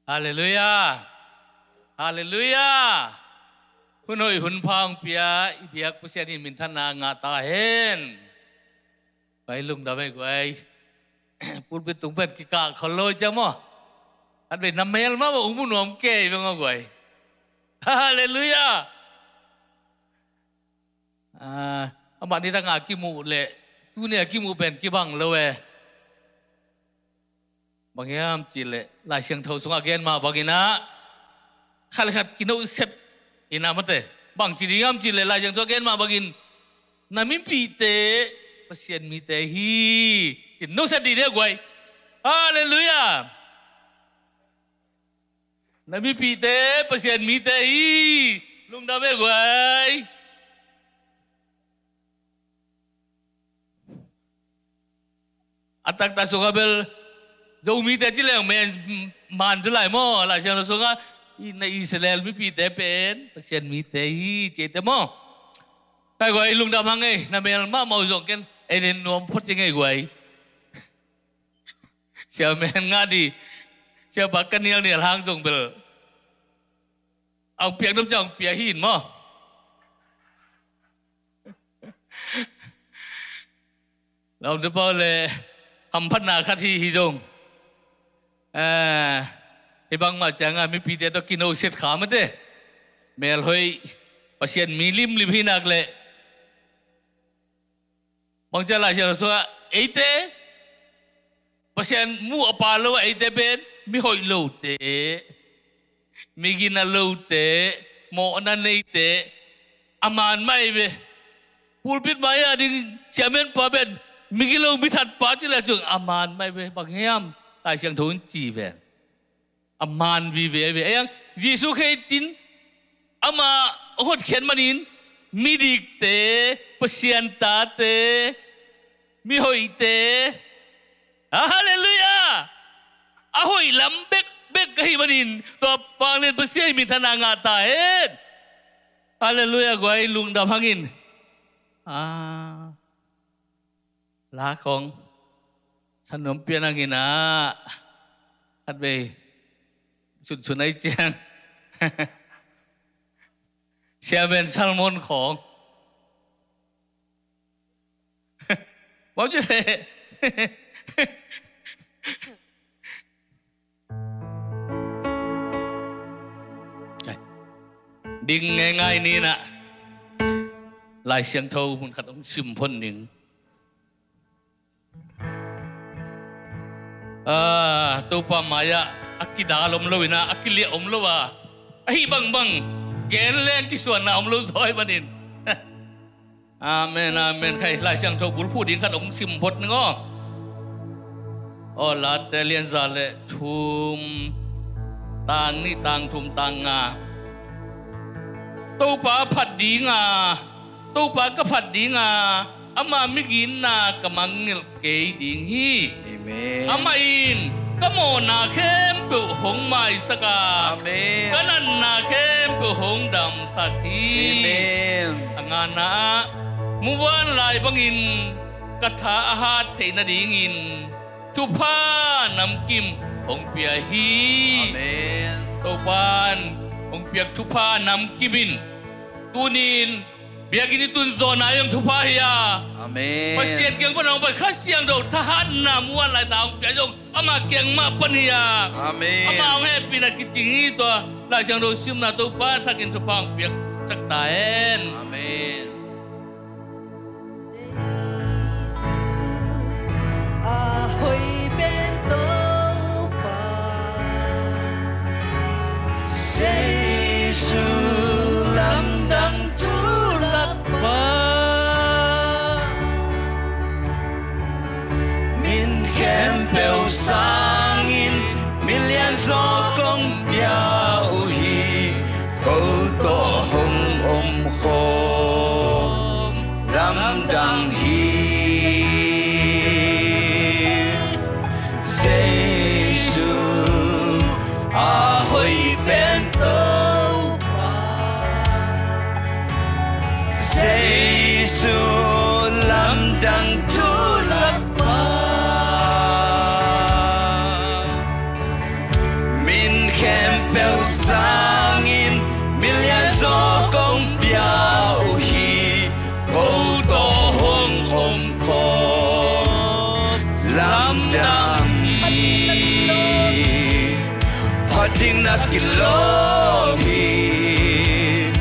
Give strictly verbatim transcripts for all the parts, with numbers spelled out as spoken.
Halleluiah. Halleluiah. Hun hoih hun pha hong pia i biak Pasian in minthanna ngah ta hen. Pai lungdam ei guai. Pulpit tung pen kikah khol lo ciang maw. Khat vei na mel mah maw, ung mu nuam kei veng aw guai. Halleluiah. Ah, amah nidang a kimuh leh tuni a kimuh pen kibang lo e. Bang hiam cih leh Lai Siangtho sungah gen mah bangin ah, khat le khat kinohset in ah mate. Bang ci ding hiam cih leh Lai Siangtho gen mah bangin, na mipihte Pasian mite hi, ci-in nohset dih ni a guai. Halleluiah. Na mipihte Pasian mite hi. Lungdam ei guai. A taktak sungah bel Zomite ci leng men man ci lai maw, Lai Siangtho sungah i na Israel mipite pen Pasian mite hi ci ei te maw. Kai guai, lungdam hang ei, na mel mahmah uh zong ken ei len nuam phot ci ngei guai. Sia men ngah dih, sia pa ka nialnial hang zong bel a hong piak dom ciang hong pia hi in maw. Lawmte pau le hamphatna khat hi hi zong. Eh, hih bangmah ciangah mipite tawh kinohset kha mate. Melhoih Pasian mi limlim hi nak leh bang ci a Lai Siangtho sungah eite Pasian muh a pha lo a eite pen mihoih lote, migina lote, mawhna neite, a man mah ei ve. Pulpit mai-ah ding siamen pa pen migi lo mithat pa ci leh cun a man mah ei ve. Bang hiam Lai Siangtho in ci ven. A man vive ve. Ei ang Jesuh Khazih in amah a hotkhiat manin midikte, Pasian tate, mihoihte. Halleluiah. A hoih lam bekbek ka hih manin tua vanglian Pasian in minthanna ngah ta hen. Halleluiah guai, lungdam hang in. Ah. La khong sa nuam pian hang in ah, khat vei sunsun ai ciang. Sia ven Salmon khong. Bang ci leh ding ngeingai ni in ah Lai Siangtho mun khat hong sim phot ning. Ah, Topa mai-ah a kidal om lo in ah, a kiliah om lo a, ahi bangbang gen leng kisuanna om lo zaw ahih manin. Amen, amen. Khai Lai Siangtho bulphuh ding khat hong sim phot ning aw. Aw, Late lianza le thum, tang nih, tang thum, tang nga. Topa phat ding a, Topa ka phat ding a, ama miginna ka mangngilh kei ding hi. Amen. Amah in ka mawhna khempeuh hong maisak a, amen, ka natna khempeuh hong damsak hi. Amen. A ngana ah, muvanlai bangin ka tha a hat theih nadingin thupha namkim hong pia hi. Amen. Topa in hong piak thupha namkim in tuni in biakinn i tun zawhna zong thupha hi a. Amen. Pasian kiang pan hong pai Kha Siangtho thahatna muvanlai ta hong pia zong ama kiang mah pan hi a. Amen. Ama hong hehpihna kicing hi. Tua Lai Siangtho simna Topa thakin thupha hong piaksak ta hen. Amen. Jesu a hoih pen Topa. Jesu lamdang thulak pa. Min khempeuh sangin min lianzaw kong pia uh hi. Ko tawh hong om khawm lamdang hi. Jesu a hoih pen Topa. Jesu lamdang thulak pa. Phat ding na kilawm hi.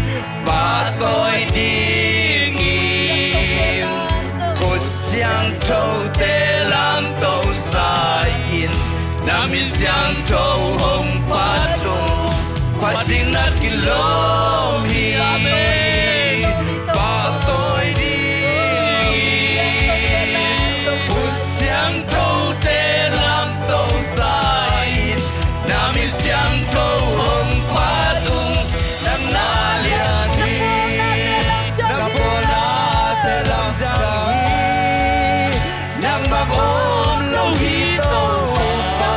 Pahtawi ding hi. Khut siangthote lamto sa in, na min siangtho hong phat ung. Phat ding na kilawm hi. Pahtawi ding hi. Khut siangthote lamto sa in, na min siangtho hong phat ung. Nang na lian hi. Na pawlnate lamdang hi. Nang bang om lo hi Topa.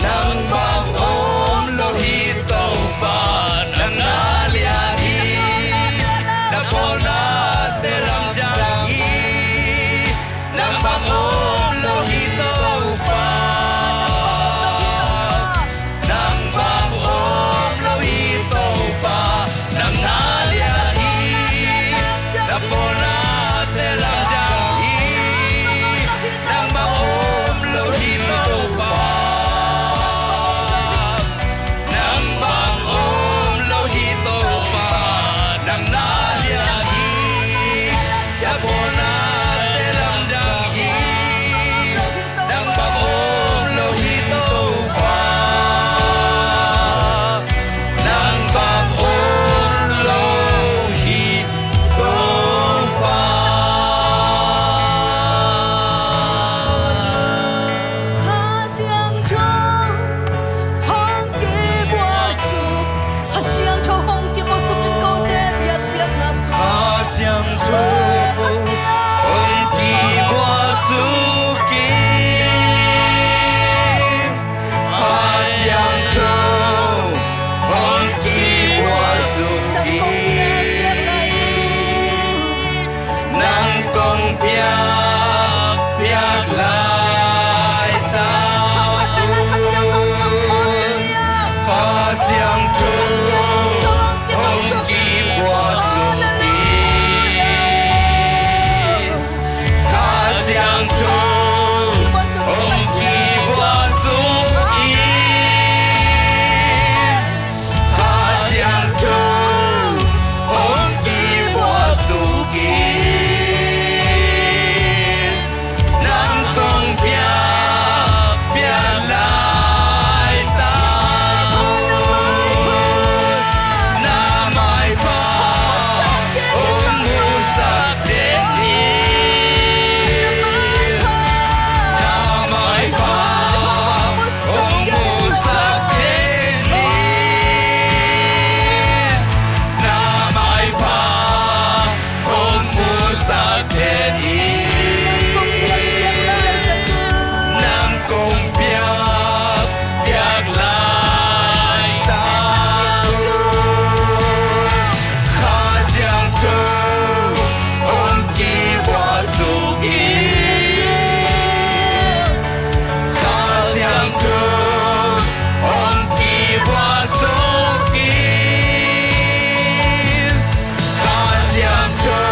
Nang bang om lo hi Topa. Nang na lian hi. Na pawlnate lamdang hi. Nang bang om lo hi Topa. Nang bang om lo hi Topa. Nang na lian hi. Na pawlnate lamdang hi. Nang bang om lo hi Topa. Nang bang om lo hi Topa. Nang na lian hi. Na pawlnate lamdang hi. Nang bang om lo hi Topa. Nang bang om lo hi Topa. Kha Siangtho hong kibuak suk. Kha Siangtho hong kibuak suk in kote biakpiakna suk. Kha Siangtho hong kibuak suk in. Kha Siangtho hong kibuak suk in. Nang kong piak, piak laitak un. Kha Siangtho hong kibuak suk in. Kha Siangtho hong kibuak suk in. Kha Siangtho hong kibuak suk in. Nang kong piak, piak laitak un. Na maipha hong musak den in. Na maipha hong musak den in. Na maipha hong musak den in. Nang kong piak, piak laitak un. Kha Siangtho hong kibuak suk in. Kha Siangtho hong kibuak suk in. Kha Siangtho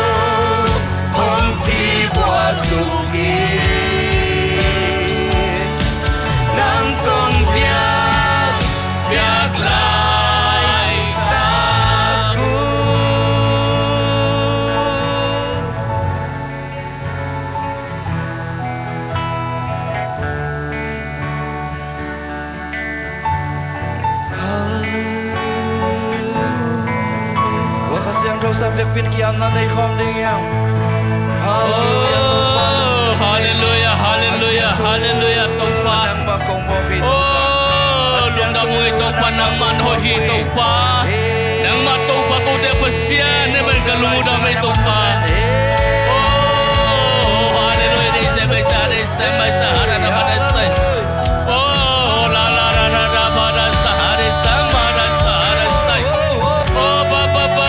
hong kibuak suk in. Nang kong piak, piak laitak un. Halleluia. Tua Kha Siangtho sang vekpi in ki-apna nei khawm ding hi hang. Halleluia, Topa. Oh, halleluia, halleluia, halleluia, Topa. Nangmah kong mawk hi, Topa. Oh, lungdam ung ei Topa, nangmah hoih hi, Topa. Nangmah Topa, kote Pasian, nangmah ka lungdam ei Topa. Oh, halleluia, dei se bai sa, dei se bai sa, hara na ba dei se. Oh, la la la la la ba da sa, hare sa ma da sa, hare sa. Oh, ba ba ba.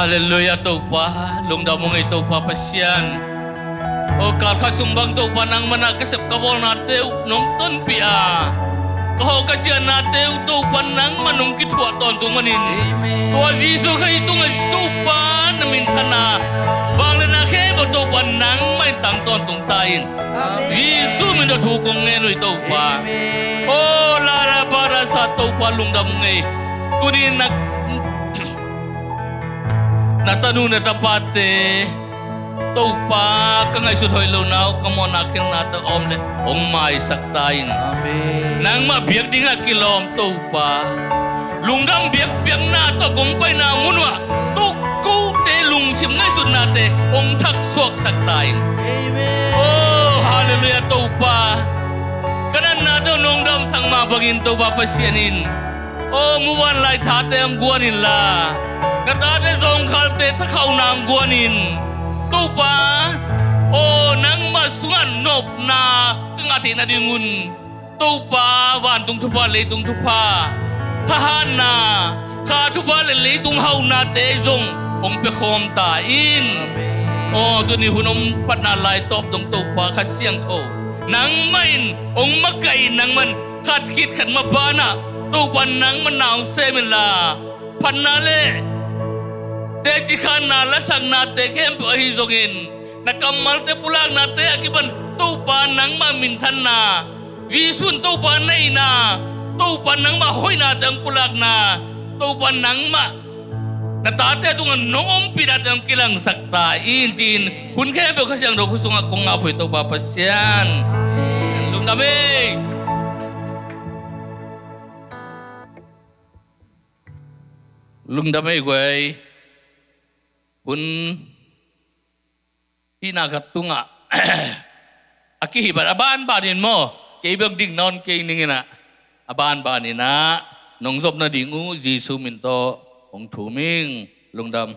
Halleluiah Topa, lungdam ung ei Topa Pasian. O, kalkhat sung bang Topa nangmah na ka sep ka bawlnate uh nong tonpih a, ka hawh ka cianate uh Topa nangmah nong kithuah tawntung manin, Amen. Tua Jesu Khazih tungah Topa na minthanna vangliatna khempeuh Topa nangmah in tang tawntung ta in. Amen. Jesu min tawh thu kong ngen uh ei Topa. Amen. O, la la ba ra sa Topa lungdam ung ei. Tuni na Na tanu na tapate Topa ka ngaihsut hoih lo na uh ka mawhna khelnate om le hong maisak ta in. Amen. Nangmah biak dingah kilawm Topa, lungdam biakpiakna tawh kong paina mun uh ah Topa kote lungsim ngaihsutnate hong thaksuaksak ta in. Amen. O, halleluiah Topa. Ka natnate uh nong damsak mah bangin Topa Pasian in O, muvanlai thate hong guan inla, na tate zawngkhalte thakhauhna hong guan in. Topa, o, nangmah sungah nopna ka ngah theih nadingun Topa, vantung thupha, leitung thupha, thahatna, kha thupha le leitung hauhnate zong hong piakhawm ta in. Amen. O, tuni hun om patna laitawp dong Topa Kha Siangtho, nangmah in hong makaih in, nangmah in khat khit khat mah banah Topa nangmah na hong sem inla, phatna le teci khanna lasaknate khempeuh ahi zongin, na kammalte pulaknate a kipan Topa nangmah minthanna, Jesu in Topa neihna, Topa nangmah hoihnate hong pulakna, Topa nangmah na tate tungah nong ompihnate hong kilangsak ta in ci-in hun khempeuh Kha Siangtho khut sungah kong ngah phei Topa Pasian. Lungdam ei. Lungdam ei guai. Hun hihna khat tungah a kihih ban a banbanin maw, kei bek ding nawn kei ning inah, a banbanin ah nong zop nading uh Jesu min tawh hong thum ing. Lungdam.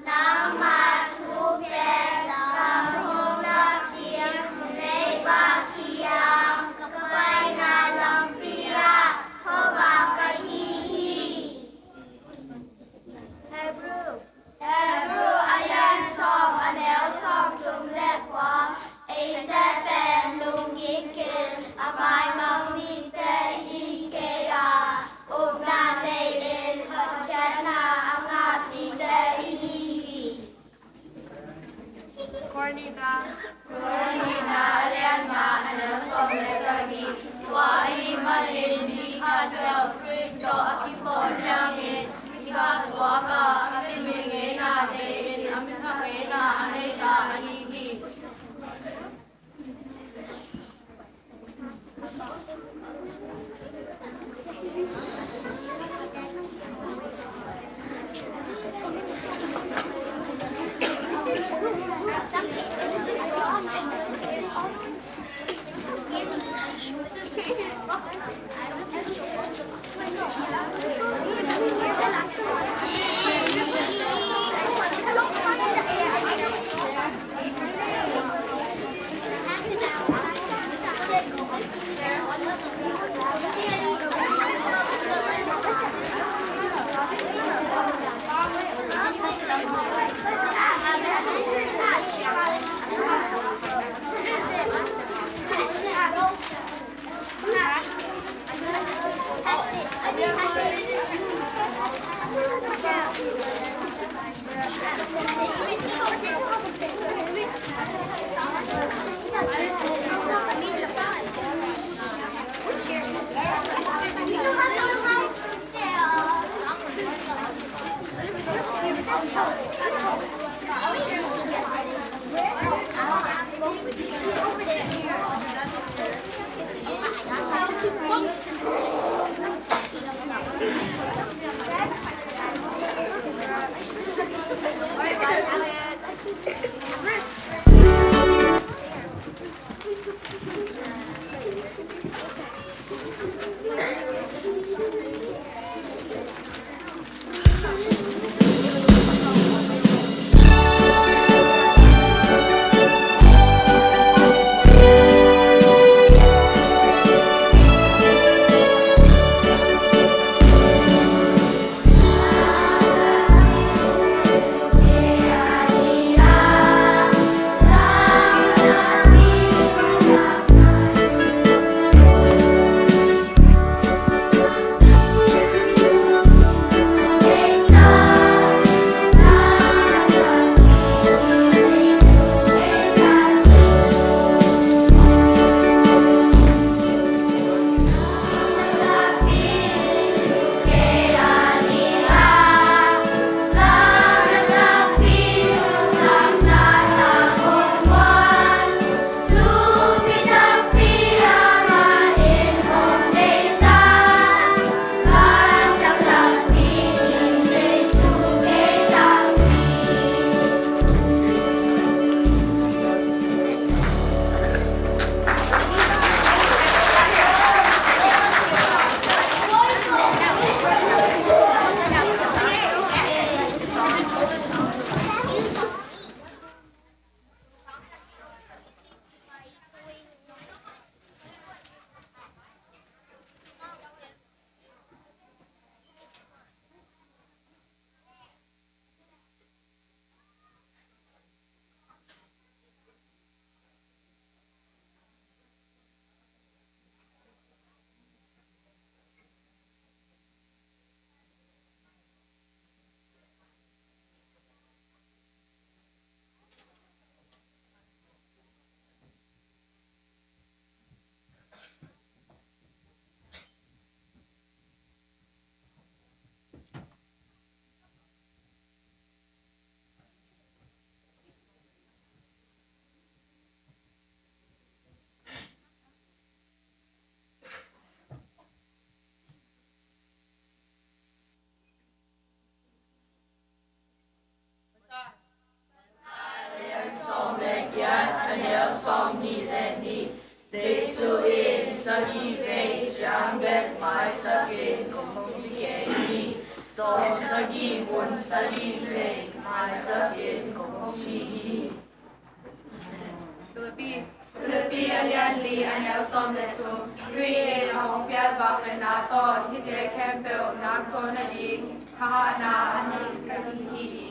Nangmah thu pen ka hong na kim, leiba kiang ka paina lampi ah khuavak ka hi hi. Hebrew, Hebrew a lian sawm, a neu sawmthum le kua. Eite pen lungkik in a maimang mite i hi kei a, upna nei in Pathian na a ngak mite i hi hi. Korinth, Korinth a lian nga, a neu sawm le sagih. Tua ahih manin mi khat peuh Tua ka a min ngeina nei in a min thang ngeina a nei ta ahi hi. Sawm le giat, a neu sawmnih le nih. Jesu in sagih vei ciang bek maisak in kong ci kei hi. Sawmsagih mun sagih vei maisak in kong ci hi. Philippi, Philippi a lian li, a neu sawm le thum. Khrih in a hong piak vangliatna tawh hihte khempeuh nakzaw nading thahatna a neih ka hi hi.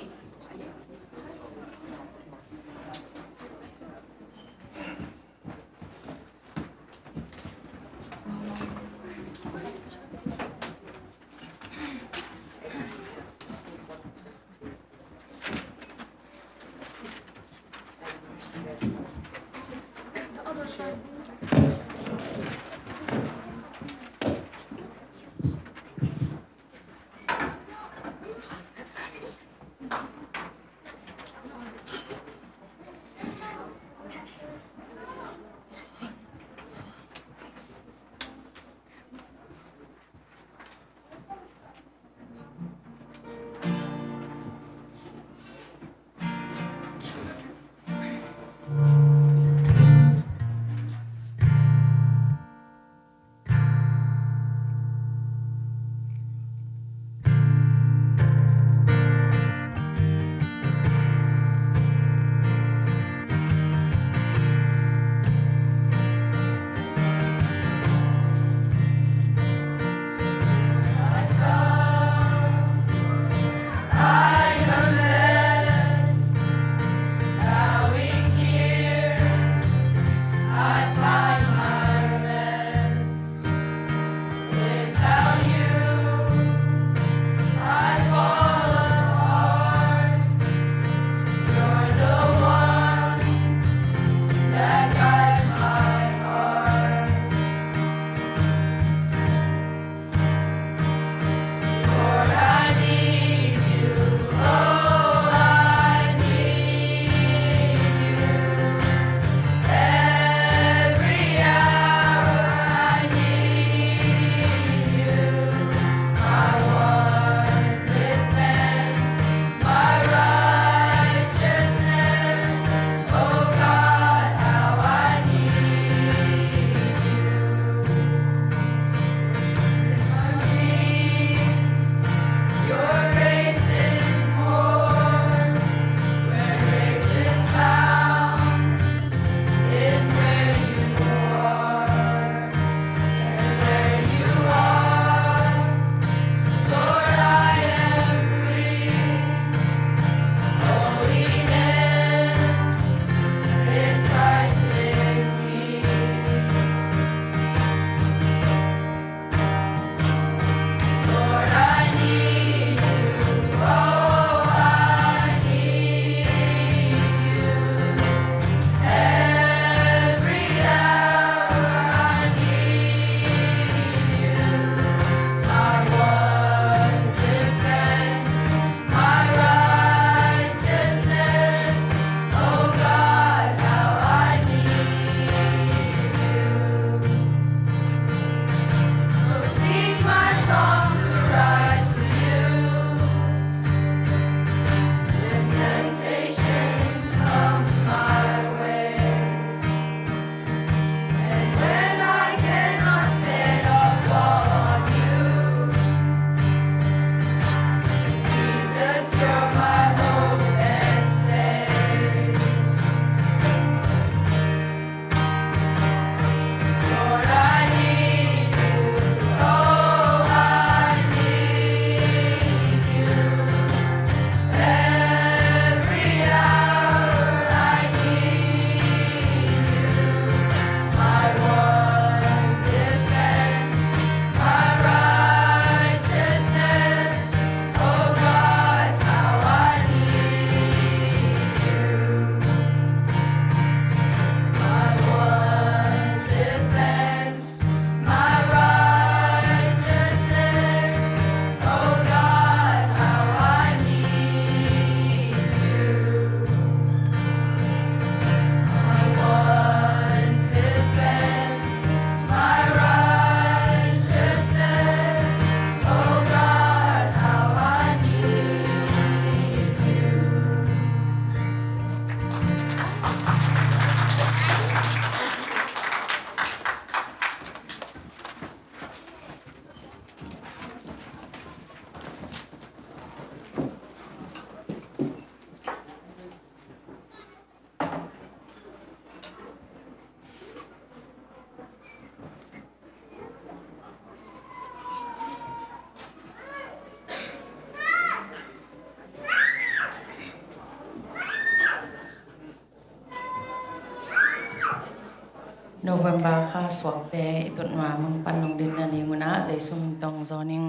November kha suakte i tutna mun pan nong din nading un ah Jesu min tawh zong ning.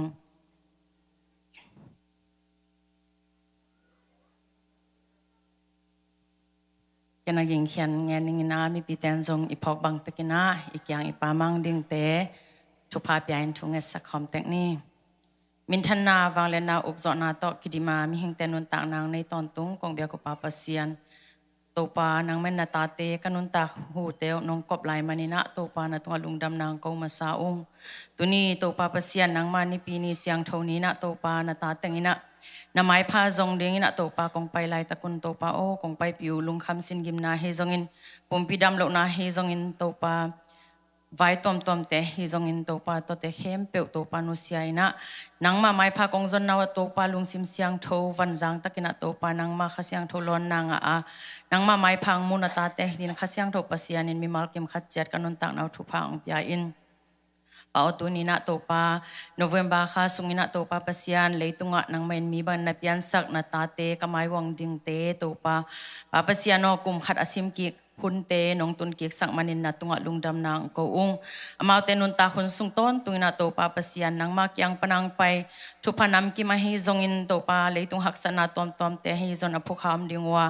Ken a gingkhian ngen ning in ah mipite in zong i phawk bang tek in ah i kiang i pamang dingte thupha pia in thu ngetsak khawm tek ni. Minthanna, vangliatna, ukzawhna tawh kidim a mihingte nuntakna nei tawntung kong biak uh Pa Pasian, Topa, nangmah in na tate ka nuntak hute uh nong kop lai man in ah Topa, na tungah lungdamna kong ko masa ung. Tuni Topa Pasian, nangmah Nipi ni siangtho ni in ah Topa, na ta teng in ah na maipha zong ding in ah Topa, kong pai laitak un Topa aw, kong paipih uh lungkham sin gimna hi zongin, pumpi dam lohna hi zongin Topa, vai tuamtuamte hi zongin Topa, tuate khempeuh Topa nusia in ah nangmah maipha kong zonna uh ah Topa, lungsim siangtho vanzang tak in ah Topa, nangmah Kha Siangtho lawnna ngah a, nangmah maipha hong mu na tate hi ding Kha Siangtho Pasian in mimal kim khat ciat ka nuntakna uh thupha hong pia in. Pa aw, tuni in ah Topa, November kha sung in ah Topa Pasian, leitungah nangmah in mi bang na piansak na tate, ka maivuang dingte Topa, Pa Pasian aw, kum khat a sim kik hunte nong tun kiksak man in na tungah lungdamna kong ko ung. Amaute nuntak hun sung tawntung in ah Topa Pasian, nangmah kiang pan hong pai thupha namkim ahi zongin Topa, leitung haksatna tuamtuamte ahi zong a phukha om ding uh a,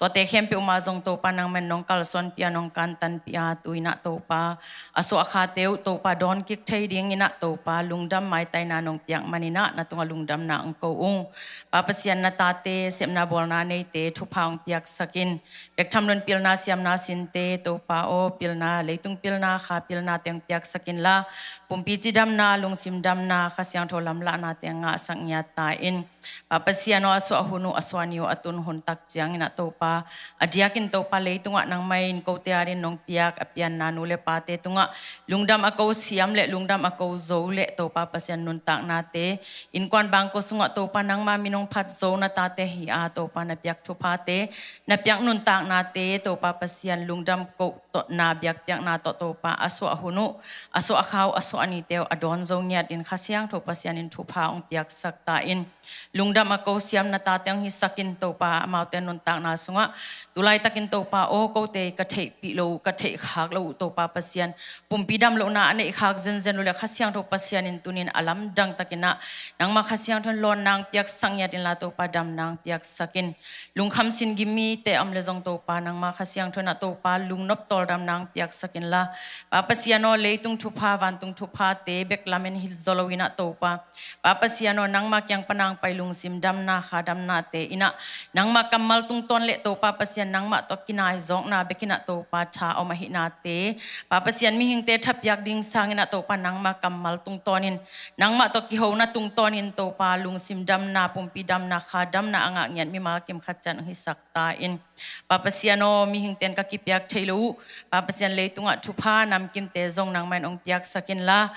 tuate khempeuh mah zong Topa, nangmah in nong kalsuanpih a, nong kantanpih a, tu in ah Topa, a suah a khate uh Topa, dawn kik thei ding in ah Topa, lungdam maitaina nong piak man in ah na tungah lungdamna kong ko ung. Pa Pasian, na tate, sepna bawlna neite thupha hong piaksak in. Bek tham lo in pilna siamna sinte Topa aw, pilna, leitung pilna, kha pilna teng piaksak inla, pumpi cidamna, lungsim damna, Kha Siangtho lamlahna teng ngahsak ngiat ta in. Pa Pasian aw, a suah hun uh, a suah ni uh a tun hun tak ciangin ah Topa, a diakin Topa, leitungah nangmah in kote adingin nong piak a pianna nu le pate tungah lungdam a ko siam le lungdam a ko zo le Topa Pasian, nuntaknate, innkuan bangkua sungah Topa, nangmah min hong phat zo na tate hi a Topa, na piak thuphate, na piak nuntaknate Topa Pasian, lungdam kohna biakpiakna tawh Topa, a suah hun uh, a suah kha uh, a suah nite uh a dawn zo ngiat dingin Kha Siangtho Pasian in thupha hong piaksak ta in. Lungdam a ko siam na tate hong hisak in Topa, amaute nuntakna sungah tu laitakin Topa aw, kote ka theihpih lo uh, ka theihkhak lo uh Topa Pasian, pumpi dam lohna a neihkhak zenzen uh le Kha Siangtho Pasian in tunin a lamdang takin ah nangmah Kha Siangtho in lawnna hong piaksak ngiat inla Topa, damna hong piaksak in. Lungkham sin gim mite om le zong Topa, nangmah Kha Siangtho in ah Topa, lungnop tawldamna hong piaksak inla, Pa Pasian aw, leitung thupha, vantung thuphate bek lamen hi zaw lo in ah Topa, Pa Pasian aw, nangmah kiang pan hong pai lungsim damna, kha damnate in ah nangmah kammal tungtawn le Topa Pasian, nangmah tawh kinaizawkna bek in ah Topa, tha om ahihnate, Pa Pasian, mihingte thapiak ding sangin ah Topa, nangmah kammal tungtawnin, nangmah tawh kihona tungtawnin Topa, lungsim damna, pumpi damna, kha damna a ngah ngiat mimal kim khat ciat hong hisak ta in. Pa Pasian aw, mihingte in ka kipiak thei lo uh, Pa Pasian, leitungah thupha namkimte zong nangmah in hong piaksak inla,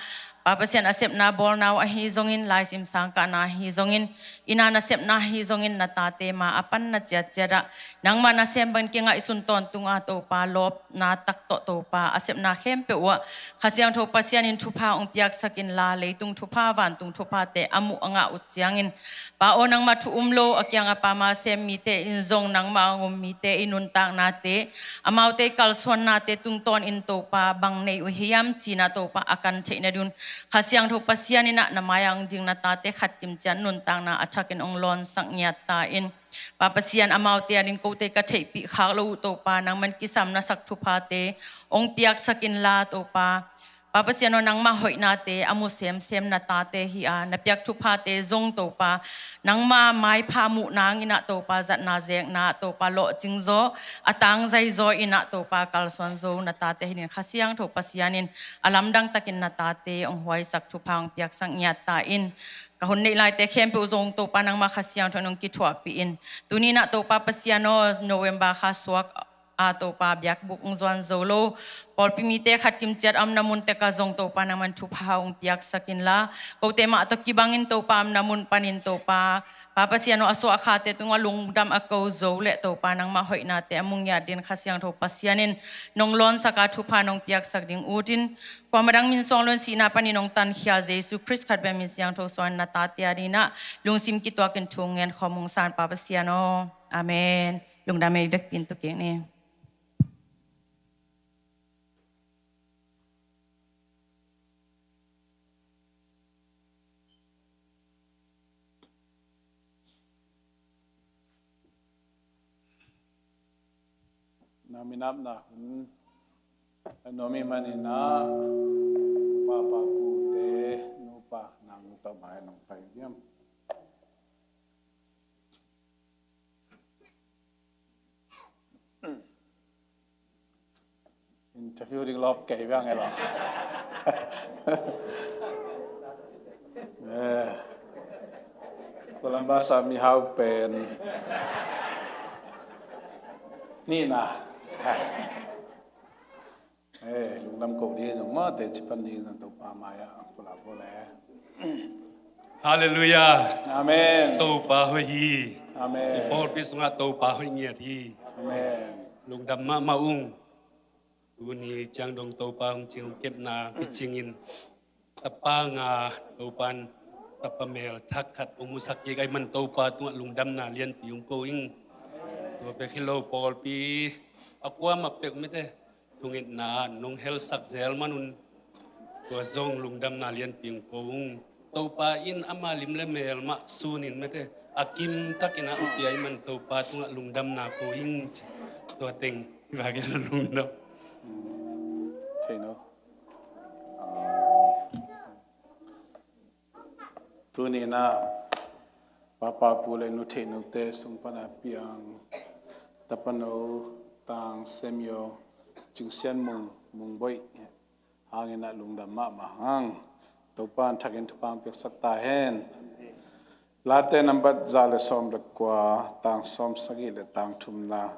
Pa Pasian, a sepna bawlna uh ahi zongin, laisim sangkahna ahi zongin, inn a nasepna ahi zongin, na tate ma a panna ciatciat ah nangmah nasem bangin kingaihsun tawntung a Topa, lawpna tak tawh Topa, a sepna khempeuh uh ah Kha Siangtho Pasian in thupha hong piaksak inla, leitung thupha, vantung thuphate a muh a ngah uh ciangin, Pa aw, nangmah thu um lo, a kiang a pam a sem mite in zong, nangmah hong um mite i nuntaknate, amaute i kalsuannate tungtawnin Topa, bang nei uh hiam ci-in ah Topa, a kan theih nadingin Kha Siangtho Pasian in ah na mai-ah hong ding na tate khat kim ciat nuntakna a thakin hong lawnsak ngiat ta in. Pa Pasian, amaute adingin kote ka theihpih khak lo uh Topa, nangmah in kisam na sak thuphate hong piaksak inla Topa, Pa Pasian aw, nangmah hoihnate a mu semsem na tate hi a, na piak thuphate zong Topa, nangmah maipha muh nangin ah Topa, zatna zekna Topa, lawhcing zaw, a tangzai zaw in ah Topa, kalsuan zo na tate hi dingin Kha Siangtho Pasian in a lamdang takin na tate hong huaisak, thupha hong piaksak ngiat ta in. Ka hun neih laite khempeuh zong Topa, nangmah Kha Siangtho in hong kithuahpih in. Tuni in ah Topa Pasian aw, November kha suak a Topa, biakbuk hong zuan zo lo pawlpi mite khat kim ciat a omna mun tek ah zong Topa, nangmah in thupha hong piaksak inla, kote mah tawh kibangin Topa, a omna mun panin Topa, Pa Pasian aw, a suah a khate tungah lungdam a ko zo le Topa, nangmah hoihnate a mu ngiat dingin Kha Siangtho Pasian in nong lawnsak a, thupha nong piaksak ding ut in. Kuamah dang min suang lo in, sihna panin hong tankhia Jesu Khrist khat bek min siangtho suangin na tate adingin ah lungsim kituakin thu ngen khawm ung, Pa Pasian aw. Amen. Lungdam ei, vekpi in tu kik ni. Minamna hun a nuam ih manin ah, papa pute, nupa nang tawh mai nong pai diam. Interview ding lawp kei bang e lo. Eh, Columbus a mihau pen nihna. Eh, lungdam ko ding zong maw, teci pan ding zong Topa mai-ah pulak bo le. Halleluiah. Amen. Topa hoih hi. Amen. I pawlpi sungah Topa hoih ngiat hi. Amen. Lungdam mahmah ung. Tuni ciang dong Topa hong cing hong kepna kicingin tapa nga Topan tapa mel thak khat hong musak kik ahih man Topa tungah lungdamna lianpi hong ko ing. Tua bek hi lo pawlpi a kuamah peuh mite thungetna nong helsak zel manun tua zong lungdamna lianpi hong ko ung. Topa in ama lim le mel mah sunin mite a kimtakin a hong pia ahih man Topa tungah lungdamna ko ing. Tua teng hi vak in lungdam. Thei no. Tuni-in ah papa pu le nu theih nute sung pana piang tapano Tang Samuel Cing Sian Mung, Mung Boih hangin ah lungdam mahmah hang. Topa in thakin thupha piaksak ta hen. Late nambat za le sawm le kua, tang sawm sagih le tang thumna.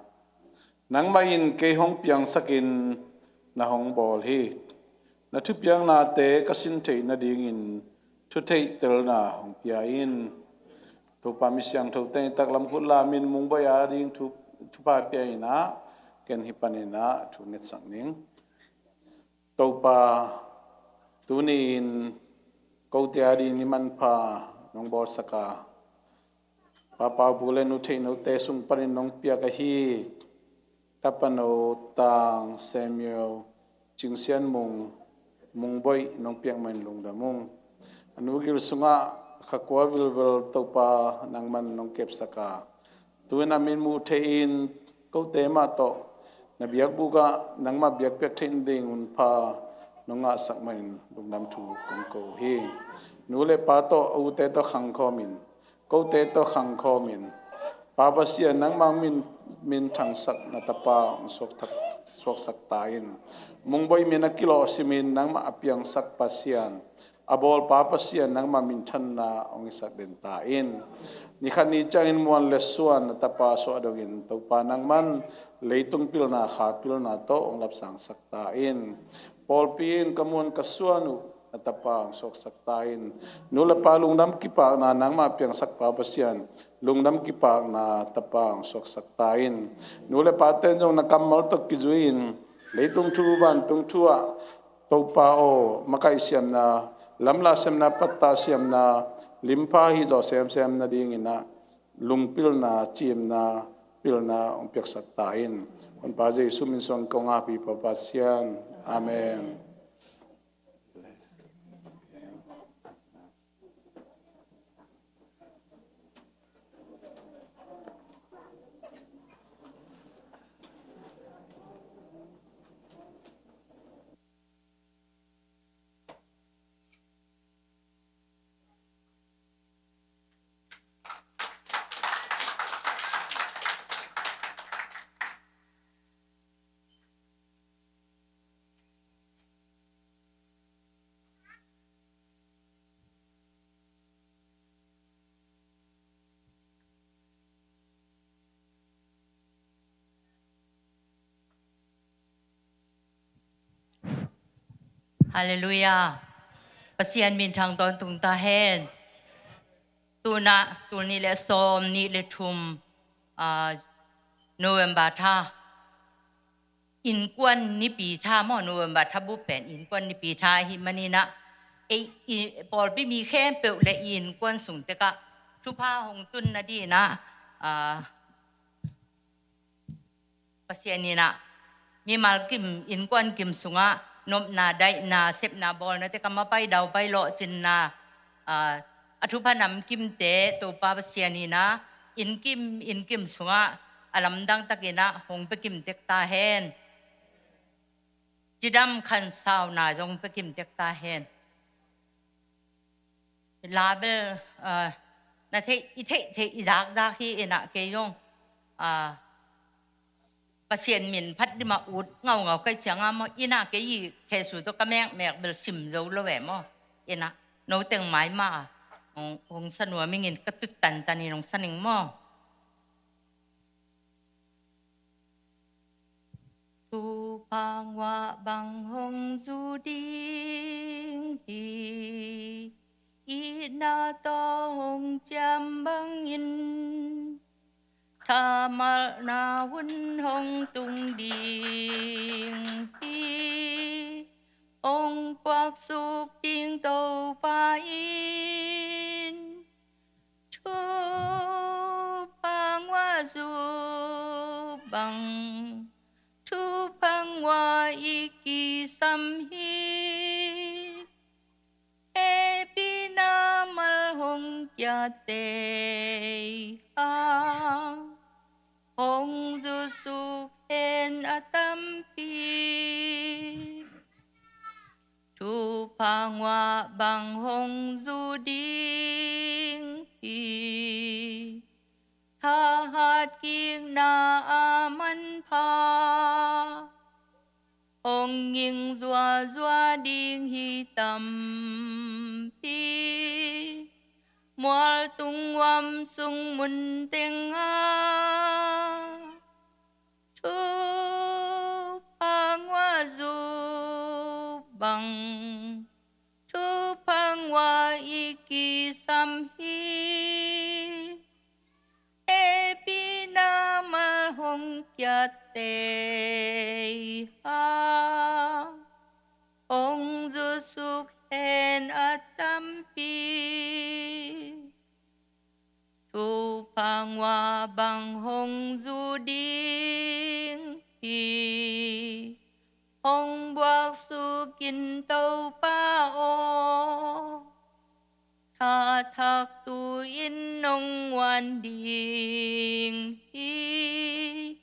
Nangmah in kei hong piangsakin na hong bawl hi. Na thupiaknate ka sin theih nadingin thutheihtelna hong pia in. Topa mi siangtho teng taklam khut lamin Mung Boih a ding thu, thupha pia in ah, ken hih panin ah thu ngetsak ning. Topa, tuni-in kote a ding ni manpha nong bawlsak a, papa pu le nu theih note sung panin nong piak ahi tapano Tang Samuel Cing Sian Mung, Mung Boih nong piak mahin lungdam ung. A nu gil sungah kha kua vilvel Topa nangman nong kepsak a, tu-in a min muh theihin kote mah tawh na biakbuk ah nangmah biakpiak theih nadingun pha nong ngahsak mahin lungdam thu kong ko uh hi. Nu le pa tawh, a ute tawh khang khawmin, kote tawh khang khawmin, Pa Pasian nangmah min, minthangsak na tapa hong suaksak ta in. Mung Boih min a kilawh simin nangmah a piangsak Pasian, a bawl Pa Pasian nangmah minthanna hong hisak den ta in. Nikhat ni ciangin muan le suan na tapa suah dongin Topa nangman leitung pilna, kha pilna tawh hong lapsangsak ta in. Pawlpi in ka muan ka suan uh na tapa hong suaksak ta in. Nu le pa lungdam kipakna nangmah piangsak Pa Pasian, lungdam kipakna tapa hong suaksak ta in. Nu le pa ten zong na kammal tawh kizui-in leitung thu vantung thu ah Topa aw, makaih siamna, lamlah siamna, pattah siamna, limpha hih zawh semsem nadingin ah lungpilna, ciimna, pilna hong piaksak ta in. Honpa Jesu min suang kong ap hi Pa Pasian. Amen. Halleluiah. Pasian minthang tawntung ta hen. Tuna, tul nih le sawm nih le thum, ah, November tha. Innkuan nipi tha maw, November tha bup pen innkuan nipi tha ahih manin ah, ei, i, pawlpi mi khempeuh le i innkuan sung tekah thupha hong tun nadingin ah, aa, Pasian in ah mimal kim, innkuan kim sungah nopna, daihna, sepna, bawlna te kam a pai dau pai lawh cinna, aa, a thupha namkimte Topa Pasian in ah inn kim, inn kim sungah a lamdang takin ah hong pia kim tek ta hen. Cidam khansauna zong pia kim tek ta hen. La bel, ah, na theih, i theih theih i zakzak hi in ah kei zong, ah, Pasian min phat ding mah ut ngaungau ka hih ciangin maw, in ah kei i khesu tawh ka mekmek bel sim zo lo e maw. In ah no teng mai mah hong, hong sa nuam ing in, ka tut tantan in hong sa ning maw. Thupha nguah bang hong zu ding hi, itna tawh hong ciam bangin, thamalna hun hong tung ding hi, hong puaksuk ding Topa in. Thupha nguah zu bang, thupha nguah i kisam hi. Hehpihna mal hong kiat tei hang, hong zusuk hen a tampi. Thupha nguah bang hong zu ding hi, thahat kikna a manpha, hong ging zuazua ding hi tampi. Mualtung huam sung mun tengah, thupha nguah zu bang, thupha nguah i kisam hi. Hehpihna mal hong kiat tei hang, hong zusuk hen a tampi. Thupha nguah bang hong zu ding hi, hong buaksuk in Topa aw. Tha thak tu in nong guan ding hi,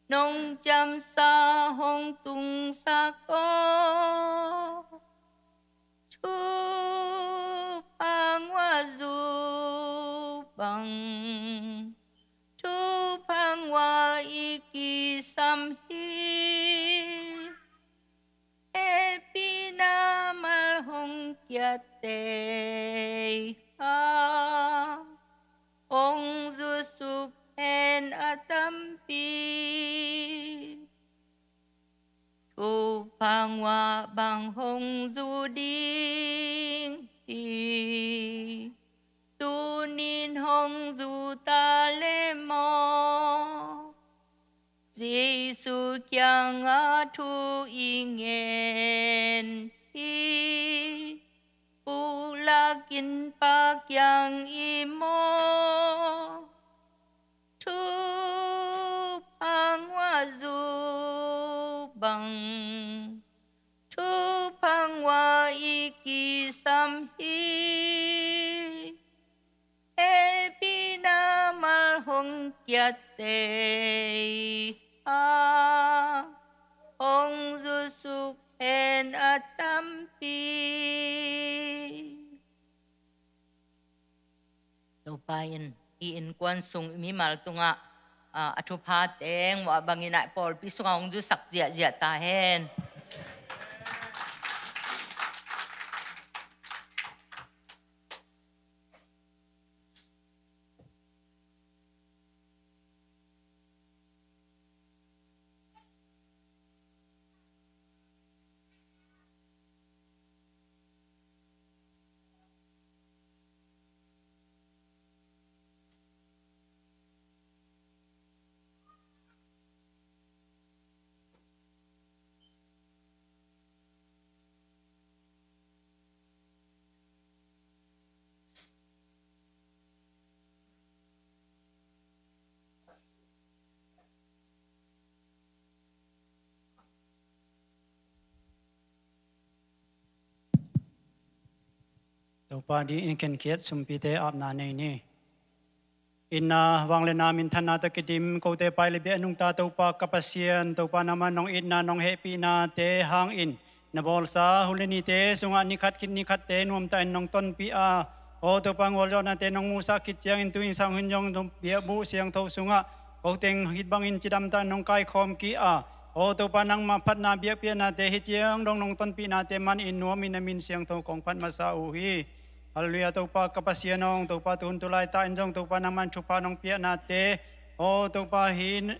nong ciamsa hong tungsak aw. Thupha nguah zu bang, thupha nguah i kisam hi. Hehpihna mal hong kiat tei hang, hong zusuk hen a tampi. Thupha nguah bang hong zu ding hi, tuni-in hong zu ta le maw. Jesu kiangah thu i ngen hi, pulak in Pa kiang i maw. Thupha nguah zu bang, thupha nguah i kisam hi. Hehpihna mal hong kiat tei hang, hong zusuk hen a tampi. Topa in i innkuan sung i mimal tungah, ah, a thupha teng mawh a bangin ah pawlpi sungah hong zusak ziahziah ta hen. Topa adingin khenkhiat sumpite apna nei ni. Itna, vangliatna, minthanna tawh kidim, kote pai le bia nungta Topa ka Pasian, Topa nangman nong itna, nong hehpihnate hangin na bawlsa hun le nite sungah nikhat khit nikhatte nuamtakin nong tonpih a, aw Topa, gualzawhnate nong muhsah khit ciangin tu-in sang hun zong nong biakbuh siangtho sungah ko teng hih bangin cidamtakin nong kaikhawm kik a, aw Topa, nangmah phatna biakpiaknate hih ciang dong nong tonpihnate manin nuamin na min siangtho kong phat masa uh hi. Halleluiah. Topa ka Pasian aw, Topa, tu hun tu laitakin zong Topa nangman thupha nong piaknate, aw Topa, hih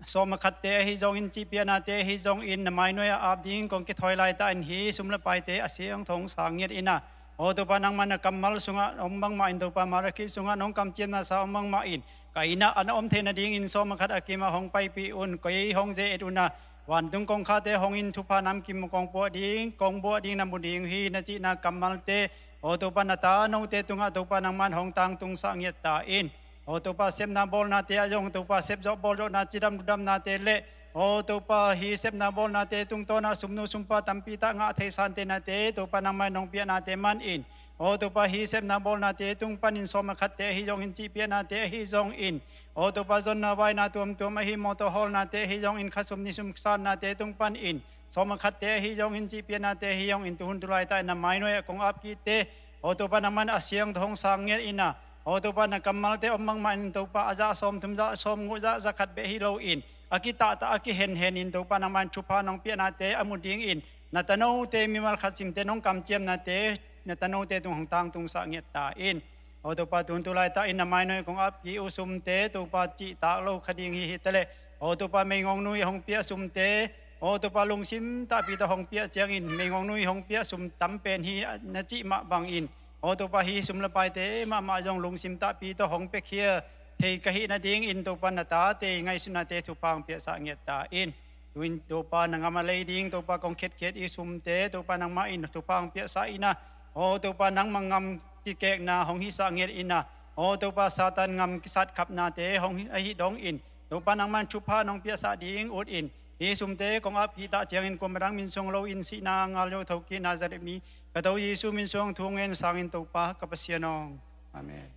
sawm a khatte ahi zongin, cihpiaknate ahi zongin na mainuai-ah ap ding kong kithawi laitakin hih sum le paite a siangtho hong sang ngiat in a, aw Topa, nangman na kammal sungah om bangmah in, Topa, Malakhi sungah nong kamciamnasa om bangmah in, ka inn ah a na om theih nadingin sawm a khat a kimah hong paipih un, kei hong ze et un a, vantung kongkhakte hong in, thupha namkim kong puah ding, kong buah ding na mu ding hi, na cihna kammalte, aw Topa, na ta note tungah Topa nangman hong tangtungsah ngiat ta in. Aw Topa, sepna bawlnate ah zong Topa, sepzawh bawlzawhna, cidam ludamnate le, aw Topa, hih sepna bawlnate tungtawnah sumnu sumpa tampi tak ngah thei santehnate Topa nangmah in nong piahnate manin, aw Topa, hih sepna bawlnate tung panin sawm a khatte ahi zongin, cihpiaknate ahi zongin, aw Topa, zonna vaina tuamtuam ahi, mawtaw hawlnate ahi zongin, khasum nisum sannate tung panin sawm a khatte ahi zongin, cihpiaknate ahi zongin, tu hun tu laitakin na mainuai-ah kong ap kikte, aw Topa, nangman a siangtho hong sang ngiat in a, aw Topa, na kammalte om bangmah in, Topa, a zah sawmthum, zah sawmguk, zah, zah khat bek hi loin, a kitahtah, a kihenhen in, Topa, nangman thupha nong piahnate a mu dingin, na tanote mimal khat simte nong kamciamnate, na tanote tung hong tangtungsah ngiat ta in. Aw Topa, tu hun tu laitakin na mainuai kong ap kik uh sumte, Topa, cihtak lo kha ding hi hi taleh, aw Topa, meigong nu ii hong piah sumte, aw Topa, lungsim takpi tawh hong piah ciangin, meigong nu ii hong piah sum tam pen hi na cih mah bangin, aw Topa, hih sum le paite mahmah zong lungsim takpi tawh hong piakhia thei ka hih nadingin, Topa, na tate ngaihsutnate thupha hong piaksa ngiat ta in. Tu-in Topa, na gam a lei ding Topa, kong khetkhet ii sumte Topa, nangmah in thupha hong piaksa in a, aw Topa, nangmah gam kikekna hong hihsa ngiat in a, aw Topa, Satan gam kisatkhapnate hong hi, ahi dongin, Topa, nangmah in thupha nong piaksa ding utin, hih sumte kong ap kik tak ciangin kuamah dang min suang loin, sihna ngal zo thokik Nazareth mi ka Topa Jesu min suang thu ngen sangin, Topa ka Pasian aw. Amen.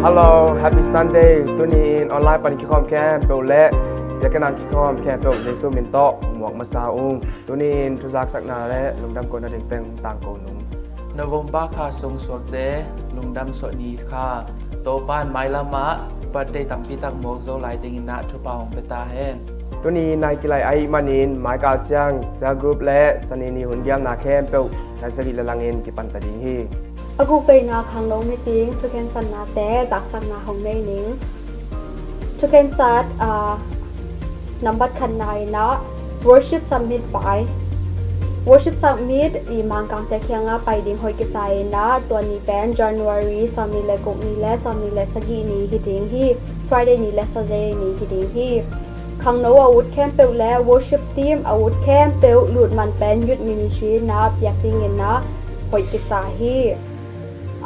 Hello, Happy Sunday. Tuni in online panin kikhawm khempeuh le biakinn ah kikhawm khempeuh Jesu min tawh muak masa ung. Tuni in thuzaksakna le lungdam kona ding teng tangko nung. November kha sung suakte lungdam suah ni kha, Topa in mailam ah birthday tampi tak muak zo lai dingin ah thupha hong pia ta hen. Tuni nai kilai ahih manin maikal ciang cell group le Sani ni hun giamna khempeuh nai sagih le langin kipan ta ding hi. A guk veina khangno meeting thukhensatnate zaksakna hong nei ning. Thukhensat, ah, nambat khatna in ah Worship Summit pai. Worship Summit i Mangkangte kiangah pai ding hoih kisa in ah, tua ni pen January sawmnih le guk ni le sawmnih le sagih ni hi ding hi. Friday ni le Saturday ni hi ding hi. Khangno a ut khempeuh le worship team a ut khempeuh lut man pen Youth Ministry in ah piak dingin ah hoih kisa hi.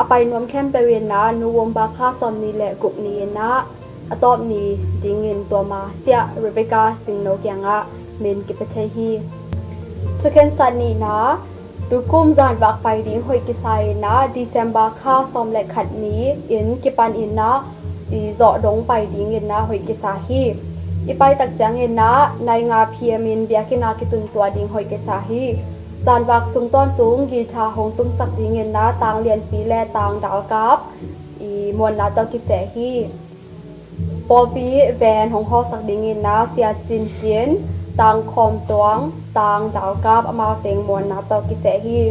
A pai nuam khempeuh in ah November kha sawmnih le guk ni in ah a tawp ni dingin tua ma Sia Rebecca Cingno kiangah min kipia thei hi. Thukhensat nihna, tukum zanvak pai ding hoih kisa in ah December kha sawm le khat ni in kipan in ah i zawh dong pai dingin ah hoih kisa hi. I pai tak ciangin ah nai nga P M in biakinn ah kitun tuah ding hoih kisa hi. Zanvak sung tawntung guitar hong tumsak dingin ah Tang Lianpi le Tang Dalkap i muanna tawh kiseh hi. Pawlpi ven hong hawlsak dingin ah Sia Cin Cin, Tang Khawm Tuang, Tang Dalkap amau teng muanna tawh kiseh hi.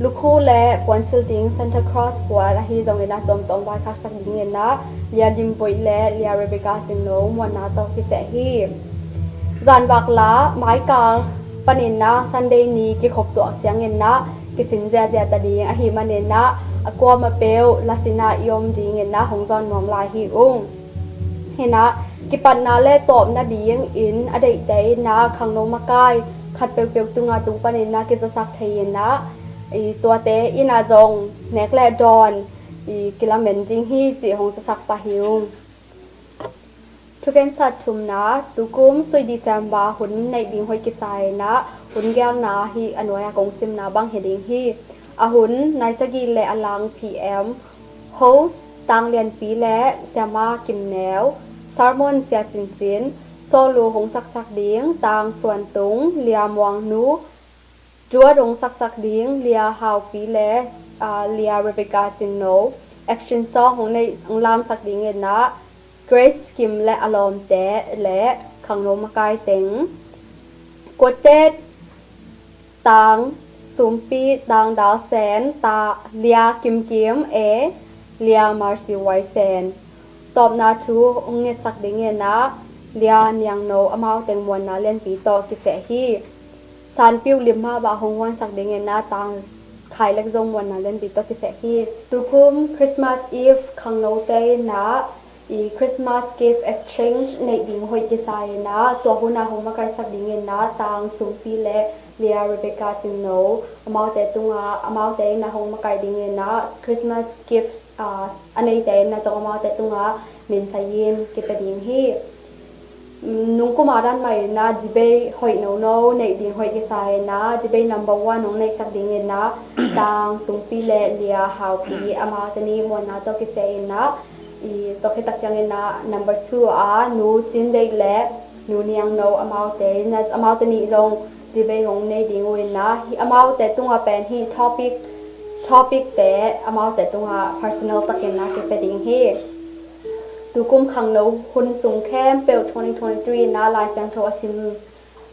Lukhu le puansilh ding Santa Claus puan ahi zongin ah tuamtuam vaikhaksak dingin ah Lia Lim Boih le Lia Rebecca Cingno muanna tawh kiseh hi. Zanvak la maikal panin ah Sunday ni kikhop tuah ciangin ah kisin ziahziah ta ding ahih manin ah a kuamah peuh la sin ah i om dingin ah hong zawn nuam lai hi ung. Hi in ah kipatna le tawpna dingin a deihte in ah khangno makai khat peuhpeuh tungah tung panin ah kizasak thei in ah i tuate in ah zong nek le dawn i kilamen ding hi cih hong zasak pah hi ung. Thukhensat thumna, tukum sui December hun neih ding hoih kisai in ah hun gelna hi a nuai-a kong simna bang hi ding hi. A hun nai sagih le a lang P M, host Tang Lianpi le Siama Kim Neu, sermon Sia Cin Cin, solo hong saksak ding Tang Suan Tung, Lia Muang Nu, duet hong saksak ding Lia Hau Pi le, aa, Lia Rebecca Cin No, action song hong neih, hong lamsak ding in ah Grace Kim le a lawmte le khangno makai teng. Quartet, Tang Sumpi, Tang Dal Sen, ta Lia Kim Kim, e, Lia Mercy Wai Sen. Tawpna thu hong ngetsak ding in ah Lia Niang No, amau teng muanna lianpi tawh kiseh hi. San Piu Lim mah bah hong huansak ding in ah Tang Khai Lek Zong muanna lianpi tawh kiseh hi. Tukum Christmas Eve khangnote in ah i Christmas gift exchange neih ding hoih kisai in ah tua hun ah hong makaisak ding in ah Tang Sumpi le Lia Rebecca Cin No, amaute tungah, amaute in ah hong makai ding in ah Christmas gift, aa, a neite in ah zong amaute tungah min sayin kipia ding hi. Nungkum a dan mah in ah debate hoih nono neih ding hoih kisai in ah debate number one hong neihsak ding in ah Tang Tungpi le Lia Haupi, amaute nih muanna tawh kiseh in ah, i, tua khit tak ciangin ah number two ah Nu Cin Deih le Nu Niang No, amaute in ah, amaute nih zong debate hong nei ding uh in ah, hi amaute tungah pen hi topic, topic te amaute tungah personal takin ah kipia ding hi. Tukum khangno hun sung khempeuh twenty twenty-three in ah Lai Siangtho a sim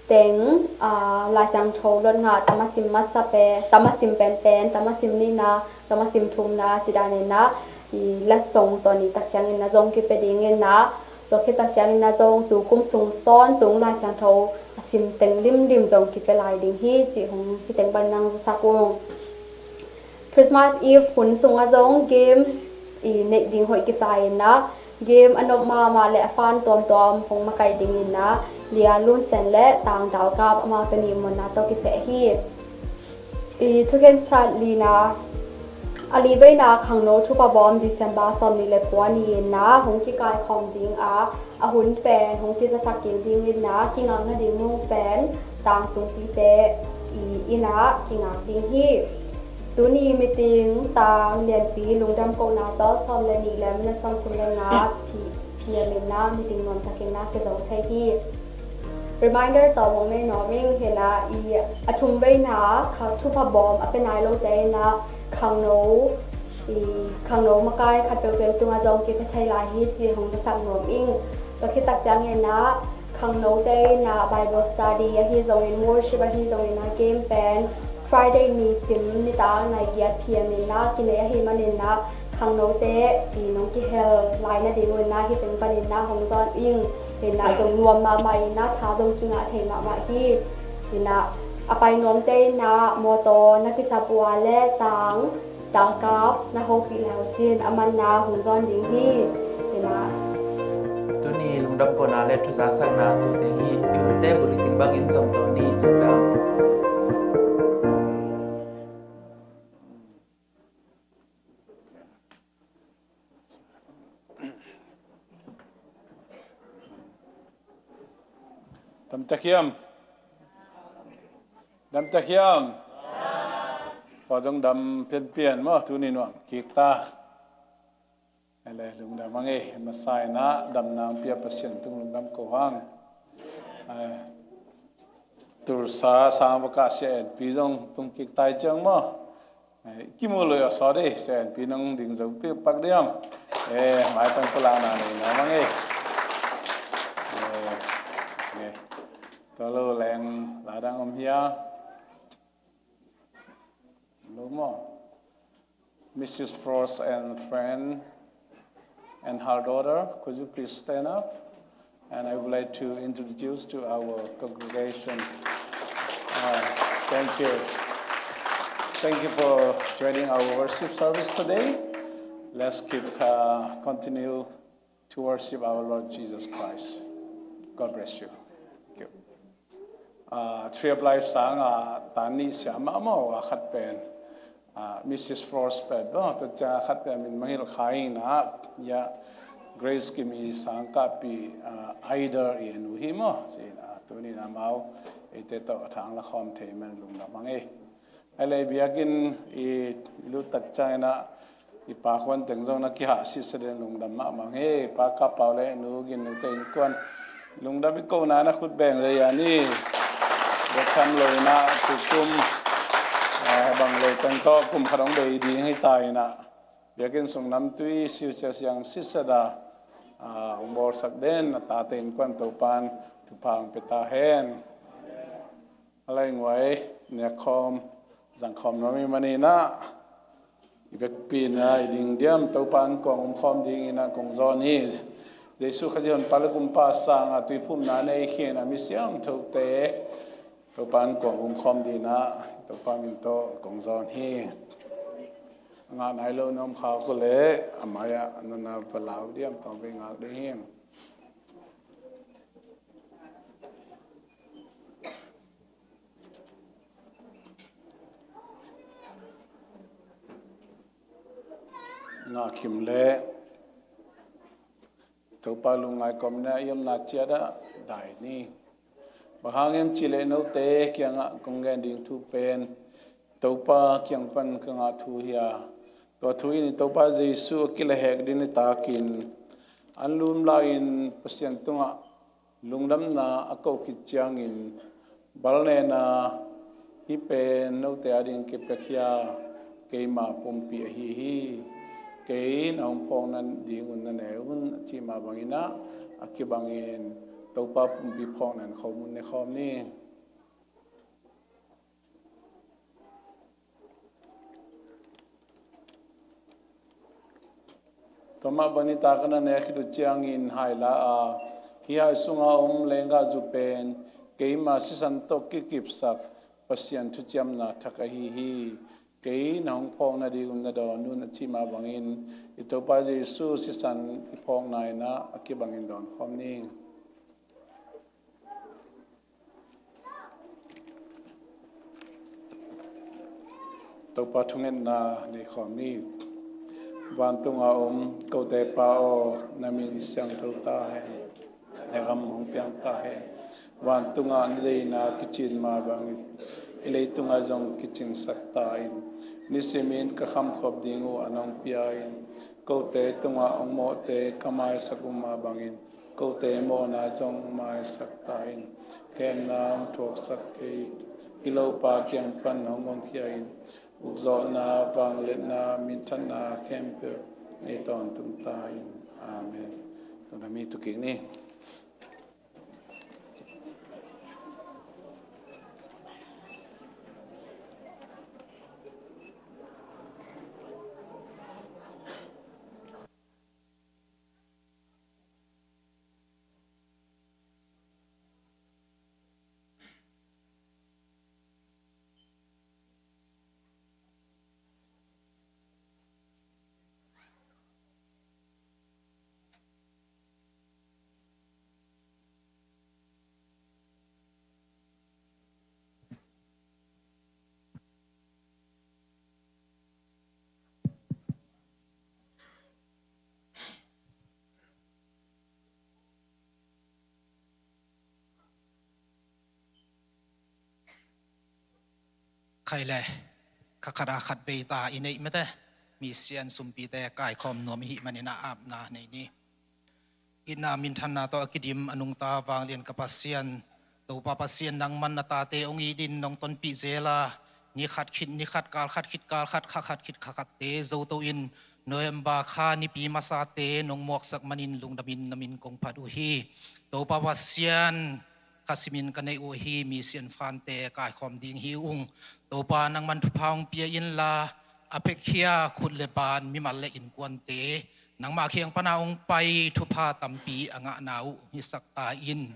teng, aa, Lai Siangtho lotngah tam a sim masa pen, tam a sim penpen, tam a sim nihna, tam a sim thumna ci dan in ah i latzong tawh ni tak ciangin ah zong kipia ding in ah, tua khit tak ciangin ah zong tukum sung tawntung Lai Siangtho a sim teng limlim zong kipia lai ding hi cih hong hi teng pan nang zasak ung. Christmas Eve hun sungah zong game i neih ding hoih kisai in ah game a nop mahmah le a fun tuamtuam hong makai ding in ah Lia Lun Sen le Tang Dal Kap, amaute nih muanna tawh kiseh hi. I thukhensat lina, a li veina khangno thupha bawm December sawmnih le kua ni in ah hong kikaikhawm ding a, a hun pen hong kizasak kik ding in ah kingakna ding nung pen Tang Tungpite i inn ah kingak ding hi. Tuni meeting Tang Lianpi lungdam kohna tawh sawm le nih le minute sawmthum le nga P M in ah meeting nuam takin ah kizo thei hi. Reminder tawm hong nei nuam ing. Hi in ah i a thum veina kha thupha bawm a pia nai lote in ah khangno, i khangno makai khat peuhpeuh tungah zong kipia thei lai hi cih hong zasak nuam ing. Tua khit tak ciangin ah khangnote in ah Bible study ahi zongin, worship ahi zongin ah game pen Friday ni sim nitak nai giat P M in ah kinei ahih manin ah khangnote i nong kihel lai nading un ah hi teng panin ah hong zawn ing. Hi in ah zong nuam mahmah in ah tha zong kingah thei mahmah hi. Hi in ah a pai nuamte in ah mawtaw na kisap uh a leh Tang Dal Kap na hopih lai uh cin, a man na hong zawn ding hi. Hi in ah tuni lungdam kohna le thuzak sakna tu teng hi. I hunte bul i ting bangin zong to ni. Lungdam. Dam tek hiam? Dam tek hiam? Aw, zong dam pianpian maw, tuni nuam kik ta. Ele, lungdam hang e, masa in ah damna hong pia Pasian tung lungdam ko hang. Eh, Tulsa sang va kah Sia En Pi zong tung kik tai ciang maw. Eh, kimu lo yo, sorry, Sia En Pi nong ding zo pi pak diam. Eh, mai tang pulak na nei na mang eh. Eh, eh. Tua lo leng la dang om hia. Lo maw. Missus Frost and friend and her daughter, could you please stand up? And I would like to introduce to our congregation. Uh, thank you. Thank you for joining our worship service today. Let's keep, uh, continue to worship our Lord Jesus Christ. God bless you. Thank you. Ah, Tree of Life sang, ah, tan nih siam mahmah uh a khat pen, Ah, Mrs Forsberg, bo, tua ciang khat pia min mangil kha ina, ya, Grace Kim i sangkahpi, ah, Aider i nu hi maw, si, ah, tunin amau, eite tawh thang la khawm thei man lungdam hang e. Ai lei biakinn i lut tak ciang ina, i pa khuan teng zong na kihah sitsa den lungdam mahmah e, pa Kap Pau le nu Gin Nu te innkuan. Lungdam i kohna na khut beng le ya ni. Bek tham lo ina, tukum, ah, bang lo teng tawh kum khat hong bei ding hi ta ina. Biakinn sung namtui siusia siang sitsa da, ah, hong bawlsak den, a tate innkuan Topan thupha hong pia ta hen. A lai nguai, nek khawm, zang khawm nuam i man ina, i vekpi ina, i ding diam, Topan kuang um khawm ding ina kong zawn hi. Jesu Khazih honpa le kumpa sanga tuiphumna nei khin a mi siangthote, Topan kuang um khawm ding ina, Topa min tawh kong zawn hi. Ngah nai lo nuam kha ko le, a mai-ah, a nana va lau diam tawng vei ngak ding hi. Ngah kim le Topa lungngai kawmna i omna ciat ah dai ni. Bang hang hiam cih leh note kiangah kong gen ding thu pen Topa kiang pan ka ngah thu hi a, tua thu in i Topa Jesu a kilehhek ding nitakin an lum lai-in Pasian tungah lungdamna a koh khit ciangin, bal nena, hih pen note ading kipia khia keima pumpi ahi hi. Kei na hong phawkna dingun na ne un, a cih mah bangin ah, a kibangin Topa pumpi phawkna in khawm un, ne khawm ni. Tua mah bangin i ta ka na nek khit uh ciangin hai la a, hih hai sunga om lenggahzu pen keima sisan tawh kikipsak Pasian thuciamna thak ahi hi. Kei na hong phawkna dingun na dawn un, a cih mah bangin i Topa Jesu sisan i phawkna in ah a kibangin dawn khawm ni. Topa thungetna nei khawm ni. Vantunga om kote Pa aw, na min siangtho ta hen. Na gam hong piang ta hen. Vantungah na deihna kicin mah bangin, hih leitungah zong kicingsak ta in. Nisimin ka khamkhop ding uh an hong pia in. Kote tungah hong mawhte ka maisak uh mah bangin, kote mawhna zong maisak ta in. Khemna hong thuaksak kei in. I lopa kiang pan hong guangkhia in. Ukzawhna, vangliatna, minthanna khempeuh nei tawntung ta in. Amen. Tuna mi tu kik ni. Khai le, kha khat a khat bei ta i neih mate, mi sian sumpite kaikhawm nuam i hih manin a apna nei ni. Itna minthanna tawh a kidim a nungta vanglian ka Pasian, Topa Pasian nangman na tate hong it in nong tonpih zel a, ni khat khit ni khat, kal khat khit kal khat, kha khat khit kha khatte zo to in, November kha nipi masate nong muaksak manin lungdamin na min kong phat uh hi. Topa Pasian, kha simin ka neih uh hi, mi sian fante kaikhawm ding hi ung. Topa nangman thupha hong pia inla, a phekkhia khut le ban mimal le innkuante nangmah kiang pana hong pai thupha tampi a ngahna uh hisak ta in.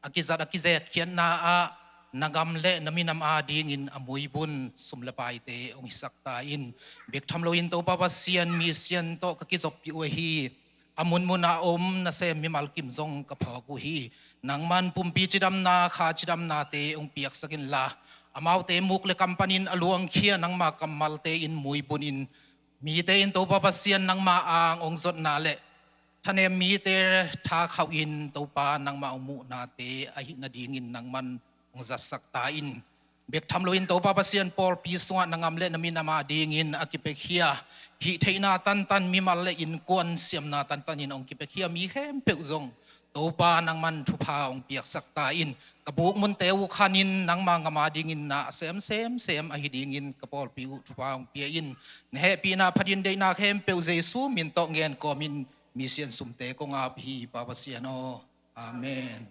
A kizat a kizek khiatna ah na gam le na minam adingin a muibun sum le paite hong hisak ta in. Bek tham loin Topa Pasian, mi sian tawh ka kizoppih uh hi. A munmun a om nasem mimal kim zong ka phawk uh hi. Nangman pumpi cidamna, kha cidamnate hong piaksak inla, Amaute muk le kam panin a luangkhia nangma kammalte in muibunin, mite in Topa Pasian nangma ang hong zotna le thanem mite tha khauhin Topa nangma hong muhnate ahih nadingin nangman hong zatsak ta in. Bek tham loin Topa Pasian pawlpi sungah na ngam le na minam adingin a kipiakhia, hih theihna tantan, mimal le innkuan siamna tantan in hong kipiakhia mi khempeuh zong Topa nangman thupha hong piaksak ta in. Ka buk munte uh khanin nangma ngam adingin na a sem semsem ahi dingin ka pawlpi uh thupha hong pia in. Na hehpihna phatin deihna khempeuh Jesu min tawh ngen kawmin misian sumte kong ap hi Pa Pasian aw. Amen.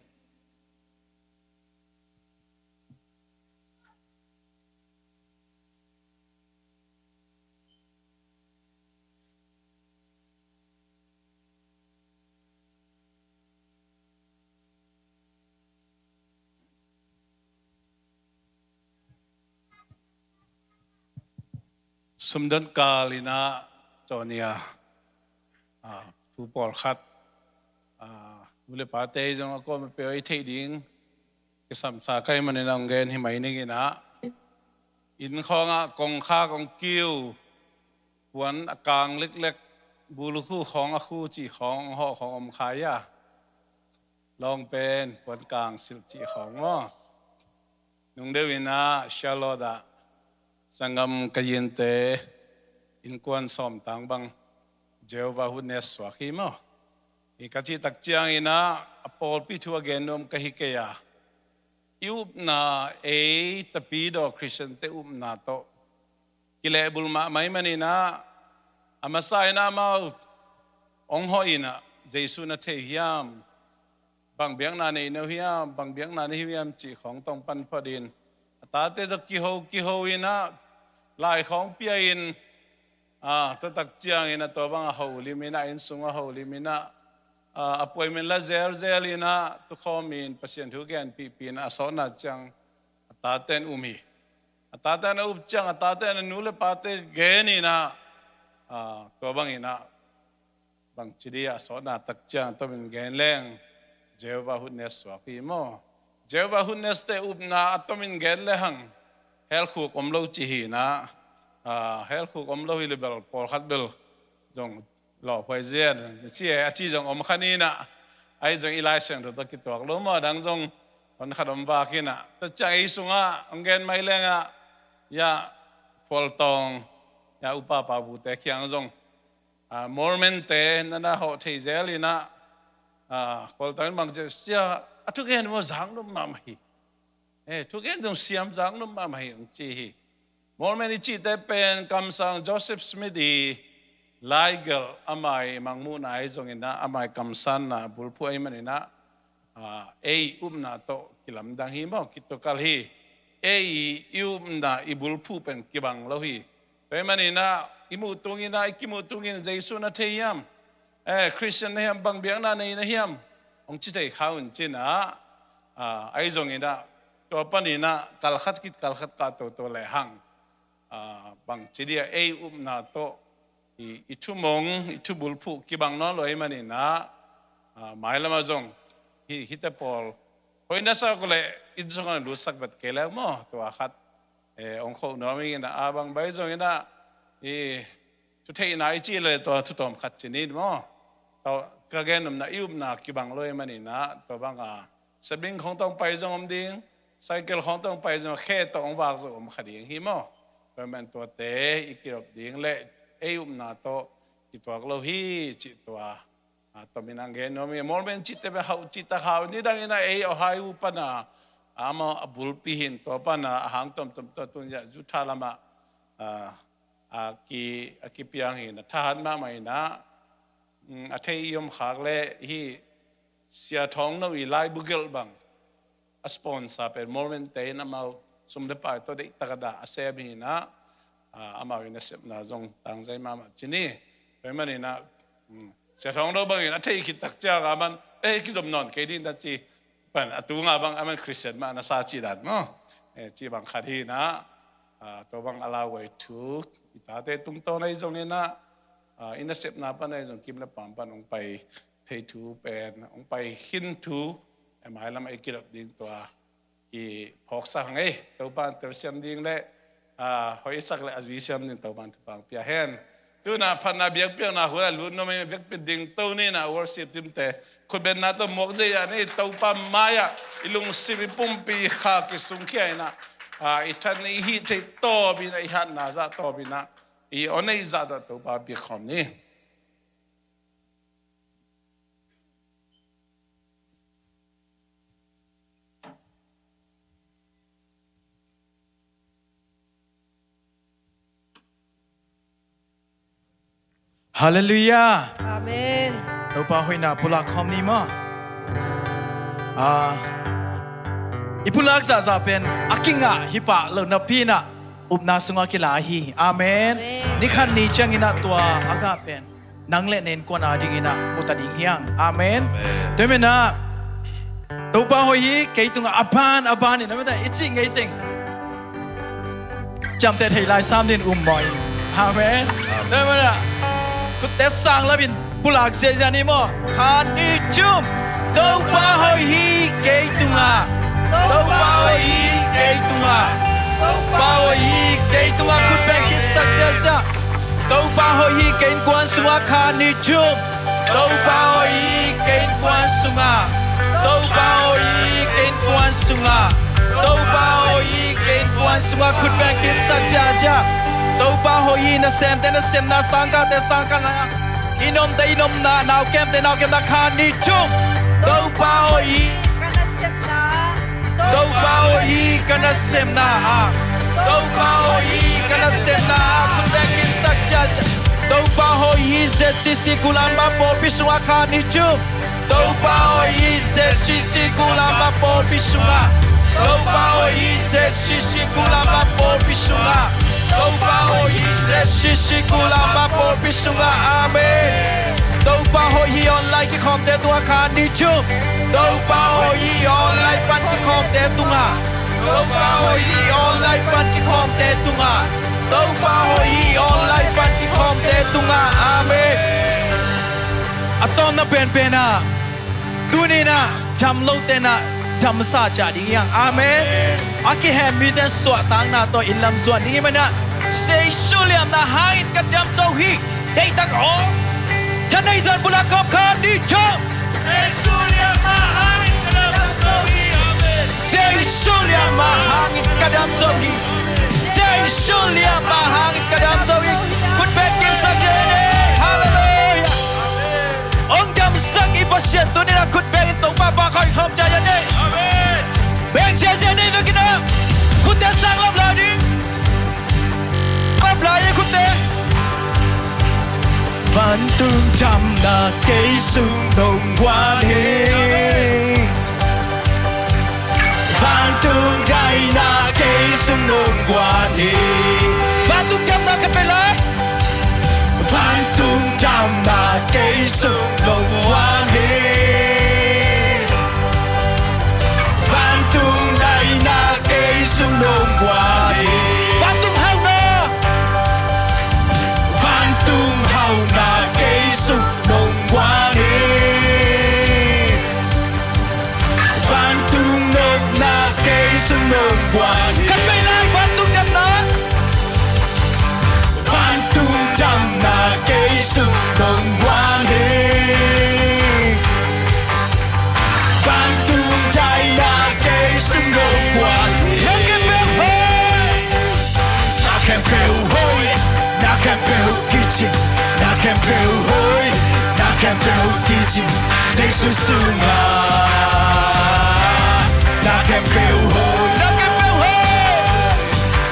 Sumdon kal inah Johnny a, ah, thu pawlkhat, ah, nu le pate zong a kawm a pia i theih ding kisamsa kai manin a hong gen hi mai ning inah, inn khawngah kongkhak hong kiu, puan a kang leklek, bulukhu khawng a khu cih khawng hong hawh khawng om khai a, lawng pen puan kang silh cih khawng maw? Nung deuh inah Charlotte ah sanggam ka yinte innkuan sawmtang bang Jehovah Witness suak hi maw? Hi ka cih tak ciang inah a pawlpi thu a gen nuam ka hi kei a, i upna, ei Tapidaw Khristiante upna tawh kilehbulh mahmah ahih manin ah, a masa inah amau hong hawh inah Jesu na thei hiam, bang biakna nei no hiam, bang biakna nei hiam cih khawng tawh hong pan phot in, a tate tawh kiho kiho inah lai khawng pia in, ah, tua tak ciang inah tua bang a holim inah, inn sung a holim inah, ah, appointment la zelzel inah tukhawm in Pasian thu genpihpih inah a sawtna ciang a taten um hi. A taten a up ciang a taten a nu le pate gen inah, ah, tua bang inah bangci dih a sawtna tak ciang a tomin gen leng Jehovah Witness suak hi maw? Jehovah Witness te upna a tomin gen lehang helkhuk om lo ci hi inah, ah, helkhuk om lo hi le bel pawlkhat bel zong lawphuai zian ci e a ci zong om kha ni inah, ahi zong i Lai Siangtho tawh kituak lo maw, a dang zong hon khat om vak inah, tua ciang ei sungah hong gen mai lengah, ya, khualtawng, ya, upa pabute kiang zong, ah, Mormon te na na hawh thei zel inah, ah, khualtawng in bang ci, sia, a thugen maw zang nuam mahmah hi. Eh, thugen zong siam zang nuam mahmah hi hong ci hi. Mormon i cihte pen kamsang Joseph Smith i laigelh, ama i mangmuhna ahi zong inah, ama i kamsanna bulphuh ahih manin ah, ah, ei upna tawh kilamdang hi maw, kitukal hi. Ei i upna i bulphuh pen kibang lo hi. Tua ahih manin ah i muh tung inah, i kimuh tung in Jesu na thei hiam? Eh, Khristian na hiam, bang biakna nei na hiam? Hong ci thei kha un ci inah, ah, ahi zong inah tua pan inah kalkhat khit kalkhat kah toto lehang, ah, bangci dih a ei upna tawh i, i thumong, i thubulphuh kibang nawn lo ahih manin ah, ah, mailam ah zong hi, hihte pawl hoih na sak leh inn sungah lutsak vet kei leng maw, tua khat, eh, hong khoh nuam ing inah, a bang bai zong inah i thutheihna i cih leh tua thutawm khat ci ni maw? Tua ka gen nopna, i upna kibang lo ahih manin ah tua bang a, sabing khawng tawh hong pai zong om ding, cycle khawng tawh hong pai zong, khe tawh hong vak zong om kha ding hi maw? Tua ahih man tuate i kidop ding le ei upna tawh kituak lo hi cih tua, ah, tomin hong gen nuam hi. Mormon cihte pen hau cih tak hau, nidang inah ei Ohio pan a, amau a bulpi hi in, tua pan a, a hang tomtom tua tun zia Utah lamah, ah, a ki, a kipiang hi inah, thahat mahmah inah, mm, a thei i om khak leh hih Sia Thawng No i laibu gelh bang a sponsor pen Mormon te in, amau sum le pai tawh deihtak a dah a sem hi inah, ah, amau i nasepna zong tangzai mahmah ci ni. Tua ahih manin ah, mm, Sia Thawng No bangin a thei khit tak ciang a man, eh, kizom nawn kei ding na ci pan, a tunga bang a man Khristian mah na sa cih dan maw? Eh, cih bang khat hi inah, ah, tua bang a lauhuai thu i tate tungtawn ahi zong inah, ah, i nasepna pan ahi zong kim le pam pan hong pai thei thu pen, hong pai khin thu, eh, mailam ah i kidop ding tua i phawksak hang ei. Topa in telsiam ding le, aa, hoihsak le a zuisiam ding Topa in thupha pia hen. Tuna phatna biakpiakna hula lut nuam ei, vekpi ding to ni na worship team te. Khutbetna tawh muak zei a ni Topa mai-ah i lungsim i pumpi i kha kisungkhia ina, aa, i that ni i hih theih tawpina i hatna zah tawpina i aw nei zah tawh Topa biak khawm ni. Halleluiah. Amen. Topa hoihna pulak khawm ni maw? Ah, i pulak zahzah pen a kingah hi pah lo napi inah upna sungah kila hi. Amen. Amen. Ni khat ni cianginah tua a gah pen nang le na innkuan a dinginah mu ta ding hi hang. Amen. Amen. Tua menah Topa hoih hi kei tungah a ban a ban in a meta i cih ngei teng ciamteh thei lai sam din um maw i. Amen. Amen. Tua menah khutte sang lapin pulak ziahziah ni maw? Khat ni thum. Topa hoih hi kei tungah. Topa hoih hi kei tungah. Topa hoih hi kei tungah. Khut beng kipsak ziahziah. Topa hoih hi kei innkuan sungah. Khat ni thum. Topa hoih hi kei innkuan sungah. Topa hoih hi kei innkuan sungah. Topa hoih hi kei innkuan sungah. Khut beng kipsak ziahziah. Topa hoih hi nasemte nasemna, sangkahte sangkahna, i nomte i nomna, naukemte naukemna. Khat ni thum. Topa hoih hi. Topa hoih hi ka nasemna ah. Topa hoih hi ka nasemna ah. Khut beng kipsak ziahziah. Topa hoih hi Z C C Kulampa pawlpi sungah. Khat ni thum. Topa hoih hi Z C C Kulampa pawlpi sungah. Topa hoih hi Z C C Kulampa pawlpi sungah. Topa hoih hi Z C C Kulampa pawlpi sungah. Amen. Topa hoih hi online kikhawmte tungah. Khat ni thum. Topa hoih hi online pan kikhawmte tungah. Topa hoih hi online pan kikhawmte tungah. Topa hoih hi online pan kikhawmte tungah. Amen. A tawpna penpen ah tuni inah dam lote inah damsa ciah ding hi hang. Amen. Amen. A kihen mite suahtakna tawh inn lam zuan ding hi manah Jesu liamna hangin ka dam zo hi. Deihtak aw. Tha nei zan pulak khawm. Khat ni thum. Jesu liamna hangin ka dam zo hi. Amen. Jesu liamna hangin ka dam zo hi. Jesu liamna hangin ka dam zo hi. Khut beng kipsak ziahziah. Halleluiah. Amen. Hong damsak i Pasian tuni inah khut bengin Topa pahkhawm ciahciah ni. Amen. Beng ciahciah ni vekin ah. Khutte sang lap lai ni. Lap lai ni khutte. Vantung damna kei sung nong guan hi. Vantung daina kei sung nong guan hi. Vantung damna ka pe lai. Vantung damna kei sung nong guan hi. Vantung daina kei sung nong guan hi. Vantung hauna. Vantung hauna kei sung nong guan hi. Vantung nopna kei sung nong guan hi. Ka pe lai vantung damna. Vantung damna kei sung nong guan hi. Vantung daina kei sung nong guan hi. Na khempeuh hoih. Na khempeuh hoih. Na khempeuh hoih. Na khempeuh hoih. Na khempeuh kicing Jesu sungah. Na khempeuh hoih. Na khempeuh hoih.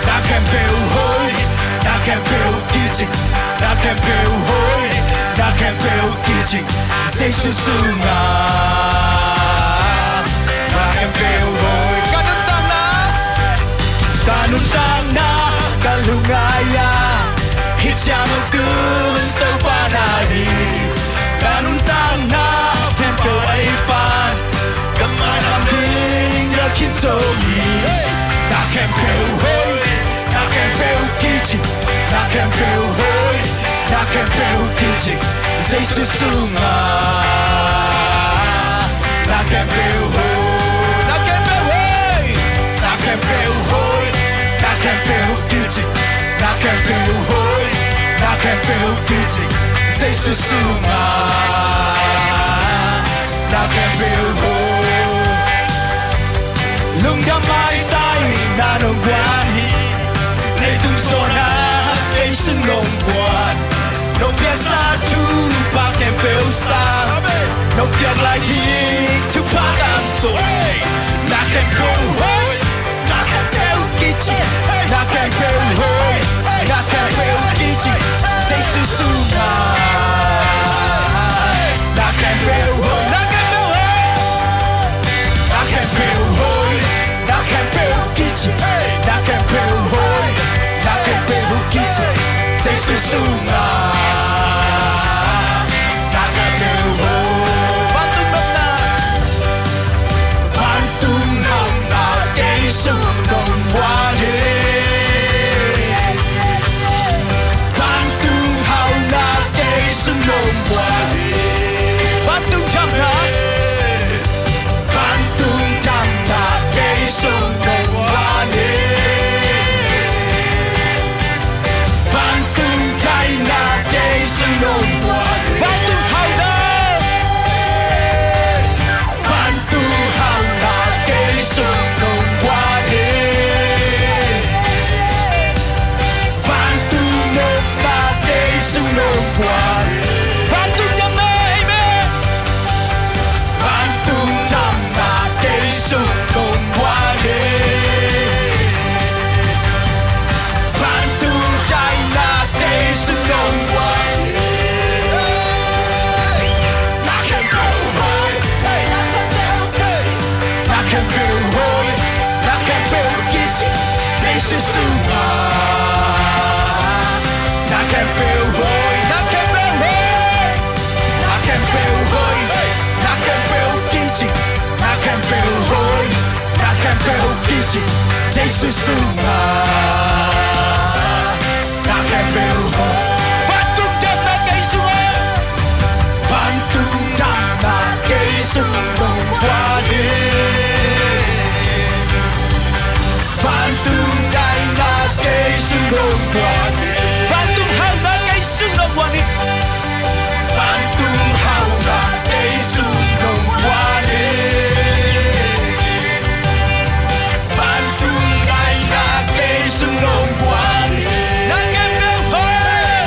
Na khempeuh hoih. Na khempeuh kicing. Na khempeuh hoih. Na khempeuh kicing Jesu sungah. Na khempeuh hoih. Ka nuntakna. Ka nuntakna ka lungngai a, hih ciang a kung Topa na hi. Ka nuntakna khempeuh a ei pan, ka mailam ding a khin zo hi. Na khempeuh hoih, na khempeuh kicing, na khempeuh hoih, na khempeuh kicing Jesu sungah. Na khempeuh hoih. Na khempeuh hoih. Khempeuh kici Jesu sungah na khempeuh hoih. Lungdam maitai na nong guan hi. Leitung zawhna kei sung nong guan. Nong piaksa thupha khempeuh sang. Amen. Nong piak lai ding thupha tamzaw. Hey! Na khempeuh hoih. Na khempeuh kici, na khempeuh hoih, na khempeuh kici Jesu sungah. Na khempeuh hoih, na khempeuh hoih, na khempeuh hoih, na khempeuh kici, na khempeuh hoih, na khempeuh kici Jesu sungah. Na khempeuh hoih. Vantung nopna, vantung nopna kei sung nong guan hi. Vantung hauhna kei sung nong guan hi. Vantung damna, vantung damna kei sung nong guan hi. Vantung daihna kei sung nong guan hi. Vantung hauhna, vantung hauhna kei sung nong guan hi. Vantung nopna kei sung nong guan hi. Vantung damna, amen. Vantung damna kei sung nong guan hi. Vantung daihna kei sung nong guan hi. Na khempeuh hoih, na khempeuh hoih, na khempeuh kici Jesu sungah. Na khempeuh hoih, na khempeuh hoih, na khempeuh hoih, na khempeuh kici, na khempeuh hoih, na khempeuh kici Jesu sungah. Na khempeuh hoih. Vantung damna kei sungah. Vantung damna kei sung nong guan hi. Vantung daihna kei sung nong guan hi. Vantung hauhna kei sung nong guan hi. Vantung hauhna kei sung nong guan hi. Vantung daihna kei sung nong guan hi. Na khempeuh hoih,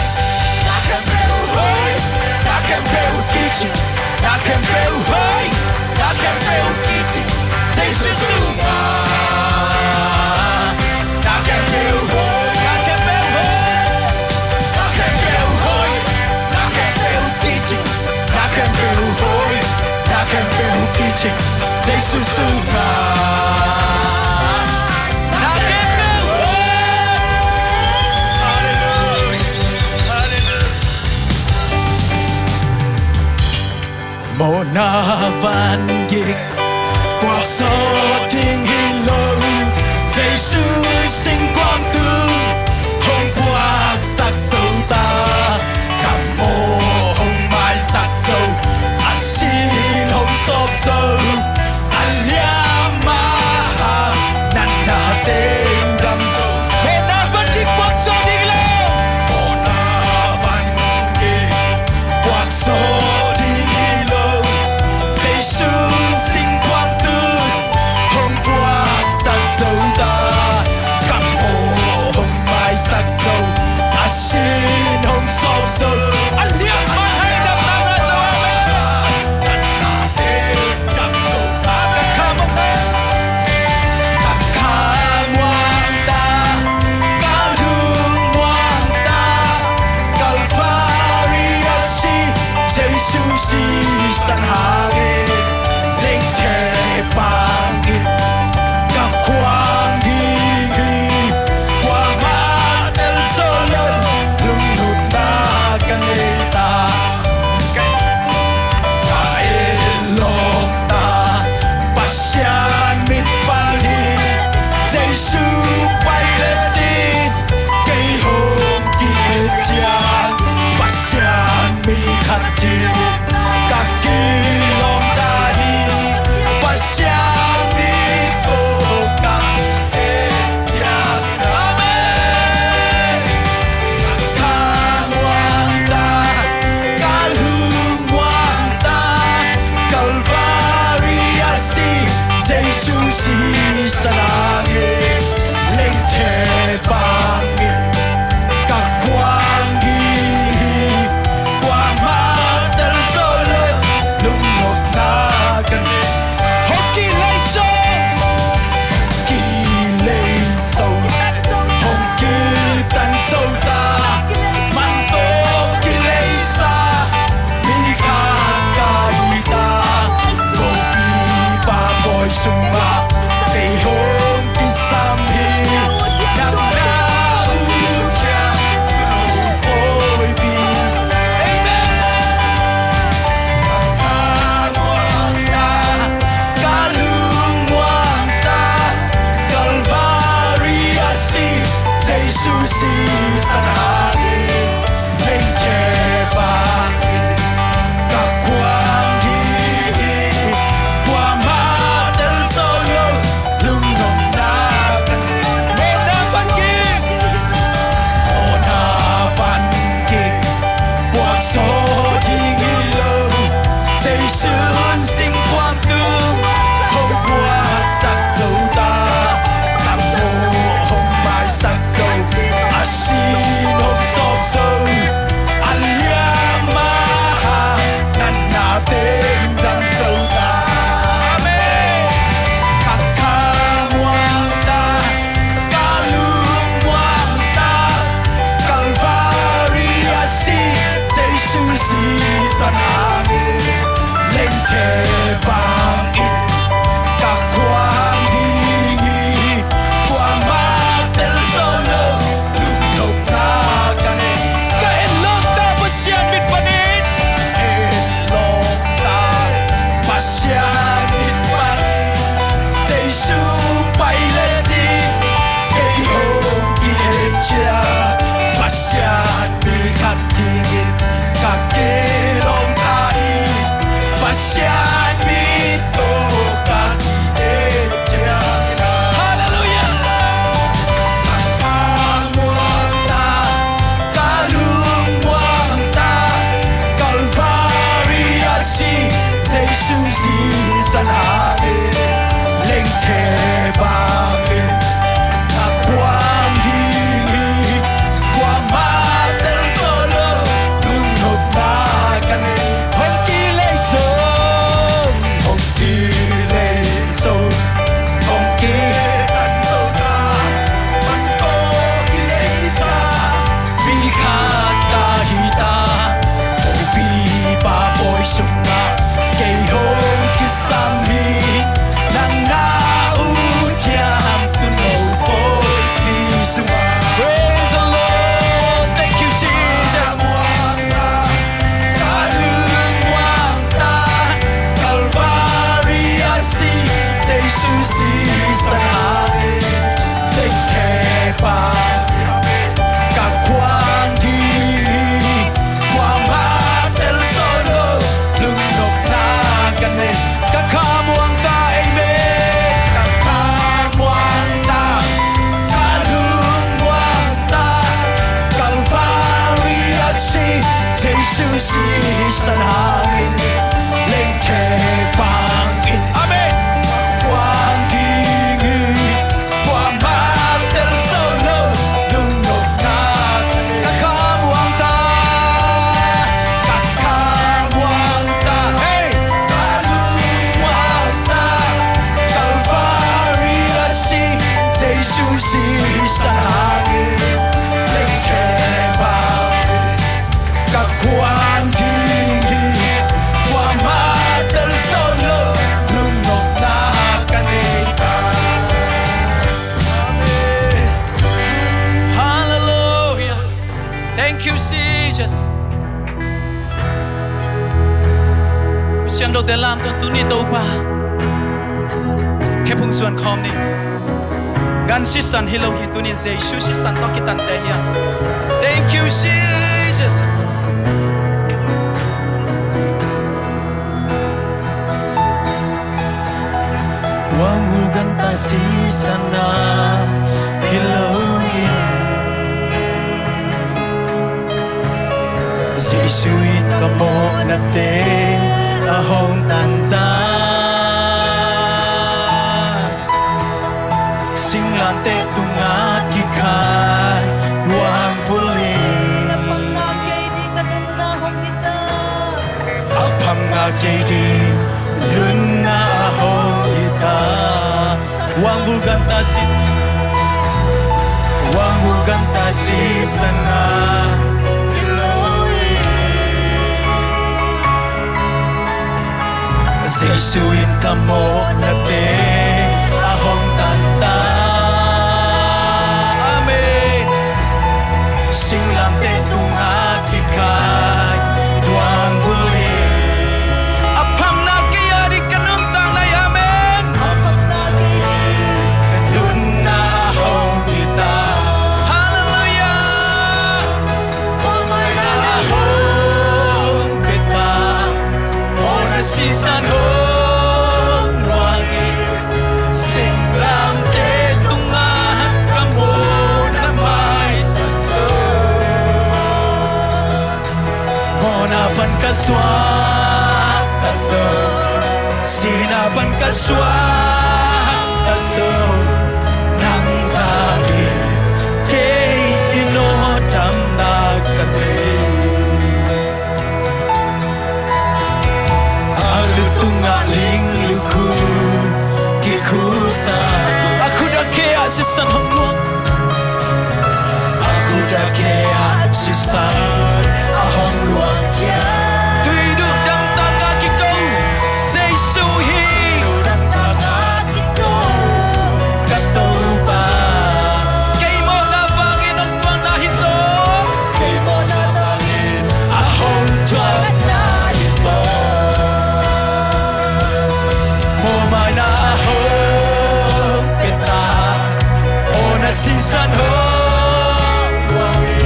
na khempeuh hoih, na khempeuh kici, na khempeuh hoih, na khempeuh kici Jesu sungah. Na khempeuh hoih, na khempeuh hoih, na khempeuh hoih, na khempeuh kici, na khempeuh hoih, na khempeuh kici Jesu sungah. Na khempeuh hoih. Halleluijah. Halleluijah. Mawhna van gik puakzawh ding hi lo. Jesu singkuang tung hong puaksak zo ta. Ka mawh hong maisak zo, a sin hong sawp zo, a liam a hang natna teng dam zo. Mawhna van gik puakzawh ding hi lo. Mawhna van gik puakzawh ding hi lo. Jesu singkuang tung hong puaksak zo ta. Ka mawh hong maisak zo, a sin hong sawp zo, a liam a hang natna teng dam zo. Amen. Ka kha muang ta, ka kha muang ta, ka lung muang ta, Calvary a si Jesu sisan hangin, lengthe pangin ka khuang ding hi. Kuamah tel zo lo, lungnopna ka Jesu sisan hangin lengthe bangin ka kuang ding hi. Kuamah tel zo lo lungnopna ka nei. Hong kilei zo, kilei zo, hong kitan zo ta, man tawh kileisa mi khat ka hi ta. Kopi pa pawi sungah kei hong kisam hi. Nang na ut ciang ka lungmuang ta. Amen. Ka lungmuang ta, ka lungmuang ta, Calvary a si Jesu sisan hangin lengthe bangin ka kuang ding hi. Kuamah tel zo lo lungnopna ka nei. Mawhna van ging, mawhna van ging, puak zo ding hi lo. Jesu in singkuang tung hong puaksak zo ta, kammal hong maisak zo, a sin hong sawp zo, a liam a hang natna teng dam zo ta. Amen. Ka khamuang ta, ka lungmuang ta, Calvary a si Jesu sisan hangin lengthe bangin ka kuang ding hi. Kuamah tel zo lo lungnopna ka nei. Ka en lawng ta Pasian mit panin, en lawng ta Pasian mit panin, Jesu pailei ding kei hong ki-et ciang, Pasian mi khat dingin ka kilawm ta hi. Pasian mi tawh ka ki-et ciangin. Halleluiah. Ka khamuang ta, ka lungmuang ta, Calvary a si Jesu sisan hangin lengthe bangin ka kuang ding hi. Kuamah tel zo lo lungnopna ka nei. Hong kilei zo, hong kilei zo, hong kitan zo ta, man tawh kileisa mi khat ka hi ta. Kopi pa pawi sungah kei hong kisam hi. Nang na ut ciang ka lungmuang ta. Praise the Lord. Thank you, Jesus. Ka lungmuang ta, Calvary a si Jesu sisan hangin lengthe bangin ka kuang ding hi. Kuamah tel zo lo lungnopna ka nei. Ka khamuang ta, amen. Ka khamuang ta, ka lungmuang ta, Calvary a si Jesu sisan hangin lengthe bangin, amen, ka kuang ding hi. Kuamah tel zo lo lungnopna ka nei. Ka khamuang ta, ka khamuang ta, hey, ka lungmuang ta, Calvary a si Jesu sisan hangin lengthe bangin ka kuang ding hi. Kuamah tel zo lo lungnopna ka nei ta. Amen. Hallelujah. Thank you, Jesus. Siangtho te lam tawh tuni Topa khe phung zuan khawm ni. Gan sisan hi lo hi, tunin Jesu sisan tawh kitante hi a. Thank you, Jesus. Wang ul ganta sisan na hi lo hi. Jesu in ka mawhnate a hong tan ta. Ganta sisan, wang uh ganta sisan a hi lo hi. Jesu in ka mawhnate a hong tan ta. Amen. Singlamteh tungah kikhai tuangbul hi. A phamna kei a ding ka nuntakna hi. Amen. A phamna kei ding ka nunna a hong pia ta. Halleluiah. Mawhmaina a hong pia ta. Mawhna sisan hong luang hi. Singlamteh tungah ka mawhna maisak zo. Mawhna pan ka suakta zo. Sihna pan ka suakta zo. Nang vangin kei in aw damna ka nei. A lu tungah ling lukhu kikhusa. A khut a khe ah sisan hong luang. A khut a khe ah sisan a hong luang khia. Tuiduh dangtak ah kiko Jesu hi. Tuiduh dangtak ah kiko ka Topa. Kei mawhna bangin hong tuakna hi zaw. Kei mawhna bangin a hong tuakna hi zaw. Mawhmaina a hong pia ta. Mawhna sisan hong luang hi.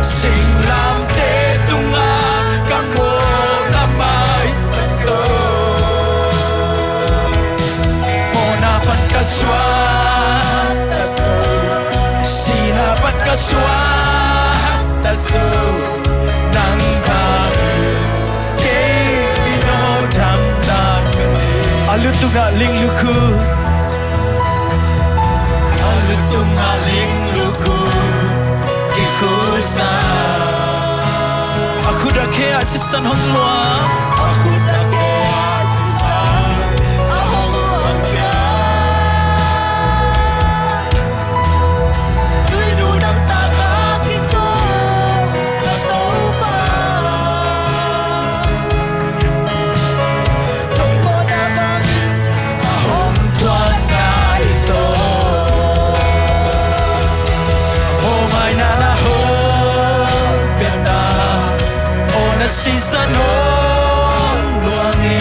Singlamteh tungah ka mawhna maisak zo. Mawhna pan ka suakta zo. Sihna pan ka suakta zo. Nang vangin kei in aw damna ka nei. A lu tungah ling lukhu. A lu tungah ling lukhu kikhusa. A khut a khe ah sisan hong luang. A khut a khe ah sisan a hong luang khia. Tuiduh dangtak ah kiko ka Topa. Kei mawhna bangin a hong tuakna hi zaw. Mawhmaina a hong pia ta. Mawhna sisan hong luang hi.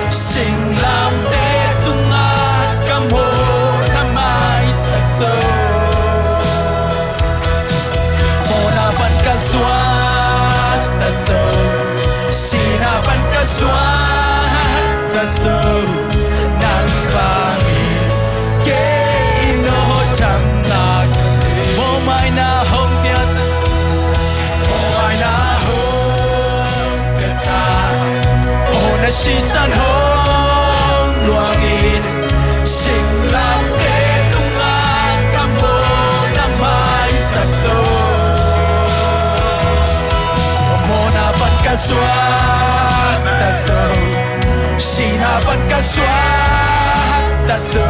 Singlamteh tungah ka mawhna maisak zo. Mawhna pan ka suakta zo. Sihna pan ka suakta zo. Nang vangin kei in aw damna ka nei. Mawhmaina hong pia ta. Mawhmaina hong pia ta. Mawhna sisan hong luang hi. Singlamteh tungah ka mawhna maisak zo. Mawhna pan ka suakta zo. Sihna pan ka suakta zo.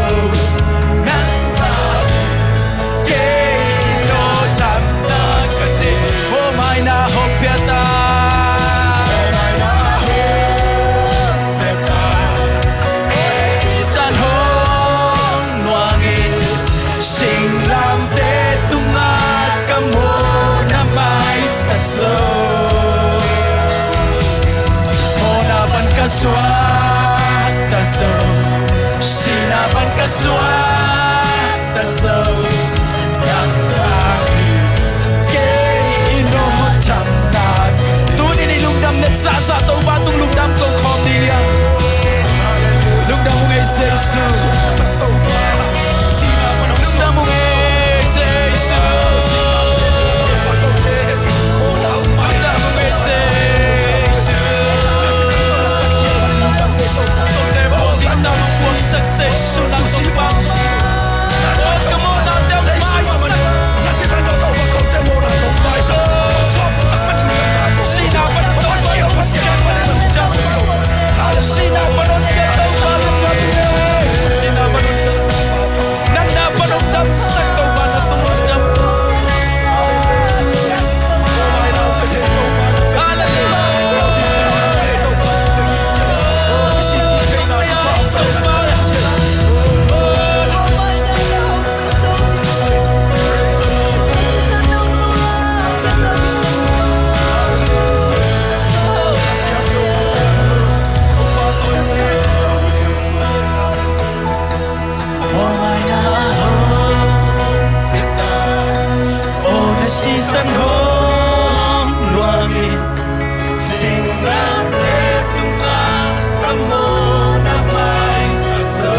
Nang vangin kei in aw damna ka nei. Mawhmaina hong pia ta. Mawhmaina hong pia ta. Mawhna sisan hong luang hi. Singlamteh tungah ka mawhna maisak zo. Mawhna pan ka suakta zo. Sihna pan ka suakta zo. Nang vangin kei in aw damna. Tuni in i lungdam na sasa Topa tung lungdam ko khawm ni a. Lungdam ung ei Jesu. Lungdam ung ei Jesu. Lungdam ung ei Jesu. Tua te pawh ding tau puaksak Jesu nang Topa. San hong luang in, singlamteh tungah ka mawhna maisak zo.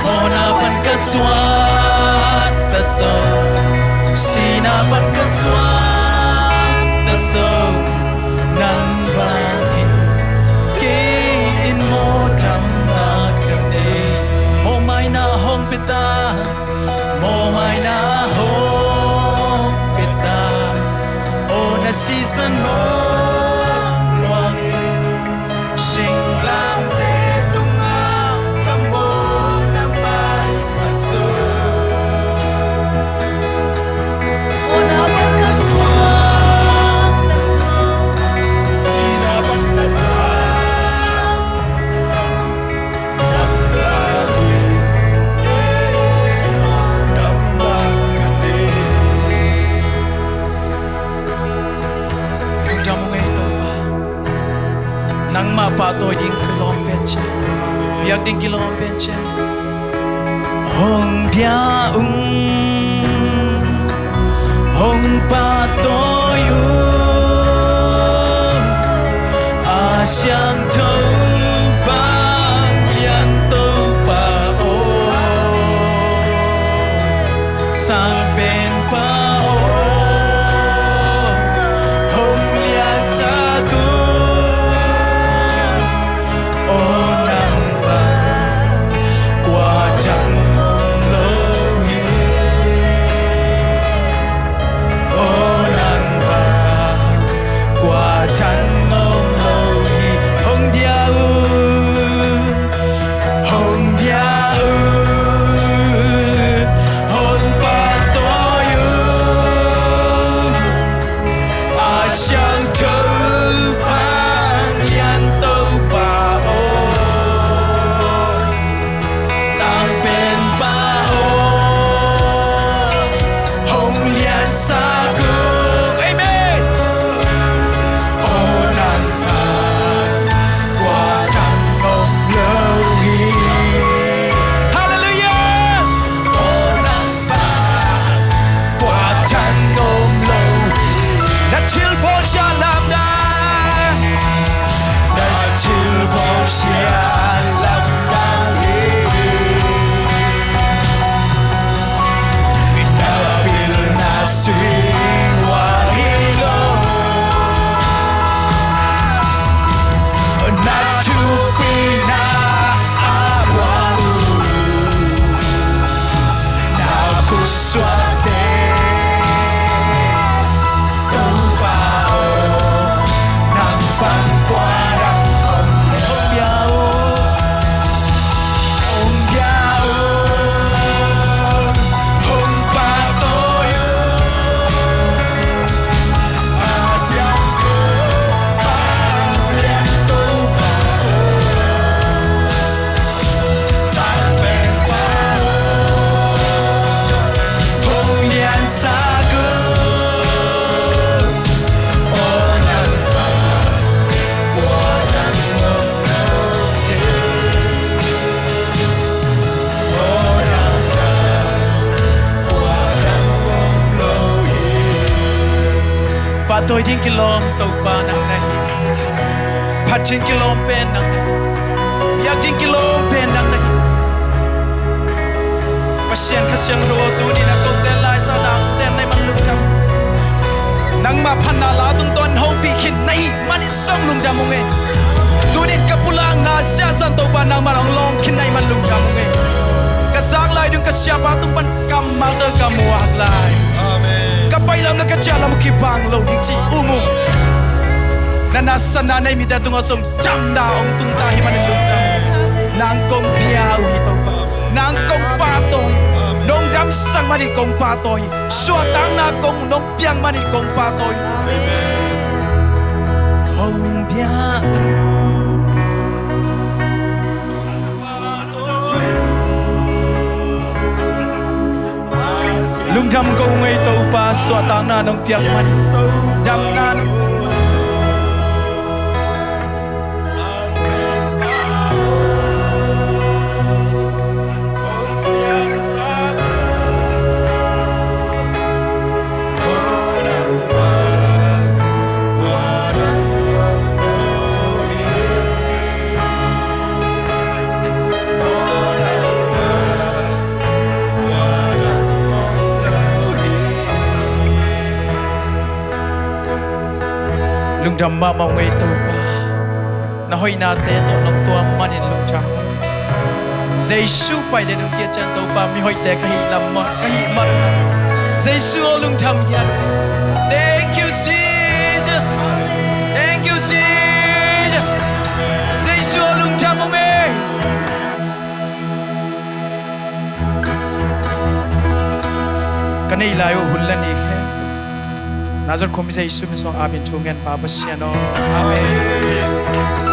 Mawhna pan ka suakta zo, sihna pan ka suakta zo, nang bangin kei in mawh damna ka nei. Mawhmaina hong pia ta, mawhmaina hong pia ta. Aw na sisan hong luang in, singlamteh tungah ka mawhna maisak zo. Mawhna pan ka suakta zo, sihna pan ka suakta zo. Lungdam ung ei Topa. Nangmah pahtawi ding kilawm pen ciang, biak ding kilawm pen ciang. Hong bia ung, hong pahtawi ung, a siangtho vanglian Topa aw, Sang Penpa aw, hong liansak ung. Aw nang bang kua dang om lo hi. Aw nang bang kua dang om lo hi. Hong bia un, hong bia un, hong pahtawi un. A siangtho vanglian Topa aw, Sang Penpa aw, hong liansak ung. Amen. Aw nang bang kua dang om lo hi. Halleluiah. Aw nang bang kua dang om lo hi. Na thilbawl siah lamdang, na thilbawl siah lamdang hi. Na pilna sui ua hi lo, na thupina a bua uh. Na khutsuahte Topa aw, nang bang kua dang om lo hi. Hong bia un, hong bia un, hong pahtawi un. A siangtho vanglian Topa aw, Sang Penpa aw, hong liansak un. Aw nang bang kua dang om lo hi. Aw nang bang kua dang om lo hi. Pahtawi ding kilawm Topa nang na hi. Phat ding kilawm pen nang na hi. Biak ding kilawm pen nang na hi. Pasian Kha Siangtho aw, tuni-in a kote laisakna hong sem na hih man lungdam. Nangmah phatna la tungtawn hopih khin na hih manin zong lungdam ung ei. Tuni-in ka pulakna ziahziah Topa nangmah hong lawng khin na hih man lungdam ung ei. Ka zak lai ding ka siapa tung pan kammal tawh ka muak lai. Amen. Ka pailam le ka ciahlam kibang lo ding ci um ung. Na nasepna nei mite tungah zong damna hong tung ta hih manin lungdam. Nang kong bia uh hi Topa. Nang kong pahtawi. Nong damsak manin kong pahtawi. Suahtakna kong nong piak manin kong pahtawi. Hong bia un. Lungdam ko ung ei Topa, suahtakna nong piak manin, damna nong Lungdam mahmah ung ei Topa. Na hoihnate tawh nong tuam manin lungdam ung. Jesu pai le dong kia ciang Topa, mi hoihte ka hih lam maw, ka hih man. Jesu aw lungdam hiat ung ei. Thank you, Jesus. Thank you, Jesus. Jesu aw lungdam ung ei. Ka nei lai uh hun le ni khe Nazareth khua mi Jesu min suang apin thu ngen Pa Pasian aw. Amen.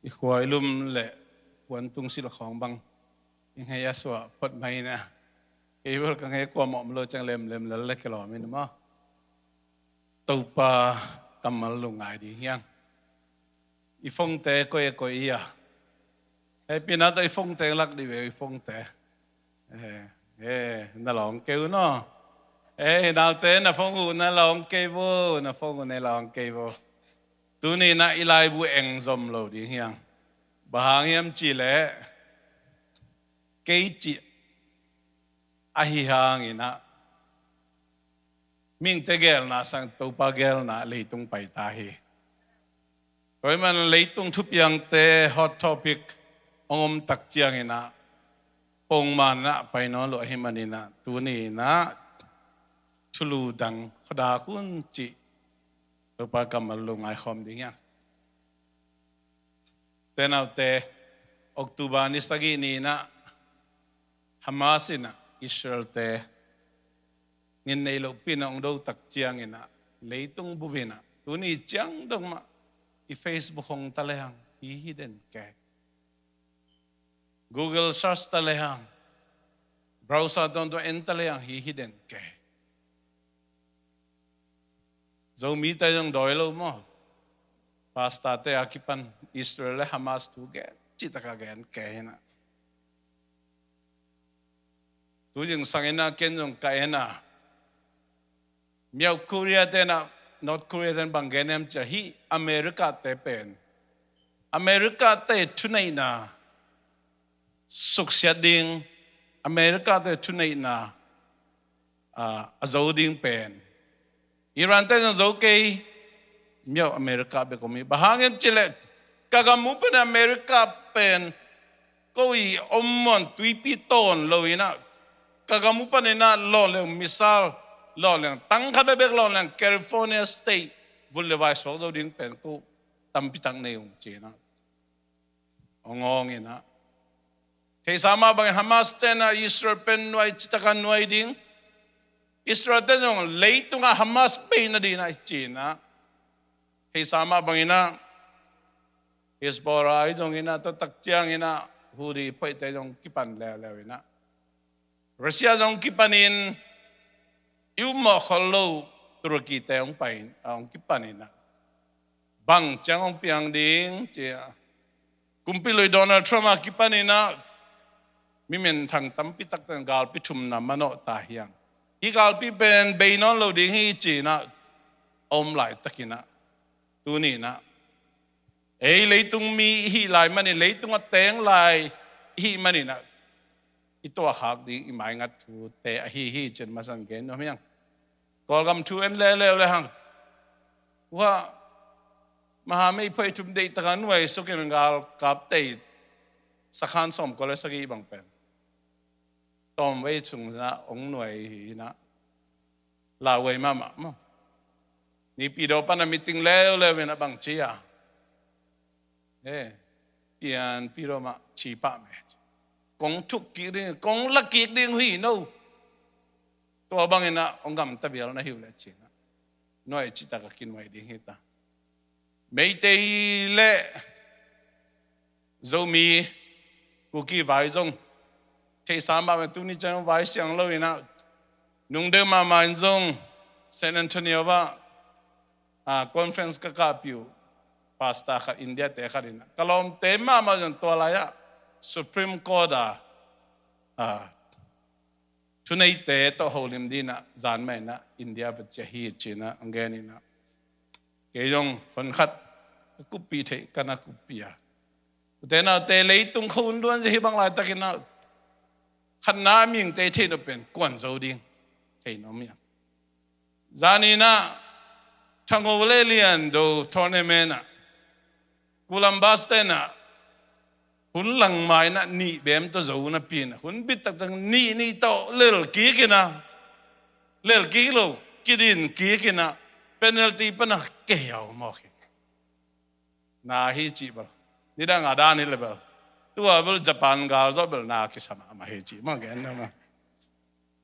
I khua i lum le puantung silh khawng bang i ngei a suah phot mai na. Kei bel ka ngei kuamah om lo ciang lemlem lel le kilawm in maw. Topa kammal lungngai ding hiang. I phone-te koi a koi i a. Hei, pina tawh i phone-te lak dih ve, i phone-te. Eh, eh, na lawng kei uh no. Eh, naute, na phone uh na lawng kei vo, na phone uh na lawng kei vo. Tuni na i laibu eng zom lo ding hiang. Bang hang hiam cih leh kei cih ahi hangin ah mihingte gelna sang Topa gelna leitung pai ta hi. Tua ahih man leitung thupiangte hot topic hong om tak ciangin ah pongman ah pai nawn lo ahih manin ah tuni in ah thulu dang khuadak un cih Topa kammal lungngai khawm ding hiang. Te naute, October ni sagih ni in ah Hamas in ah Israel-te ngin nei lohpi in ah hong do tak ciangin ah leitung bup in ah tuni ciang dong mah i Facebook hong ta lehang hi hi den kei. Google search ta lehang, browser tawntung en ta lehang hi hi den kei. Zomite zong dawi lo maw? Pastor-te a kipan Israel le Hamas thu gen cihtak a gen kei hi in ah. Tu zingsang in ah ken zong ka en a, Miauh Korea-te in ah North Korea-te in bang gen hiam cih leh hih America-te pen America-te thuneihna suksiat ding, America-te thuneihna, ah, a zo ding pen Iran-te zong zo kei, Miauh America bek om hi. Bang hang hiam cih leh ka gam uh panin America pen ko i om mawn tuipi tawn lo in ah, ka gam uh panin ah lawn leng missile, lawn leng tang khat bekbek, lawn leng California State vun le vai suak zo ding pen ko tampi tak nei ung ci in ah hong awng in ah. Theihsa mah bangin Hamas-te in ah Israel pen nuai citak a nuai ding. Israel-te zong leitungah Hamas bei nading in ah ci in ah. Theihsa mah bangin ah Hezbollah i zong in ah, tua tak ciangin ah Houthi phoihte zong kipan leuleu in ah. Russia zong kipanin i upmawh khol lo Turkey-te hong pai in, a hong kipanin ah bang ciang hong piang ding ci a. Kumpi lui Donald Trump a kipanin ah mi minthang tampi takte in galpi thumna manawh ta hiang. Hih galpi pen bei nawn lo ding hi ci in ah a om laitakin ah tuni in ah ei leitung mi i hih lai manin, leitung a teng lai i hih manin ah i tuahkhak ding i maingat thute ahi hi ci in masan gen nuam hiang. Kawlgam thu en leuleu lehang, hua Mahamei phoih thum deihtak a nuai sukin galkapte sakhan sawmkua le sagih bang pen tawmvei sung in ah hong nuai hi in ah, lauhuai mahmah maw? Naypyidaw pan a meeting leuleu in ah bang ci a, eh, Naypyidaw mah ci pah meh, kong thuk kik ding, kong la kik ding uh hi no. Tua bangin ah hong gamta vial na hi uh leh ci in ah nuai cihtak a kinuai ding hi ta. Meitei le Zomi, Kuki vai zong theihsa mahmah, tuni ciang vai siang lo inah, nungdeuh mahmah in zong San Antonio ah a conference ka kahpih uh, pastor khat, India-te khat inah, ka lawmte mahmah zong tua lai-ah Supreme Court a, a thuneite tawh holim dinah zan mah inah India va ciah hi, cinah hong gen inah, kei zong hon khat ka kuppih theih, ka na kuppih a. Ute naute, leitung khua hun luanzia hi bang laitakinah khatna a mihingte i theih nop pen kuan zo ding thei nuam hiam? Zan inah Thangho le Liando tournament ah Columbus tenah hun langmai inah nih bem tawh zo napi inah, hun bit tak ciang nih nih tawh lel kik inah, lel kik lo, kidin kik inah, penalty panah kei au mawk hi. Na hi cih bel, nidang a dan hi le bel, tua bel Japan gal zawh bel na kisa mahmah hi cih mah gen na mah,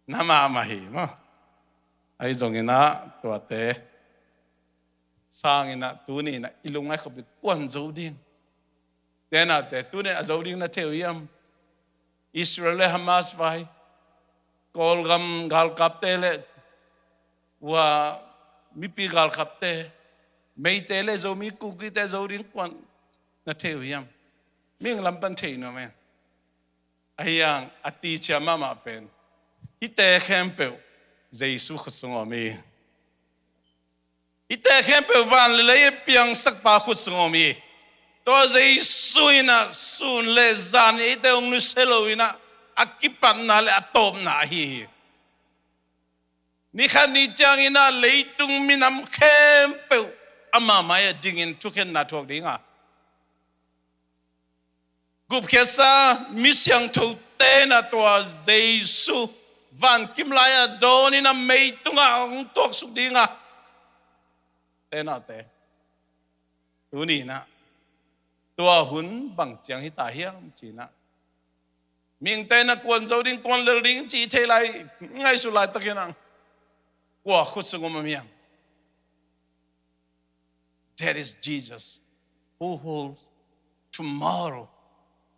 na mahmah hi maw. Ahi zong inah tuate sang inah tuni inah i lungngai khop ding, kuan zo ding. Ute naute, tuni a zo ding na thei uh hiam? Israel le Hamas vai, Kawlgam galkapte le ua mipi galkapte, Meite le Zomi Kukite zo ding kuan na thei uh hiam? Mihing lam pan thei nuam e. Ahi hang a ticia mahmah pen, hihte khempeuh Jesu khut sung om hi. Hihte khempeuh van le lei a piangsakpa khut sung om hi. Tua Jesu inah sun le zan eite hong nusia lo inah a kipatna le a tawpna ahi hi. Ni khat ni ciang inah leitung minam khempeuh ama mai-ah dingin thukhenna thuak dinga, gupkhiatsa mi siangthote inah tua Jesu vankim lai-ah dawn inah mei tungah hong tuaksuk dinga, ute naute, tuni inah tua hun bang ciang hi ta hiam cinah, mihingte inah kuan zo ding, kuan lel ding cih thei lai, ngaihsut laitakinah kua khut sung om hiam? That is Jesus, who holds tomorrow,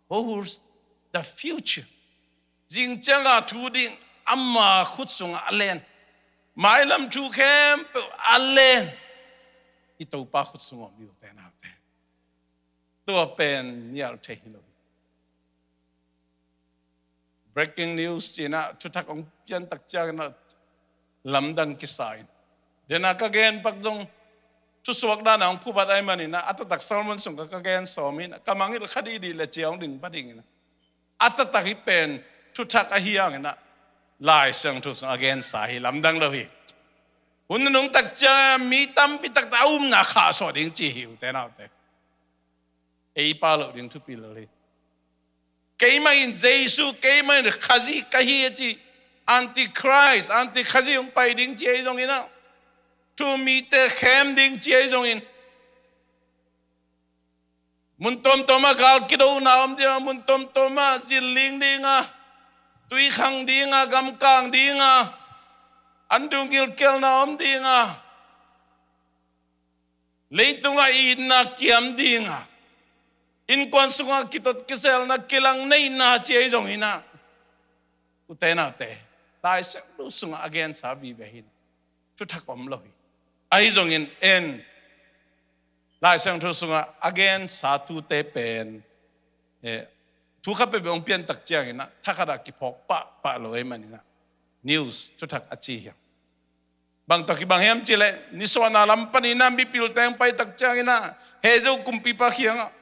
who holds the future. Zing cianga thu ding ama khut sungah a len, mailam thu khempeuh a len i Topa khut sungah om hi, ute naute. Tua pen nial thei hi lo hi. Breaking news cinah thuthak hong piantak cianginah lamdang kisa in, denah ka gen pak zong thusuak danah hong phubat ahi maninah a taktak sermon sung ka, ka gen sawm inah, ka mangngilh kha dihdih le cia hong ding pa dinginah, a taktak hi pen thuthak ahi hanginah Lai Siangtho sung a gensa hi, lamdang lo hi. Hun nunung tak ciang mi tampi takte a upna khahsuah ding ci hi, ute naute. Ei pa loh ding thupi lo hi. Keimah in Jesu, keimah in Khazih ka hi a ci, Antichrist, Antikhazih hong pai ding ci ahi zonginah, thu mite khem ding ci ahi zongin, mun tuamtuamah gal kidona om dinga, mun tuamtuamah zinling dinga, tuikhang dinga, gamkang dinga, an dungil kialna om dinga, leitungah itna kiam dinga, innkuan sungah kitot kiselna kilang neihna ci ahi zonginah, ute naute, Lai Siangtho sungah a gensa vive hi. Thuthak om lo hi. Ahi zongin en, Lai Siangtho sungah a gensa thute pen, eh, thu khat peuhpeuh hong piantak cianginah thakhatah kiphawk pahpah lo ahi maninah news thuthak a ci hi. Bang tawh kibang hiam cihleh, nisuahna lam paninah mipilte hong paitak cianginah Herod kumpipa kiangah,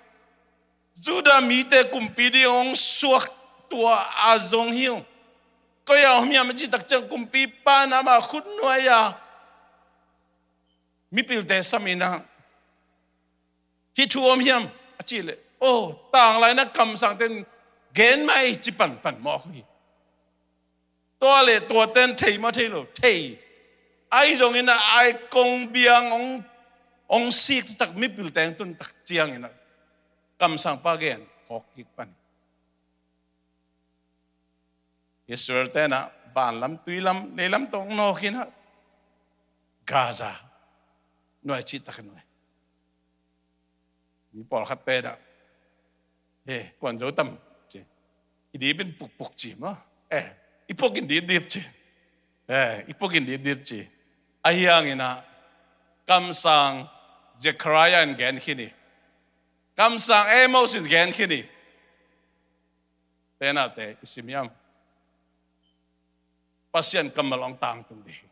Judah mite kumpi ding hong suak tua a zong hi uh. Koi a om hiam a cihtak ciang, kumpipa in ama khutnuai-a mipilte saminah, hih thu om hiam a cihleh, aw, tanglai na kamsangte in gen mah ei ci panpan mawk uh hi. Tua le tuate in thei maw, thei lo, thei. Ahi zongin a ai kong biang hong, hong sik tak mipilte hong tuntak cianginah kamsangpa gen khawk kik pan hi. Israel tenah vanlam, tuilam, leilam tawh hong nawkinah Gaza nuai cihtak nuai. Mi pawlkhat tenah He, kuan zo tam ci. I dip in pukpuk ci maw. Eh, i puk in dipdip ci. Eh, i puk in dipdip ci. Ahi hangin ah kamsang Zechariah in gen khin hi. Kamsang Amos in gen khin hi. Te naute, i sim hiam? Pasian kammal hong tangtung ding hi.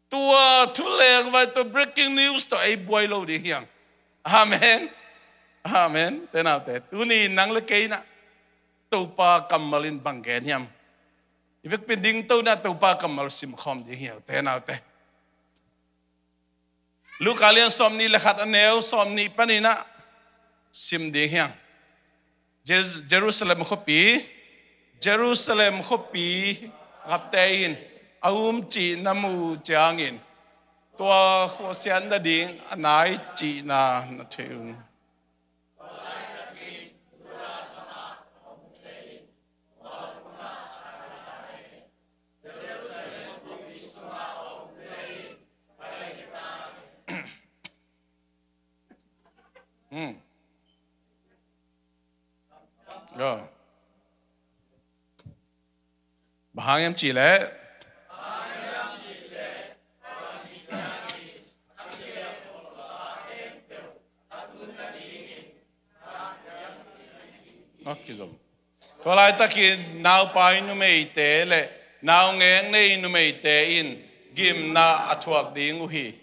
Tua thu leng vai, tua breaking news tawh ei buai lo ding hi hang. Amen. Amen. Te naute, tuni nang le kei in ah Topa kammal in bang gen hiam? I vekpi in dingto in ah Topa kammal simkhawm ding hi hang, te naute. Luka lian sawmnih le khat, a neu sawmnih panin ah sim ding hi hang. Jer-, Jerusalem khuapi, Jerusalem khuapi gapte in a um cih na muh ciangin tua khuasiat nading a nai cihna na thei un. Hmm. Yo. Bang hang hiam cih leh, Ok, kizom. Tua laitakin naupai numeite le naungek nei numeite in gimna a thuak ding uh hi.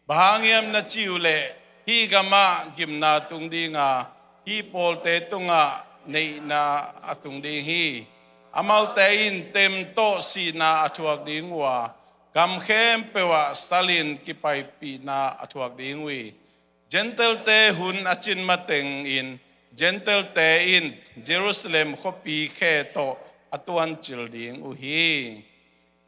Bang hang hiam na cih uh leh, hih gamah gimna tung ding a, hih pawlte tungah neihna a tung ding hi. Amaute in tem tawh sihna a thuak ding uh a, gam khempeuh ah salin kipaipihna a thuak ding uh hi. Gentile-te hun a cin matengin Gentile-te in Jerusalem khuapi khe tawh a tuancil ding uh hi.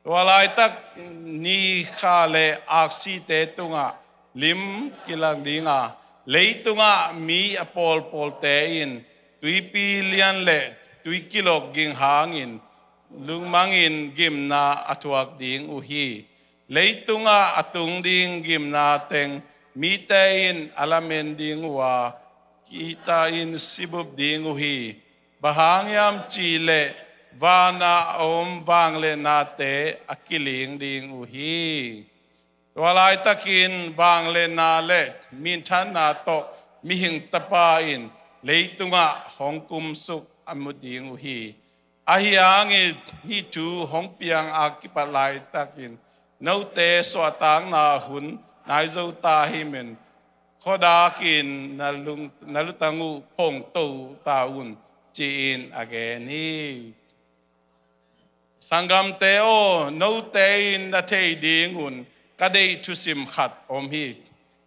Tua laitak ni kha le aksite tungah lim kilang ding a, leitungah mi a pawlpawlte in tuipi lian le tui kilawk ging hangin lungmangin gimna a thuak ding uh hi. Leitungah a tung ding gimna teng mite in a lamen ding uh a, kihta-in sibup ding uh hi. Bang hang hiam cih leh, vanah a om vang le nate a kiling ding uh hi. Tua laitakin vang le na le minthanna tawh Mihing Tapa in leitungah hong kumsuk a mu ding uh hi. Ahi hangin hih thu hong piang a kipat laitakin note suahtakna hun nai zo ta hih manin khuadakin na lung, na lutang uh phongto ta un, ci-in a gen hi. Sanggamte aw, note in na thei dingun ka deih thusim khat om hi.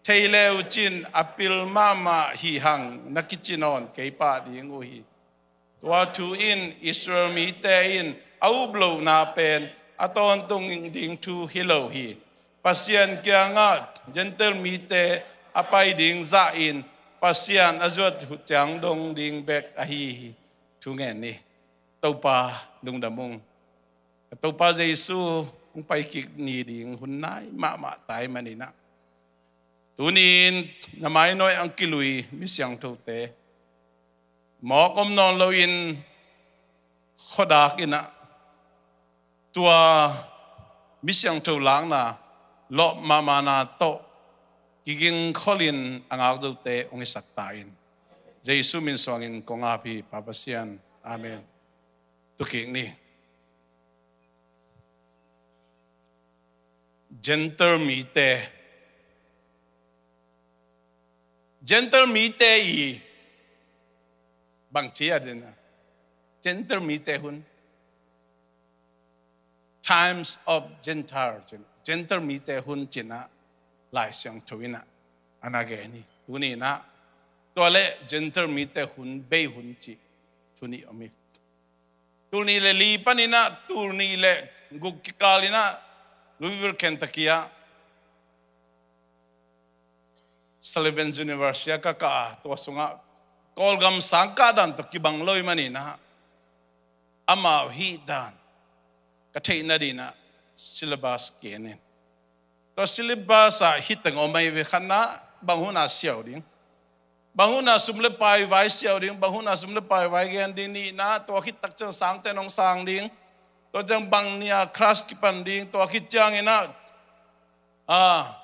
Thei le uh cin a pil mahmah hi hang, na kici nawn kei pah ding uh hi. Tua thu in Israel mite in a up lohna pen a tawntung ding thu hi lo hi. Pasian kiangah Gentile mite a pai ding zahin Pasian a zuat uh ciang dong ding bek ahi hi. Thu ngen ni. Topa lungdam ung. Ka Topa Jesu hong pai kik ni ding hun nai mahmah ta ahih manin ah, tuni-in na mai nuai-ah hong kilui mi siangthote mawk om nawn loin khuadak in ah, tua mi siangtho lakna lawp mahmahna tawh kigingkholin a ngak zote hong hisak ta in. Jesu min suangin kong ap hi, Pa Pasian. Amen. Tukik ni. Gentile mite. Gentile mite i bangci a ding a, Gentile mite hun. Times of Gentile, Gentile mite hun ci-in ah Lai Siangtho in ah a na gen hi. Tuni-in ah tua le Gentile mite hun, bei hun cih thu nih om hi. Tul nih le li panin ah tul nih le guk kikal in ah Louisville, Kentucky ah Sullivan University ah ka kah a, tua sungah Kawlgam sang kah dan tawh kibang lo ahih manin ah amau hih dan ka theih nading ah syllabus gen in. Tua syllabus ah hih teng om ahi ve, khatna bang hun a siau ding, Bang hun ah sum le pai vai siau ding, bang hun ah sum le pai vai gen ding, nihna, tua khit tak ciang sangte nong sang ding, tua ciang bang ni-a crash kipan ding, tua khit ciangin ah, ah,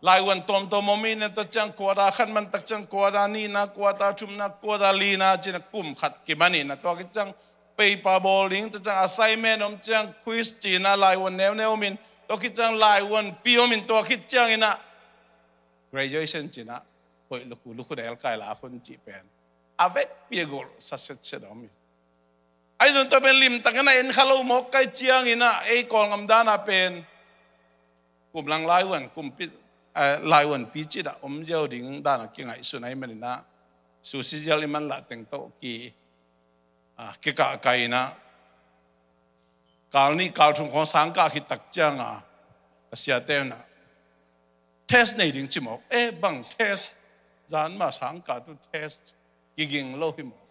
laivuan tuamtuam om in ah, tua ciang quarter khat man tak ciang quarter nihna, quarter thumna, quarter lina, ci-in ah kum khat kiman in ah, tua khit ciang paper bawl ding, tua ciang assignment om ciang quiz ci-in ah laivuan neuneu om in, tua khit ciang laivuanpi om in, tua khit ciangin ah graduation ci-in ah hoih lukhu, lukhu delkai lak hun cih pen a vekpi a gol sa setset om hi. Ahi zong tua pen limtakin a en kha lo mawk, ahih ciangin ah ei Kawlgam dan ah pen kum lang laivuan, kumpi, eh, laivuanpi cih dah om ziau ding dan a kingaihsun ahih manin ah, susi zial i manlah teng tawh ki, ah, kikahkah in ah, kal nih kal thum khawng sangkah khit tak ciang a, a siate in ah test nei ding ci mawk. Eh, bang test? Zan mah sangkah tu test, kiging lo hi mawk.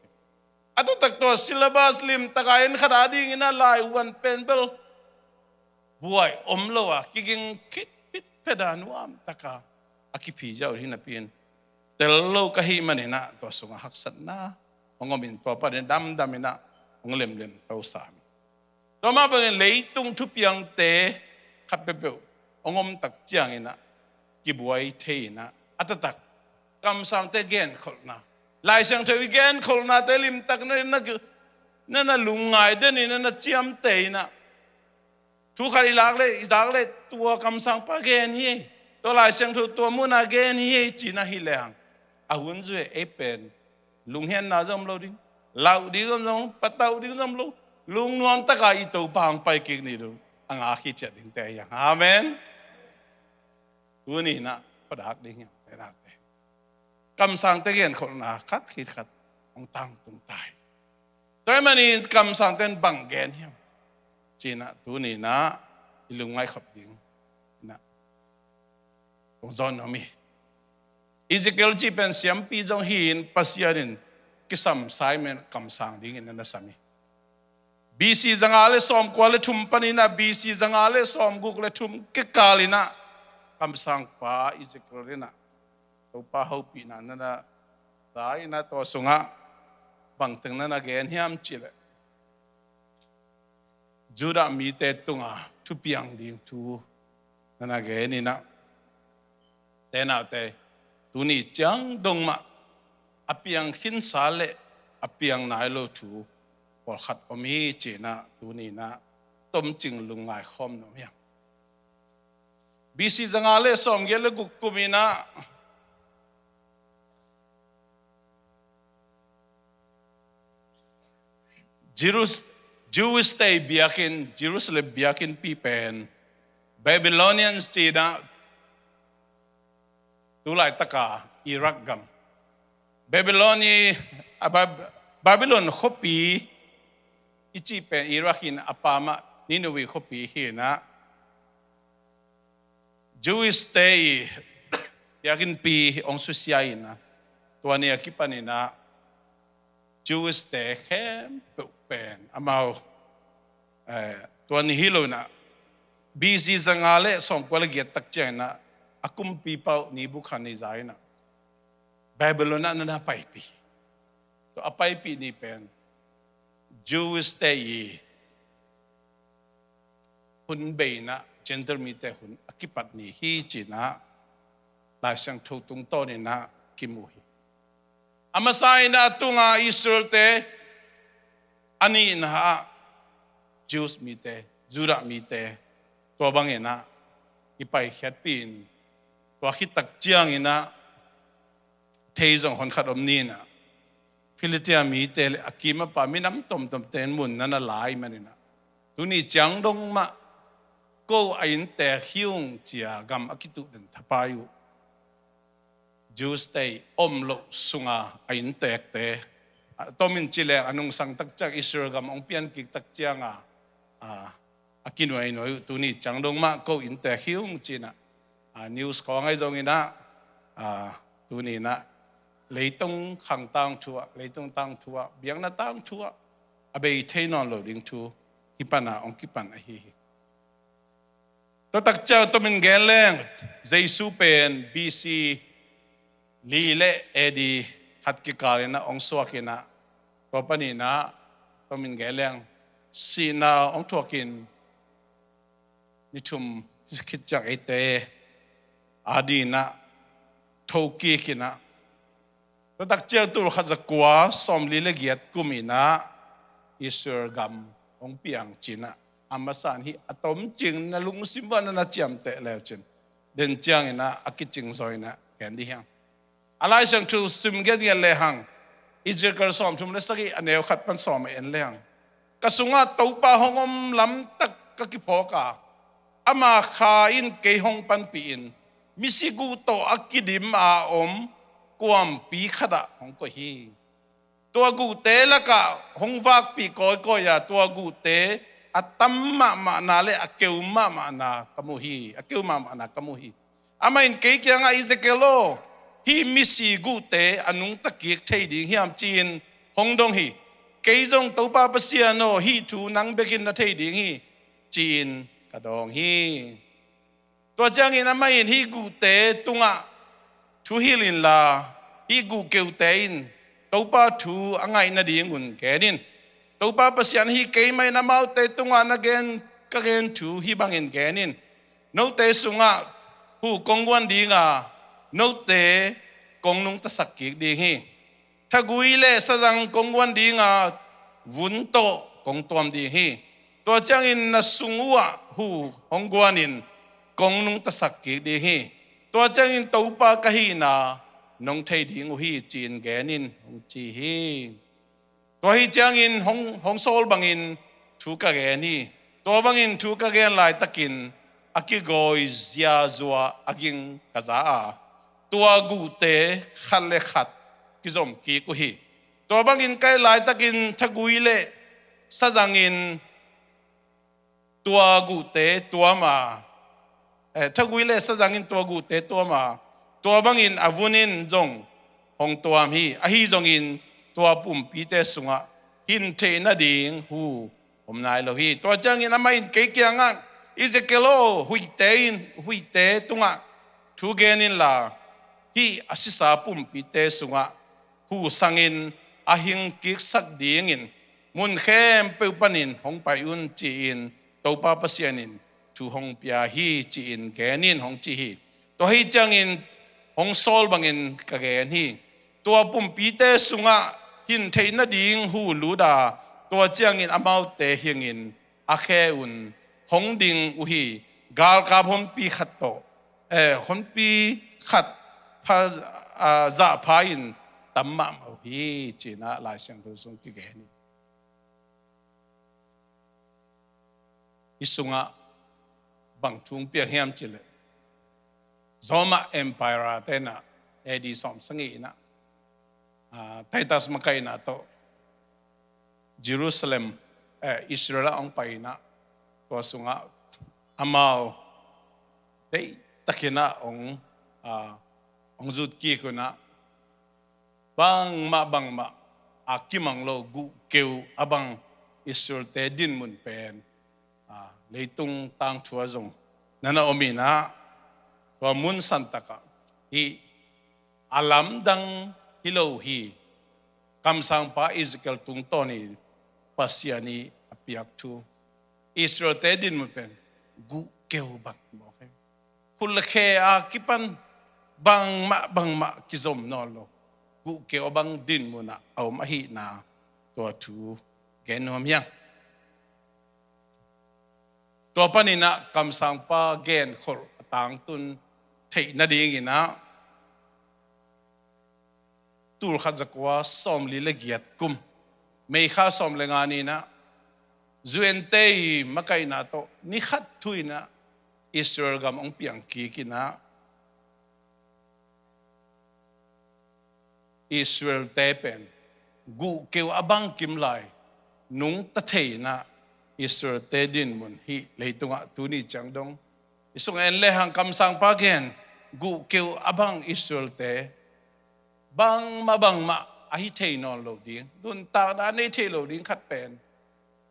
A taktak tua syllabus limtak a en khat a dingin ah laivuan pen bel buai om lo a, kiging khit phit phet a, nuam tak a, a kiphi ziau hi napi-in tel lo ka hih manin ah tua sungah haksatna hong om in, tua panin damdam in ah hong lemlem to sam hi. Tua mah bangin leitung thupiangte khat peuhpeuh hong om tak ciangin ah kibuai thei in ah, a taktak kamsangte genkholhna, Lai Siangtho i genkholhnate limtak na, na, na, na lungngai den in ah, na ciamteh in ah, thu khat i lak leh, i zak leh tua kamsangpa gen hi, tua Lai Siangtho tua mun ah gen hi ci-in ah hi leng, a hun zui ei pen lunghianna zong om lo ding, lauh ding zong om lo, patauh ding zong om lo, lungnuam tak a i Topa hong pai kik ni ding, a ngak hi ciat dingte hi hang. Amen. Tuni in ah khuadak ding hi hang, te nate. Kamsangte genkholhna khat khit khat hong tangtung ta hi. Tua ahih manin kamsangte in bang gen hiam ci-in ah tuni in ah i lungngaih khop ding in ah kong zawn nuam hi. Ezekiel cih pen siampi zong hi-in Pasian in kisam Simon kamsang dingin na na sam hi. B C zanga le sawmkua le thum panin ah B C zanga le sawmguk le thum kikal in ah kamsangpa Ezekiel in ah Topa hopihna na na za in ah, tua sungah bangteng na na gen hiam cih leh, Judah mite tunga thupiang ding thu na na gen in ah, te nate, tuni ciang dong mah a piang khinsa le a piang nai lo thu pawlkhat om hi ci-in ah tuni in ah tomcing lungngai khawm nuam hi hang. B C zanga le sawmgiat le guk kum in ah Jerus-, Jewish te biakinn, Jerusalem biakinnpi pen Babylonians ci-in ah, tu laitaka Iraq gam, Babylon i, a, Bab-, Babylon khuapi i cih pen Iraq in, a pa mah Nineveh khuapi hi in ah, Jewish te i biakinnpi hong susia in ah, tua ni a kipan in ah Jewish te khempeuh pen amau, eh, tua ni hi lo in ah, B C zanga le sawmkua le giat tak ciangin ah a kumpipa uh Nebuchadnezzar in ah Babylon ah na na paipih. Tua a paipih ni pen Jewish te i hun bei in ah, Gentile mite hun a kipat ni hi ci-in ah Lai Siangtho tungtawn in ah kimu hi. A masa in ah a tunga Israel te, a nihna ah Jews mite, Judah mite, tua bangin ah i paikhiatpih in, tua khit tak ciangin ah thei zong honkhat om ni in ah, Philistia mite le a kim a pa minam tomtomte in mun na na la ahih manin ah, tuni ciang dong mah ko a inntek hi ung ci-a gam a kituh den thapai uh Jews te i om loh sunga a inntekte, a tomin ci leng a nungsang tak ciang Israel gam hong pian kik tak cianga, a, a kinuainuai uh tuni ciang dong mah ko inntek hi ung ci-in ah, a, news khawng ahi zongin ah, a, tuni in ah leitung khang tangthu ah, leitung tangthu ah, biakna tangthu ah a bei thei nawn lo ding thu hih pan a hong kipan ahi hi. Tua tak ciang tomin gen leng, Jesu pen B C li le A D khat kikal in ah hong suak in ah, tua panin ah, tua min gen leng, sihna hong thuakin ni thum khit ciang eite adingin ah thokik in ah, tua tak ciang tul khat za kua sawmli le giat kum in ah Israel gam hong piang ci-in ah, a masa in hih a tomcing na lungsim uah na na ciamteh leu cin, den ciangin ah a kicing zaw in ah gen dih hiang. A Lai Siangtho sim giatgiat lehang, Ezekiel sawmthum le sagih a neu khat pan sawm a en lehang, ka sungah Topa hong om lamtak ka kiphawk a, ama kha in kei hong panpih in, misi guh tawh a kidim a om kuampi khatah hong koih hi. Tua guhte lakah hong vakpih kawikawi a, tua guhte a tam mahmahna le a keu mahmahna ka mu hi, a keu mahmahna ka mu hi. Amah in kei kiangah, Ezekiel aw, hih misi guhte a nungta kik thei ding hiam, ci-in hong dong hi. Kei zong, Topa Pasian aw, hih thu nang bekin na thei ding hi, ci-in ka dawng hi. Tua ciangin amah in hih guhte tungah thu hilh inla, hih guh keute in Topa thu a ngaih nadingun gen in. Topa Pasian ahi keimah in amaute tungah na gen, ka gen thu hih bangin gen in. Note sungah huh kong guan ding a, note kong nungtasak kik ding hi. Thagui le sazang kong guan ding a, vun tawh kong tuam ding hi. Tua ciangin na sung uhah huh hong guan in, kong nungtasak kik ding hi. Tua ciangin Topa ka hihna nong thei ding uh hi, ci-in gen in, hong ci hi. Tua hi ciangin hong, hong sawl bangin thu ka gen hi. Tua bangin thu ka gen laitakin a kigawi ziazua a ging ka za a, tua guhte khat le khat kizom kik uh hi. Tua bangin ka et laitakin thagui le sazangin tua guhte tuam a, eh, thagui le sazangin tua guhte tuam a, tua bangin a vun in zong hong tuam hi. Ahi zongin tua pumpite sungah hin theih nading huh om nai lo hi. Tua ciangin amah in kei kiangah, Ezekiel aw, huihte in, huihte tungah thu gen inla, hih a sisa pumpite sungah huh sangin a hing kiksak dingin mun khempeuh panin hong pai un, ci-in Topa Pasian in thu hong pia hi, ci-in gen in, hong ci hi. Tua hi ciangin hong sawl bangin ka gen hi. Tua pumpite sungah hin theih nading huh lut a, tua ciangin amaute hingin a khe un hong ding uh hi. Galkap honpi khat tawh, eh, honpi khat pha, ah, zahpha in tam mahmah uh hi, ci-in ah Lai Siangtho sung kigen hi. Hih sungah bang thu hong piang hiam cih leh, Roma Empire te in ah A D sawm sagih in ah, ah, Titus makaihna tawh Jerusalem, eh, Israel ah hong pai in ah, tua sungah amau deihtakin ah hong, ah, hong zut kik un ah, bangmah bangmah a kimang lo guhkeu a bang Israel-te dinmun pen, ah, leitung tangthu ah zong na na om in ah, tua mun santak ah hih a lamdang hi lo hi. Kamsangpa Ezekiel tungtawn in Pasian in a piak thu, Israel-te dinmun pen guhkeu bang mawk hi. Khut le khe a kipan bangmah bangmah kizom nawn lo, guhkeu a bang dinmun ah a om ahihna, tua thu gen nuam hi hang. Tua panin ah kamsangpa genkholh a tangtun theih nadingin ah, tul khat za kua sawmli le giat kum May kha sawm le nga ni-in ah, U N te i makaihna tawh ni khat thu-in ah Israel gam hong piang kik in ah, Israel-te pen guhkeu a bang kim lai nungta thei in ah, Israel-te dinmun hih leitungah tuni ciang dong i sung en lehang, kamsangpa gen guhkeu a bang Israel-te bangmah bangmah a hi thei nawn lo ding, nuntakna a nei thei lo ding khat pen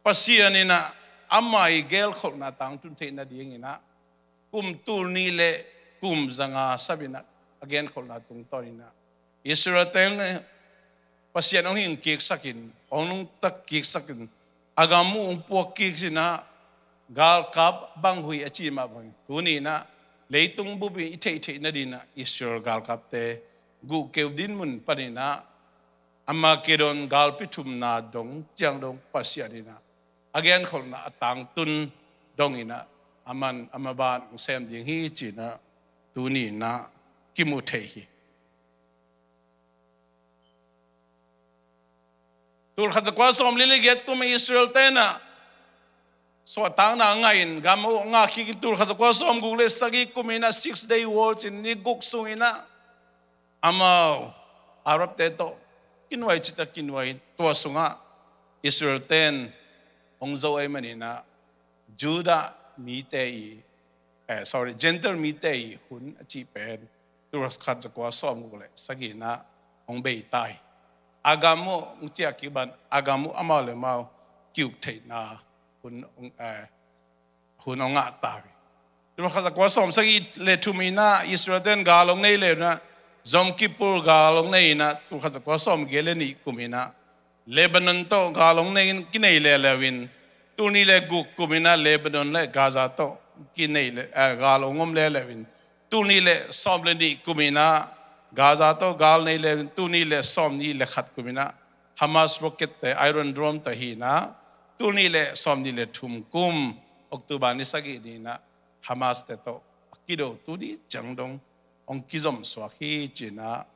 Pasian in ah ama i genkholhna tangtun theih nadingin ah, kum tul nih le kum za nga sap in ah a genkholhna tungtawn in ah, Israel teng Pasian hong hing kiksakin, hong nungta kiksakin, a gam uh hong puak kik sinah, galkap bang hui a ci mah bangin, tuni inah leitung bup in i theihtheih nadinah Israel galkapte guhkeu dinmun paninah Armageddon galpi thumna dong ciang dong Pasian inah a genkholhna a tangtun donginah a man a maban hong sem ding hi cinah tuni inah kimu thei hi. Tulkhat zakua sawmli le giat kum Israel tenah suahtakna a ngahin gam uh a ngah kikin, tulkhat zakua sawmguk le sagih kum inah Six Day War cin ni guk sunginah amau Arabte tawh kinuai cita kinuai, tua sungah Israel ten hong zo ahih maninah Judah mite i, eh, sorry, Gentile mite i hun a cih pen tulkhat zakua sawmguk le sagihna hong bei ta hi. A gam uh hong ciah kik ban a gam uh amau le amau kiuk theihna hun hong, eh, hun hong ngah ta hi. Tulkhat zakua sawmsagih le thum inah Israel ten gal hong nei le inah Yom Kippur gal hong nei inah tulkhat zakua sawmgiat le nih kum inah Lebanon tawh gal hong nei, kinei leuleu in, tulnih le guk kum inah Lebanon le Gaza tawh kinei le, eh, gal hong om leuleu in, tulnih le sawm le nih kum inah Gaza tawh gal nei leuleu in, tulnih le sawmnih le khat kum inah Hamas rocket te, Iron Dome te hi inah, tulnih le sawmnih le thum kum October ni sagih ni inah Hamas te tawh a kido, tuni ciang dong hong kizom suak hi cinah,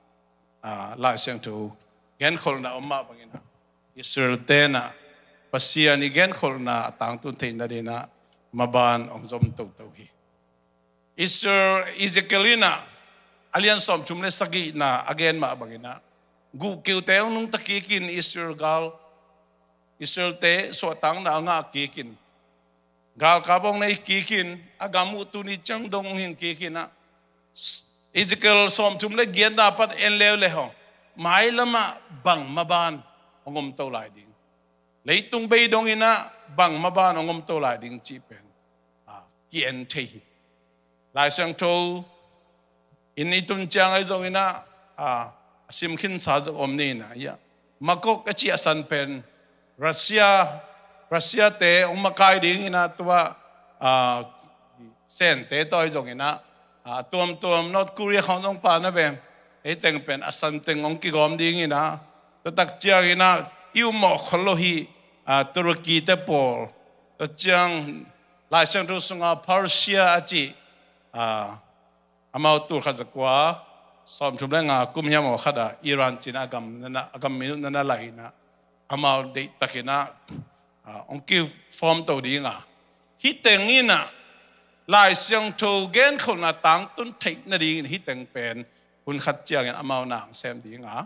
ah, Lai Siangtho genkholhna om mah banginah Israel tenah Pasian i genkholhna a tangtun theih nadinah maban hong zom toto hi. Israel, Ezekiel inah a lian sawmthum le sagihna a gen mah banginah guhkeute hong nungta kikin Israel gal, Israelte suahtakna a ngah kikin, galkap hong nei kikin, a gam uh tuni ciang dong hong hing kikin ah, Ezekiel sawmthum le giatna pan en leuleu hong, mailamah bang maban hong om to lai ding, leitung bei dong inah bang maban hong om to lai ding cih pen, ah, ki-en thei hi. Lai Siangtho in i tun ciang ahi zongin ah, ah, a sim khinsa zong om ni inah, ia, Magog a cih a san pen Russia, Russia te hong makai dingin ah tua, ah, Sente tawh ahi zongin ah, ah, tuamtuam North Korea khawng zong pan a ve. Hei teng pen a san teng hong kigawm dingin ah, tua tak ciangin ah i upmawh khol lo hi, ah, Turkey te pawl. Tua ciang Lai Siangtho sunga Persia a cih, ah, amau tulkhat zakua sawmthum le nga kum hiam aw khat ah Iran cin a gam nana, a gam minute nana lai inah amau deihtakin ah, ah, hong kifawm to ding a, hih teng inah Lai Siangtho genkholhna tangtun theih nadingin hih teng pen hun khat ciangin amau na hong sem ding a,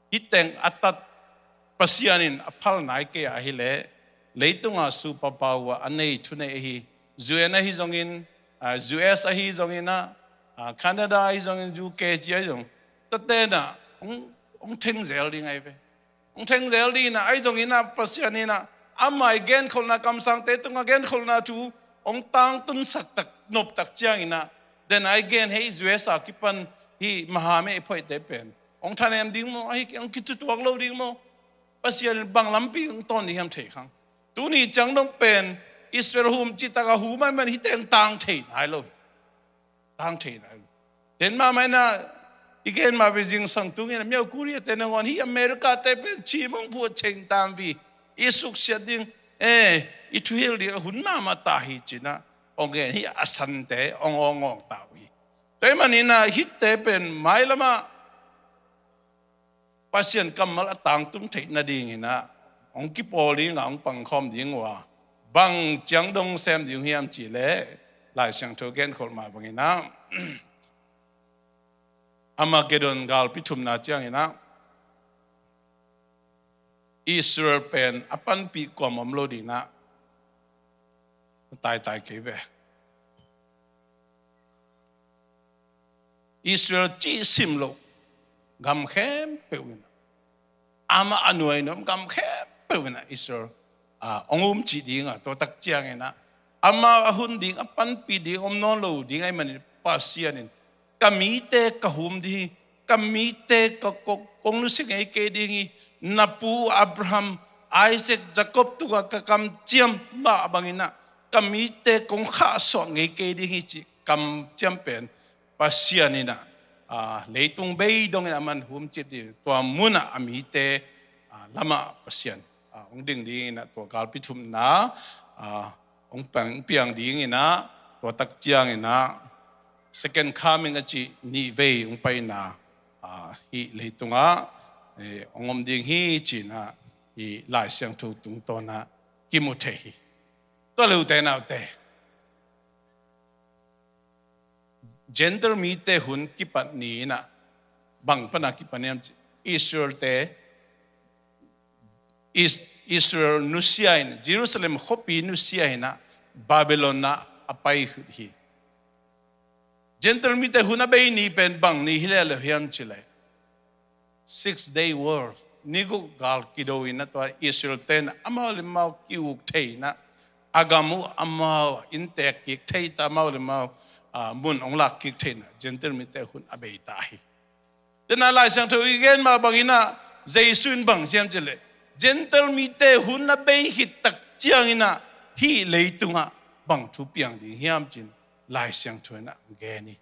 hih teng a tat Pasian in a phal nai kei a hileh, leitunga superpower a nei thunei ahi, U N ahi zongin, ah, U S ahi zongin ah, ah, Canada ahi zongin, U K ci ahi zong, tate inah hong, hong theng zel ding ahi ve. Hong theng zel ding inah, ahi zongin ah Pasian inah amah i genkholhna, kamsangte tunga genkholhna thu hong tangtunsak tak, nop tak ciangin ah, den a i gen hei U S a kipan hih maha mei phoihte pen hong thanem ding maw, ahi kei hong kitutuak lo ding maw? Pasian in bang lampi hong tawn ding hiam thei khang. Tuni ciang dong pen Israel hum citak a hum ahih man hih teng tang thei nai lo hi. Tang thei nai lo. Den mahmah inah i gen mah ve, zingsang tung inah Miao Korea te nangawn hih America te pen cimong phuah ceng tam vi, i suksiat ding, eh, i thuhilh ding a hun mahmah ta hi cinah hong gen, hih a sante hong awngawng ta uh hi. Tua ahih man inah hihte pen mailamah Pasian kammal a tangtun theih nadingin ah hong kipawl ding a, hong pangkhawm ding uh a, bang ciang dong sem ding hiam cihleh, Lai Siangtho genkholh mah bangin ah Armageddon galpi thumna ciangin ah Israel pen a panpih kuam om lo ding ah taitai kei ve. Israel cih sim loh gam khempeuh in ah, amah a nuai nuam gam khempeuh in ah Israel, ah, hong um cih ding a, tua tak ciangin ah amau a hun ding, a panpih ding om nawn lo ding ahih manin Pasian in, ka mite ka hum ding hi, Ka mite ka ko-, kong nusia ngei kei ding hi. Na pu Abraham, Isaac, Jacob tungah ka kamciam mah bangin ah ka mite kong khahsuah ngei kei ding hi cih kamciam pen Pasian in ah, ah, leitung bei dongin a man humcip ding, tua munah a mite, ah, lamah Pasian, ah, hong ding dingin ah tua galpi thumna, ah, hong piang, piang dingin ah, tua tak ciangin ah second coming a cih nihvei hong paina, ah, hih leitungah, eh, hong om ding hi ci-in ah hih Lai Siangtho tungtawn ah kimu thei hi. Tua leh ute naute, Gentile mite hun kipat ni in ah, bang pan a kipat hiam cih leh Israel-te, Is-, Israel nusia in, Jerusalem khuapi nusia in ah Babylon ah a pai khit hi. Gentile mite hun a bei ni pen bang ni hi lel uh hiam cih leh Six Day War, ni guk gal kido in ah tua Israel-te'n amau le amau ki-uk thei in ah, a gam uh amau inntek kik thei ta, amau le amau, ah, mun hong lak kik thei in ah Gentile mite hun a bei ta hi. Tua in ah Lai Siangtho i gen mah bangin ah Jesu in bang ci hiam cih leh Gentile mite hun a bei khit tak ciangin ah hih leitungah bang thu piang ding hiam ci-in Lai Siangtho in ah gen hi.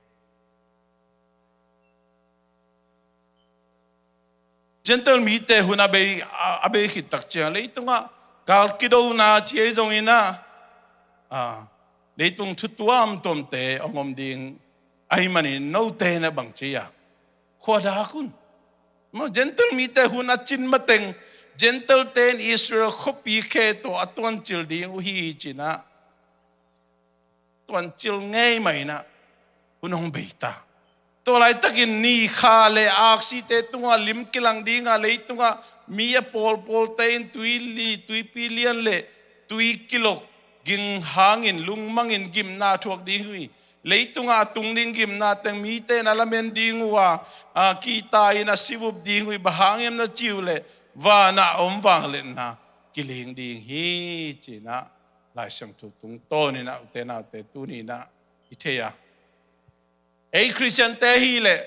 Gentile mite hun a bei, a, a bei khit tak ciang leitungah gal kidona ci ahi zongin ah, a, leitung thu tuamtuamte hong om ding ahih manin note in ah bang ci hiam, khuadak un. Maw, Gentile mite hun a cin mateng, Gentile-te'n Israel khuapi khe tawh a tuancil ding uh hi ci-in ah tuancil ngei mah in ah hun hong bei ta. Tua laitakin ni kha le aksite tungah lim kilang ding a, leitungah mi a pawlpawlte in tuili, tuipi lian le tui kilok ging hangin lungmangin gimna thuak ding uh hi. Leitungah a tung ding gimna teng mite in a lamen ding uh a, a, kihta in a sivup ding uh hi. Bang hang hiam na cih uh leh vanah a om vangliatna kiling ding hi ci-in ah Lai Siangtho tungtawn in ah ute naute tuni in ah i thei a. Ei Khristiante hi leh,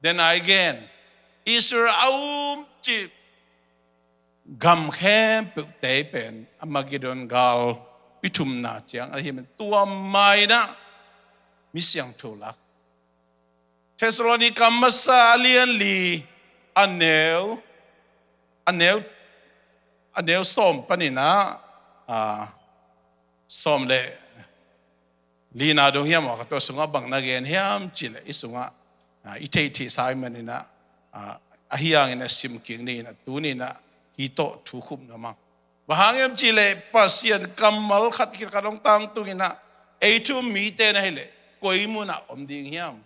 then again, Israel a um cih gam khempeuhte pen Armageddon galpi thumna ciang ahih manin tua mah in ah mi siangtho lak. Thessalonica masa a lian li, a neu, a neu, a neu sawm panin ah, a, sawm le lina dong hiam aw, ka tua sungah bang na gen hiam cih leh i sungah, a, i theihtheihsa ahih manin ah, a, ahi hangin a sim kik ni in ah tuni in ah hih tawh thu khum nuam ing. Bang hang hiam cih leh Pasian kammal khat khit khat hong tangtung in ah ei thu um mite na hih leh koi munah om ding hiam?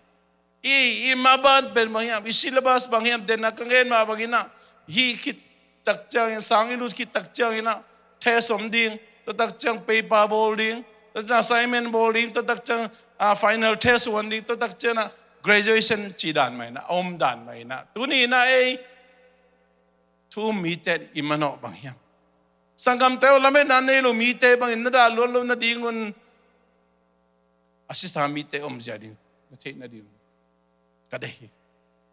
I, i mah ban pen bang hiam, i syllabus bang hiam, den a ka gen mah bangin ah hih khit tak ciangin, sang i lut khit tak ciangin ah test om ding, tua tak ciang paper bawl ding, tua tak ciang assignment bawl ding, tua tak ciang, ah, final test huan ding, tua tak ciang ah graduation cih dan mah in ah, a om dan mah in ah. Tuni in ah ei thu um mite i manawh bang hiam? Sanggamte aw, lametna nei lo mite bangin na dah luat loh nadingun a sisa mite omzia ding na theih nading ka deih hi.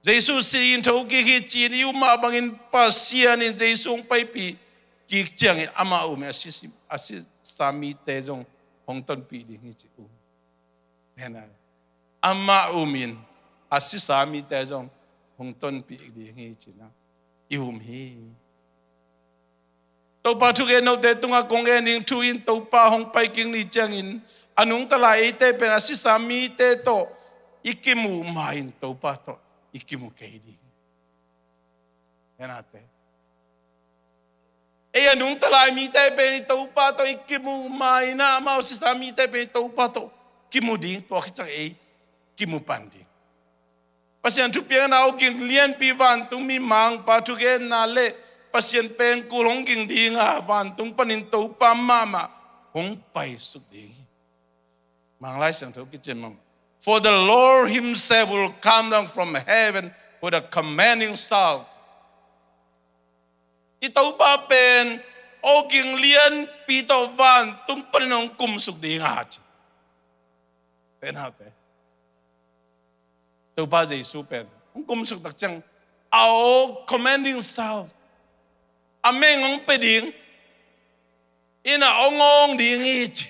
Jesu si in thokik hi ci-in i um mah bangin Pasian in Jesu hong paipih kik ciangin amah um in a si, a sisa mite zong hong tonpih ding hi ci-in um. Amah um in a sisa mite zong hong tonpih ding hi ci-in ah i um hi. Topa thugen note tungah kong gen ding thu in Topa hong pai kik ni ciangin a nungta lai eite pen a sisa mite tawh i kimuh ma-in Topa tawh i kimu kei ding hi. Enate. Ei a nungta lai mite pen i Topa tawh i kimuh ma-in ah amau sisa mite pen i Topa tawh kimu ding, tua khit ciang ei kimu pan ding. Pasian thupiakna hong ging lianpi, vantungmi mangpa thugenna le Pasian pengkul hong ging ding a, vantung panin Topa mahmah hong paisuk ding hi. Manglai Siangtho kicin mah. For the Lord himself will come down from heaven with a commanding shout. I Topa pen hong ging lianpi tawh vantung panin hong kumsuk ding a ci. Pen haute. Topa Jesu pen hong kumsuk tak ciang a aw commanding sound, a meng hong pia ding, ina hong awng ding hi ci.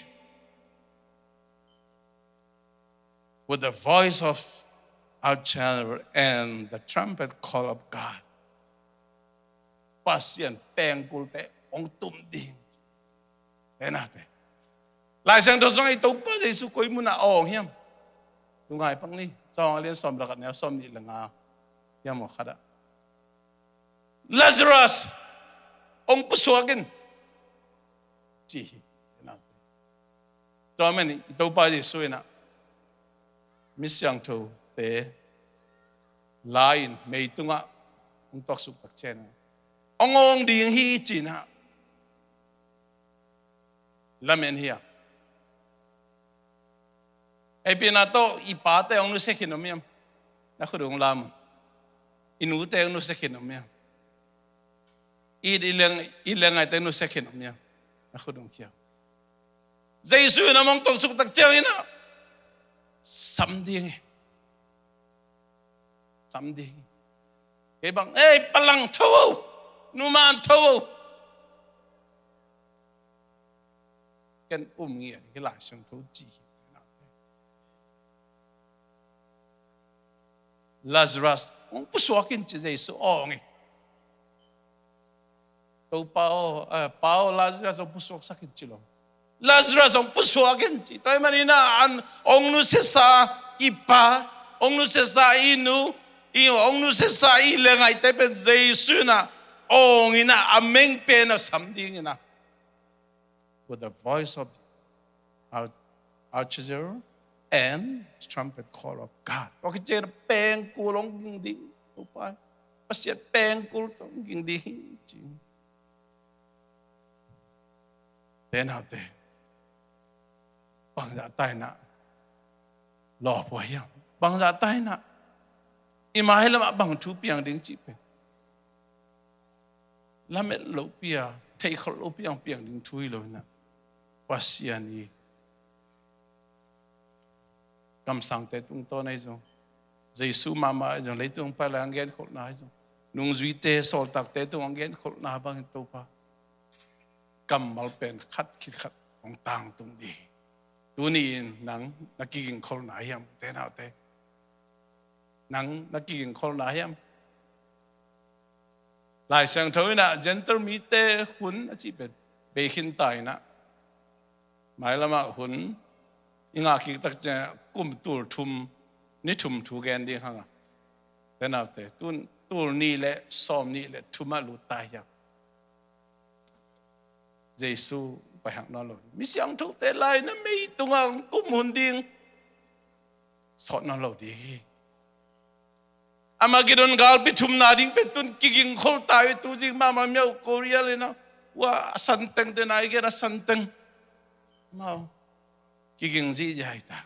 With the voice of archangel and the trumpet call of God. Pasian pengkulte hong tum ding. Tenate, Lai Siangtho sungah i Topa Jesu koi munah a awng hiam? Lungngai pak ni. Johan a lian sawm le khat, neu sawm nih le nga hiam, aw khat ah, Lazarus, hong pusuak in, ci hi. Tua man i Topa Jesu inah mi siangthote la-in meitungah hong tuaksuk tak ciangin, hong awng ding hi ci-inah lamen hi a. Ei, pi na tawh i pate hong nusia khin om hiam? Na khut hong lam un. I nute hong nusia khin om hiam? I, i leng, i lengngaite hong nusia khin om hiam? Na khut hong khia un. Jesu in a mong tawksuk tak ciangin ah, sam ding hi. Sam ding hi. Kei bang, ei, palang tho o, numan tho o. Ken um ngiat hi, Lai Siangtho ci hi. Lazarus hong pusuak in ci, Jesu awng hi. Topa aw, eh, Pa aw, Lazarus hong pusuaksak in ci lo. Lazarus hong pusuak in ci. Tua ahih manin ah, an hong nusiasa i pa, hong nusiasa i nu, i hong nusiasa i lengngaite pen Jesu in ah awng in ah, a meng pen a sam ding in ah. With the voice of the arch-, archangel and trumpet call of God. Tua khit ciangin pengkul hong ging ding, Topa, Pasian pengkul hong ging ding hi ci. Te naute, bangzah ta in ah lawp uh hiam? Bangzah ta in ah i mailamah bang thu piang ding cih pen lamet lopi a, theihkholh lopi a hong piang ding thu hi lo in ah, Pasian i kamsangte tungtawn ahi zong, Jesu mahmah ahi zong, leitung hong pai lai hong genkholhna ahi zong, nungzuite, sawltakte tung hong genkholhna bangin Topa kammal pen khat khit khat hong tangtung ding hi. Tuni-in nang na kigingkholhna hiam, te naute? Nang na kigingkholhna hiam? Lai Siangtho in ah Gentile mite hun a cih pen bei khin ta in ah, mailamah hun i ngah kik tak ciang kum tul thum, ni thum thu gen ding hang a. Te naute, tun tul nih le sawm nih le thum ah lut ta hiam? Jesu pai hak nawn lo. Mi siangthote lai na mei tungah kum hun ding sawt nawn lo ding hi. Armageddon galpi thumna ding pen tun kigingkhol ta hi. Tu zing mahmah miau Korea le na, ua, a santeng te nai gen a santeng. Mau kiging zihziah hi ta.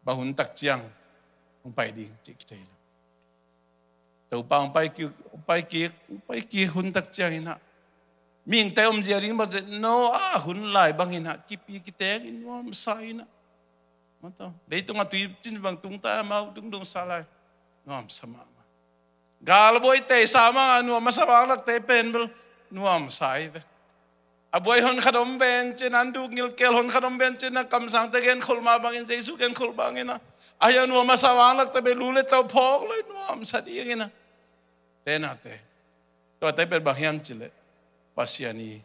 Bang hun tak ciang hong pai ding cih kithei lo. Topa hong pai kik, hong pai kik, hong pai kik hun tak ciang in ah, mihingte omzia ding bang ci, Noah hun lai bang in ah, kipi kiteng in nuamsa in ah. Maw taw, leitung a tui cin bang tung ta, amau dungdung sa lai. Nuamsa mahmah. Gal buai teisa mah a nuam a sa vanglakte pen bel nuamsa hi ve. A buai hon khat om ven cin, an duk ngilkel hon khat om ven cin, a kamsangte genkholh mah bangin, Jesu genkholh bangin a, a hi a nuam a sa vanglakte pen lu le tau phawk lo, nuamsa dingin a. Te naute, tuate pen bang hiam cih leh Pasian i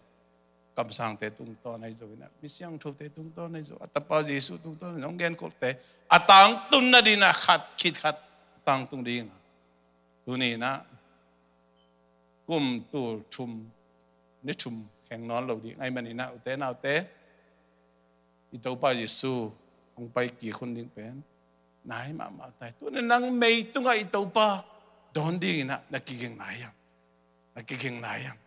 kamsangte tungtawn ahi zongin a, mi siangthote tungtawn ahi zong, a Tapa Jesu tungtawn ahi zong, hong genkholhte a tangtunna dingin a, khat khit khat tangtung ding a. Tuni in ah kum tul thum, ni thum kheng nawn lo ding ahih manin ah, ute naute, i Topa Jesu hong pai kik hun ding pen nai mahmah ta hi. Tuni in nang mei tungah i Topa dawn dingin ah na kiging nai hiam? Na kiging nai hiam?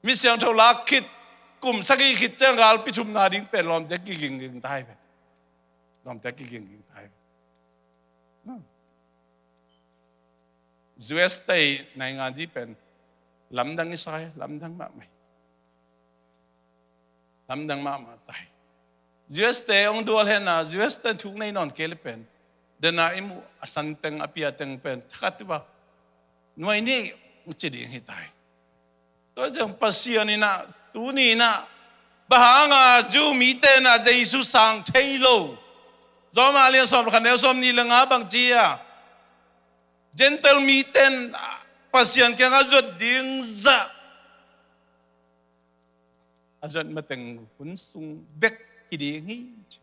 Mi siangtho lak khit, kum sagih khit ciang galpi thumna ding pen lawmte kiging ging ta hi ve. Lawmte kiging ging ta hi ve. U S te i နိုင်ငံကြီး pen lamdang i sa hi, lamdang mahmah hi. Lamdang mahmah ta hi. U S te hong dual hen a, U S te thuk nei nawn kei le pen Dena i muh a san teng a pia teng pen thakhat tu a nuai nih ci ding hi tai. Tua ciang Pasian in ah tuni in ah bang hanga Jew mite in ah Jesu sang thei lo? Rom a lian sawm khat neu sawm nih le nga bang ci a, Gentile mite in ah Pasian kiangah zuat ding zah a zuat mateng hun sung bek hi ding hi ci.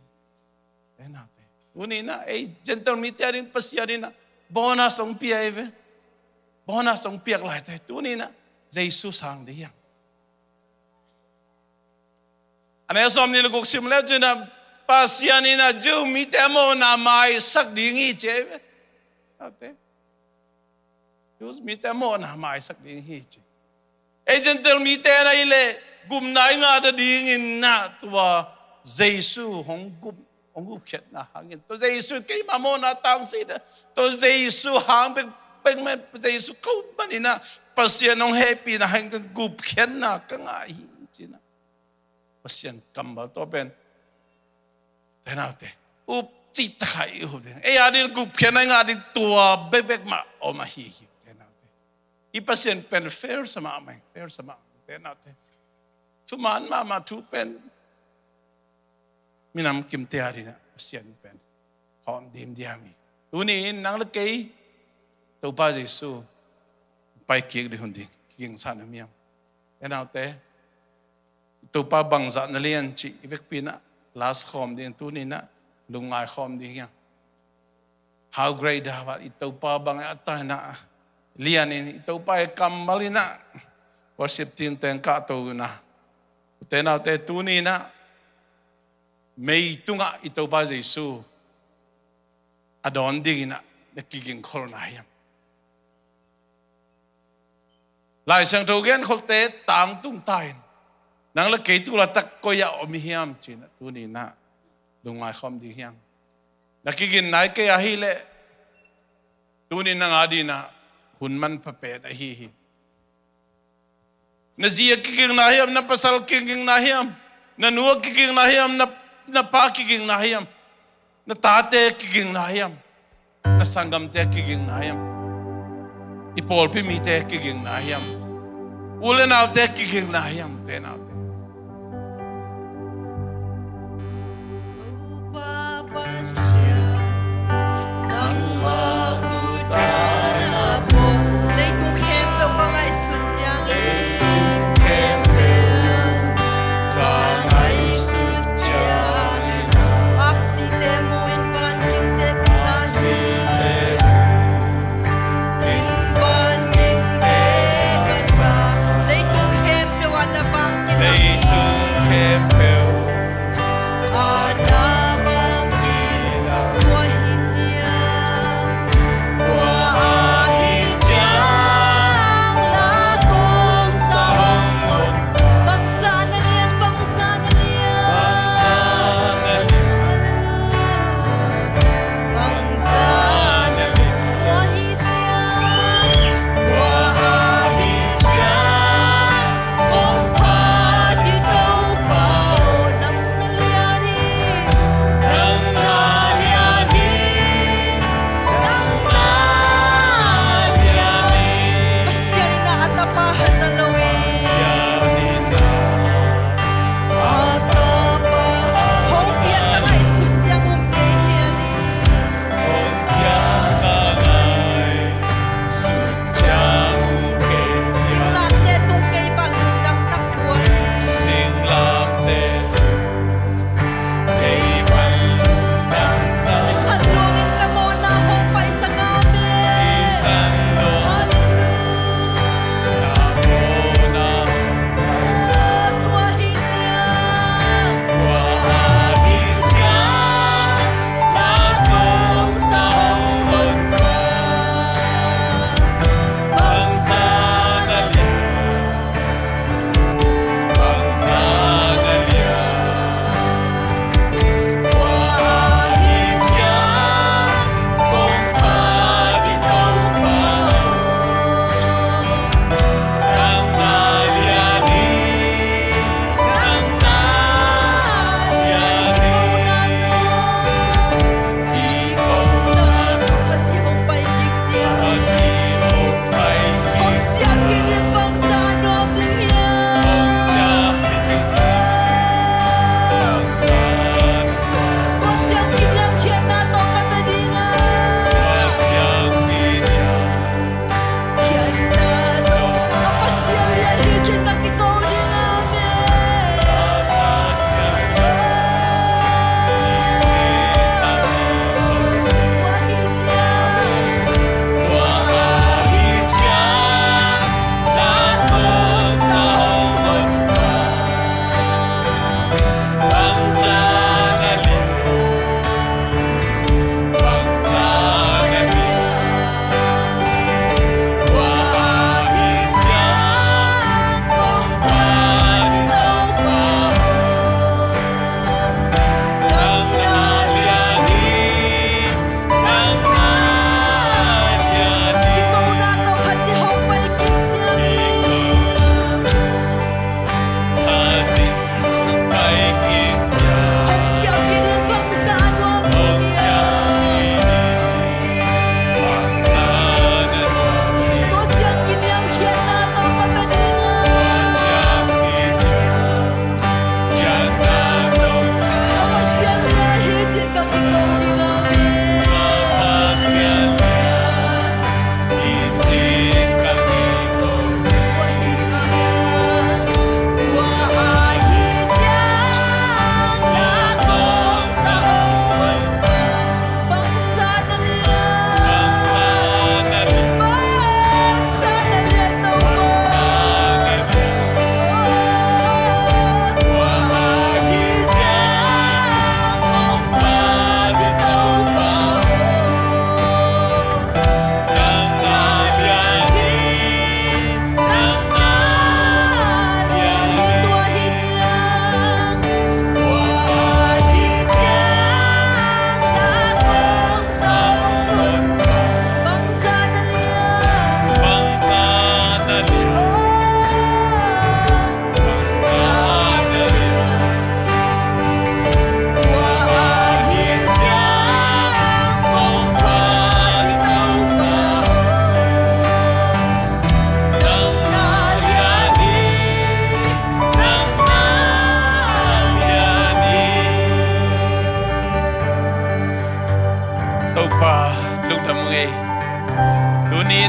Te naute, tuni in ah ei Gentile mite a ding Pasian in ah bonus hong pia hi ve. Bonus hong piak laite tuni in ah Jesu sang ding hi hang. A neu sawm nih le guk sim le cin ah Pasian in ah Jew mite a mawhna maisak ding hi ci hi ve. Naute, Jews mite a mawhna maisak ding hi ci. Ei Gentile mite na hi leh gupna i ngah nadingin ah tua Jesu hong gup, hong gupkhiatna hangin, tua Jesu keima mawhna tangsi na, tua Jesu hang bek, bek mah, Jesu ko manin ah Pasian hong hehpihna hangin gupkhiatna ka ngah hi ci-in ah Pasian kammal tua pen, te naute, up cih takin i up ding, ei a ding gupkhiatna i ngah ding tua bekbek mah om ahi hi. Te naute, i Pasian pen fair sa mahmah, fair sa mahmah. Te naute, thuman mahmah thu pen minam kimte a ding ah Pasian pen hawm dimdiam hi. Tuni in nang le kei Topa Jesu pai kik ding hun ding kigingsa na hiam? Te naute, Topa bangzah na lian cih i vekpi in ah last khawm ding, tuni in ah lungngai khawm ding hi hang. How great thou art, i Topa bang a ta in ah lian in, i Topa i kammal in ah worship team teng kahto in ah, te naute, tuni in ah mei tungah i Topa Jesu a dawn dingin ah na kiging khol na hiam? Lai Siangtho genkholte tangtung ta in, nang le kei tu laitak koi ah om i hiam ci-in ah tuni in ah lungngai khawm ding hi hang. Na kiging nai kei ahih leh tuni in nang a ding ah hun manpha pen ahi hi. Na zi a kiging na hiam, na pasal kiging na hiam, na nu a kiging na hiam, na, na pa kiging na hiam, na tate kiging na hiam, na sanggamte kiging na hiam, i pawlpi mite kiging na hiam, u le naute kiging na hiam? Te naute, Topa Pasian, nangmah khut a na phuak, leitung khempeuh ka ngaihsut ciangin, leitung khempeuh ka ngaihsut ciangin, aksite mu in, vangingte kisa hi. In, vangingte kisa, leitung khempeuh ah na vang kilak hi. Leitung khempeuh ah na vang kilak. Tua hi ciang, tua ahi ciang la kong sa hong ot. Bangzah na lian, bangzah na lian. Bangzah na lian. Hallelujah. Bangzah na lian. Tua hi ciang, tua ahi ciang kong phat hi Topa aw, nang na lian hi.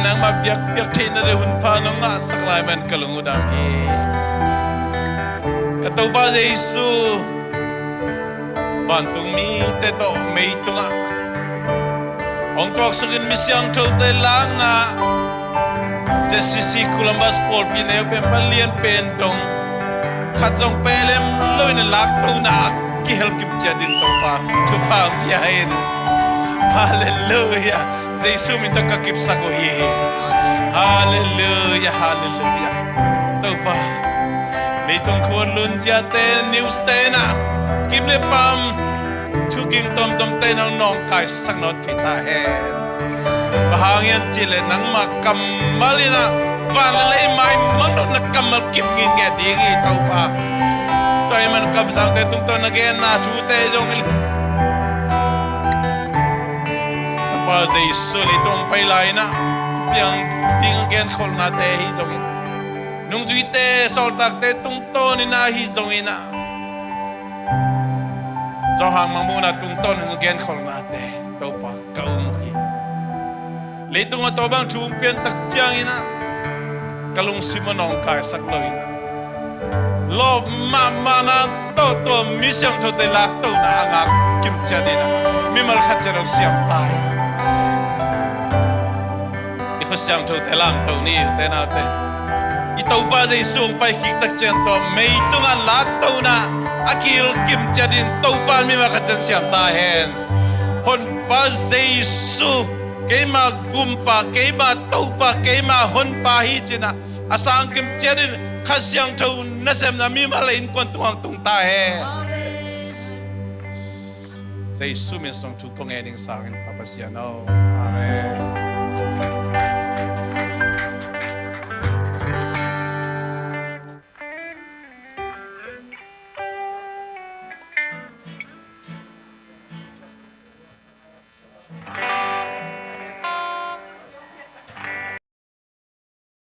nangmah biakpiak theihna ding hun pha nong ngahsak lai man ka lung uh dam hi. Ka Topa Jesu, vantung mite tawh meitungah hong tuaksuk in mi siangthote lakna, Z C C Columbus pawlpi neu pen pan lian pen dong khat zong pelem lo in a laktona a kihel kim ciat ding Topa thupha hong pia hen. Halleluiah. Jesu min tawh ka kipsak uh hi. Halleluiah, halleluiah. Topa, leitung khun lunziate, news te na kim le pam, thuging tomtom te nang nawngkaisak nawn kei ta hen. Bang hang hiam cih leh nangmah kammal in a van le lei maimang nopna kammal kim nginge ding hi Topa. Tua ahih man kamsangte tungtawn na genna thute zong in Topa Jesu leitung pai lai in a thupiang ding a genkholhnate hi zong in a, nungzuite sawltakte tungtawn in a hi zong in a, Johan mangmuhna tungtawn in a genkholhnate Topa ka um uh hi. Leitung a tua bang thu hong piantak ciangin a ka lungsim a nawngkaisak lo in a, lawp mahmahna tawh tua mi siangthote laktona a ngak kim ciat in a, mimal khat ciat hong siam ta in. I khut siangthote lamto ni, ute naute. I Topa Jesu hong pai kik tak ciang tua meitungah laktona a kihel kim ciat in Topa in mimal khat ciat siam ta hen. Honpa Jesu, keima gumpa, keima Topa, keima honpa hi ci in a, a sang kim ciat in Kha Siangtho nasepna mimal le innkuan tungah hong tung ta hen. Jesu min suang thu kong ngen ing, sang in Pa Pasian aw. Amen.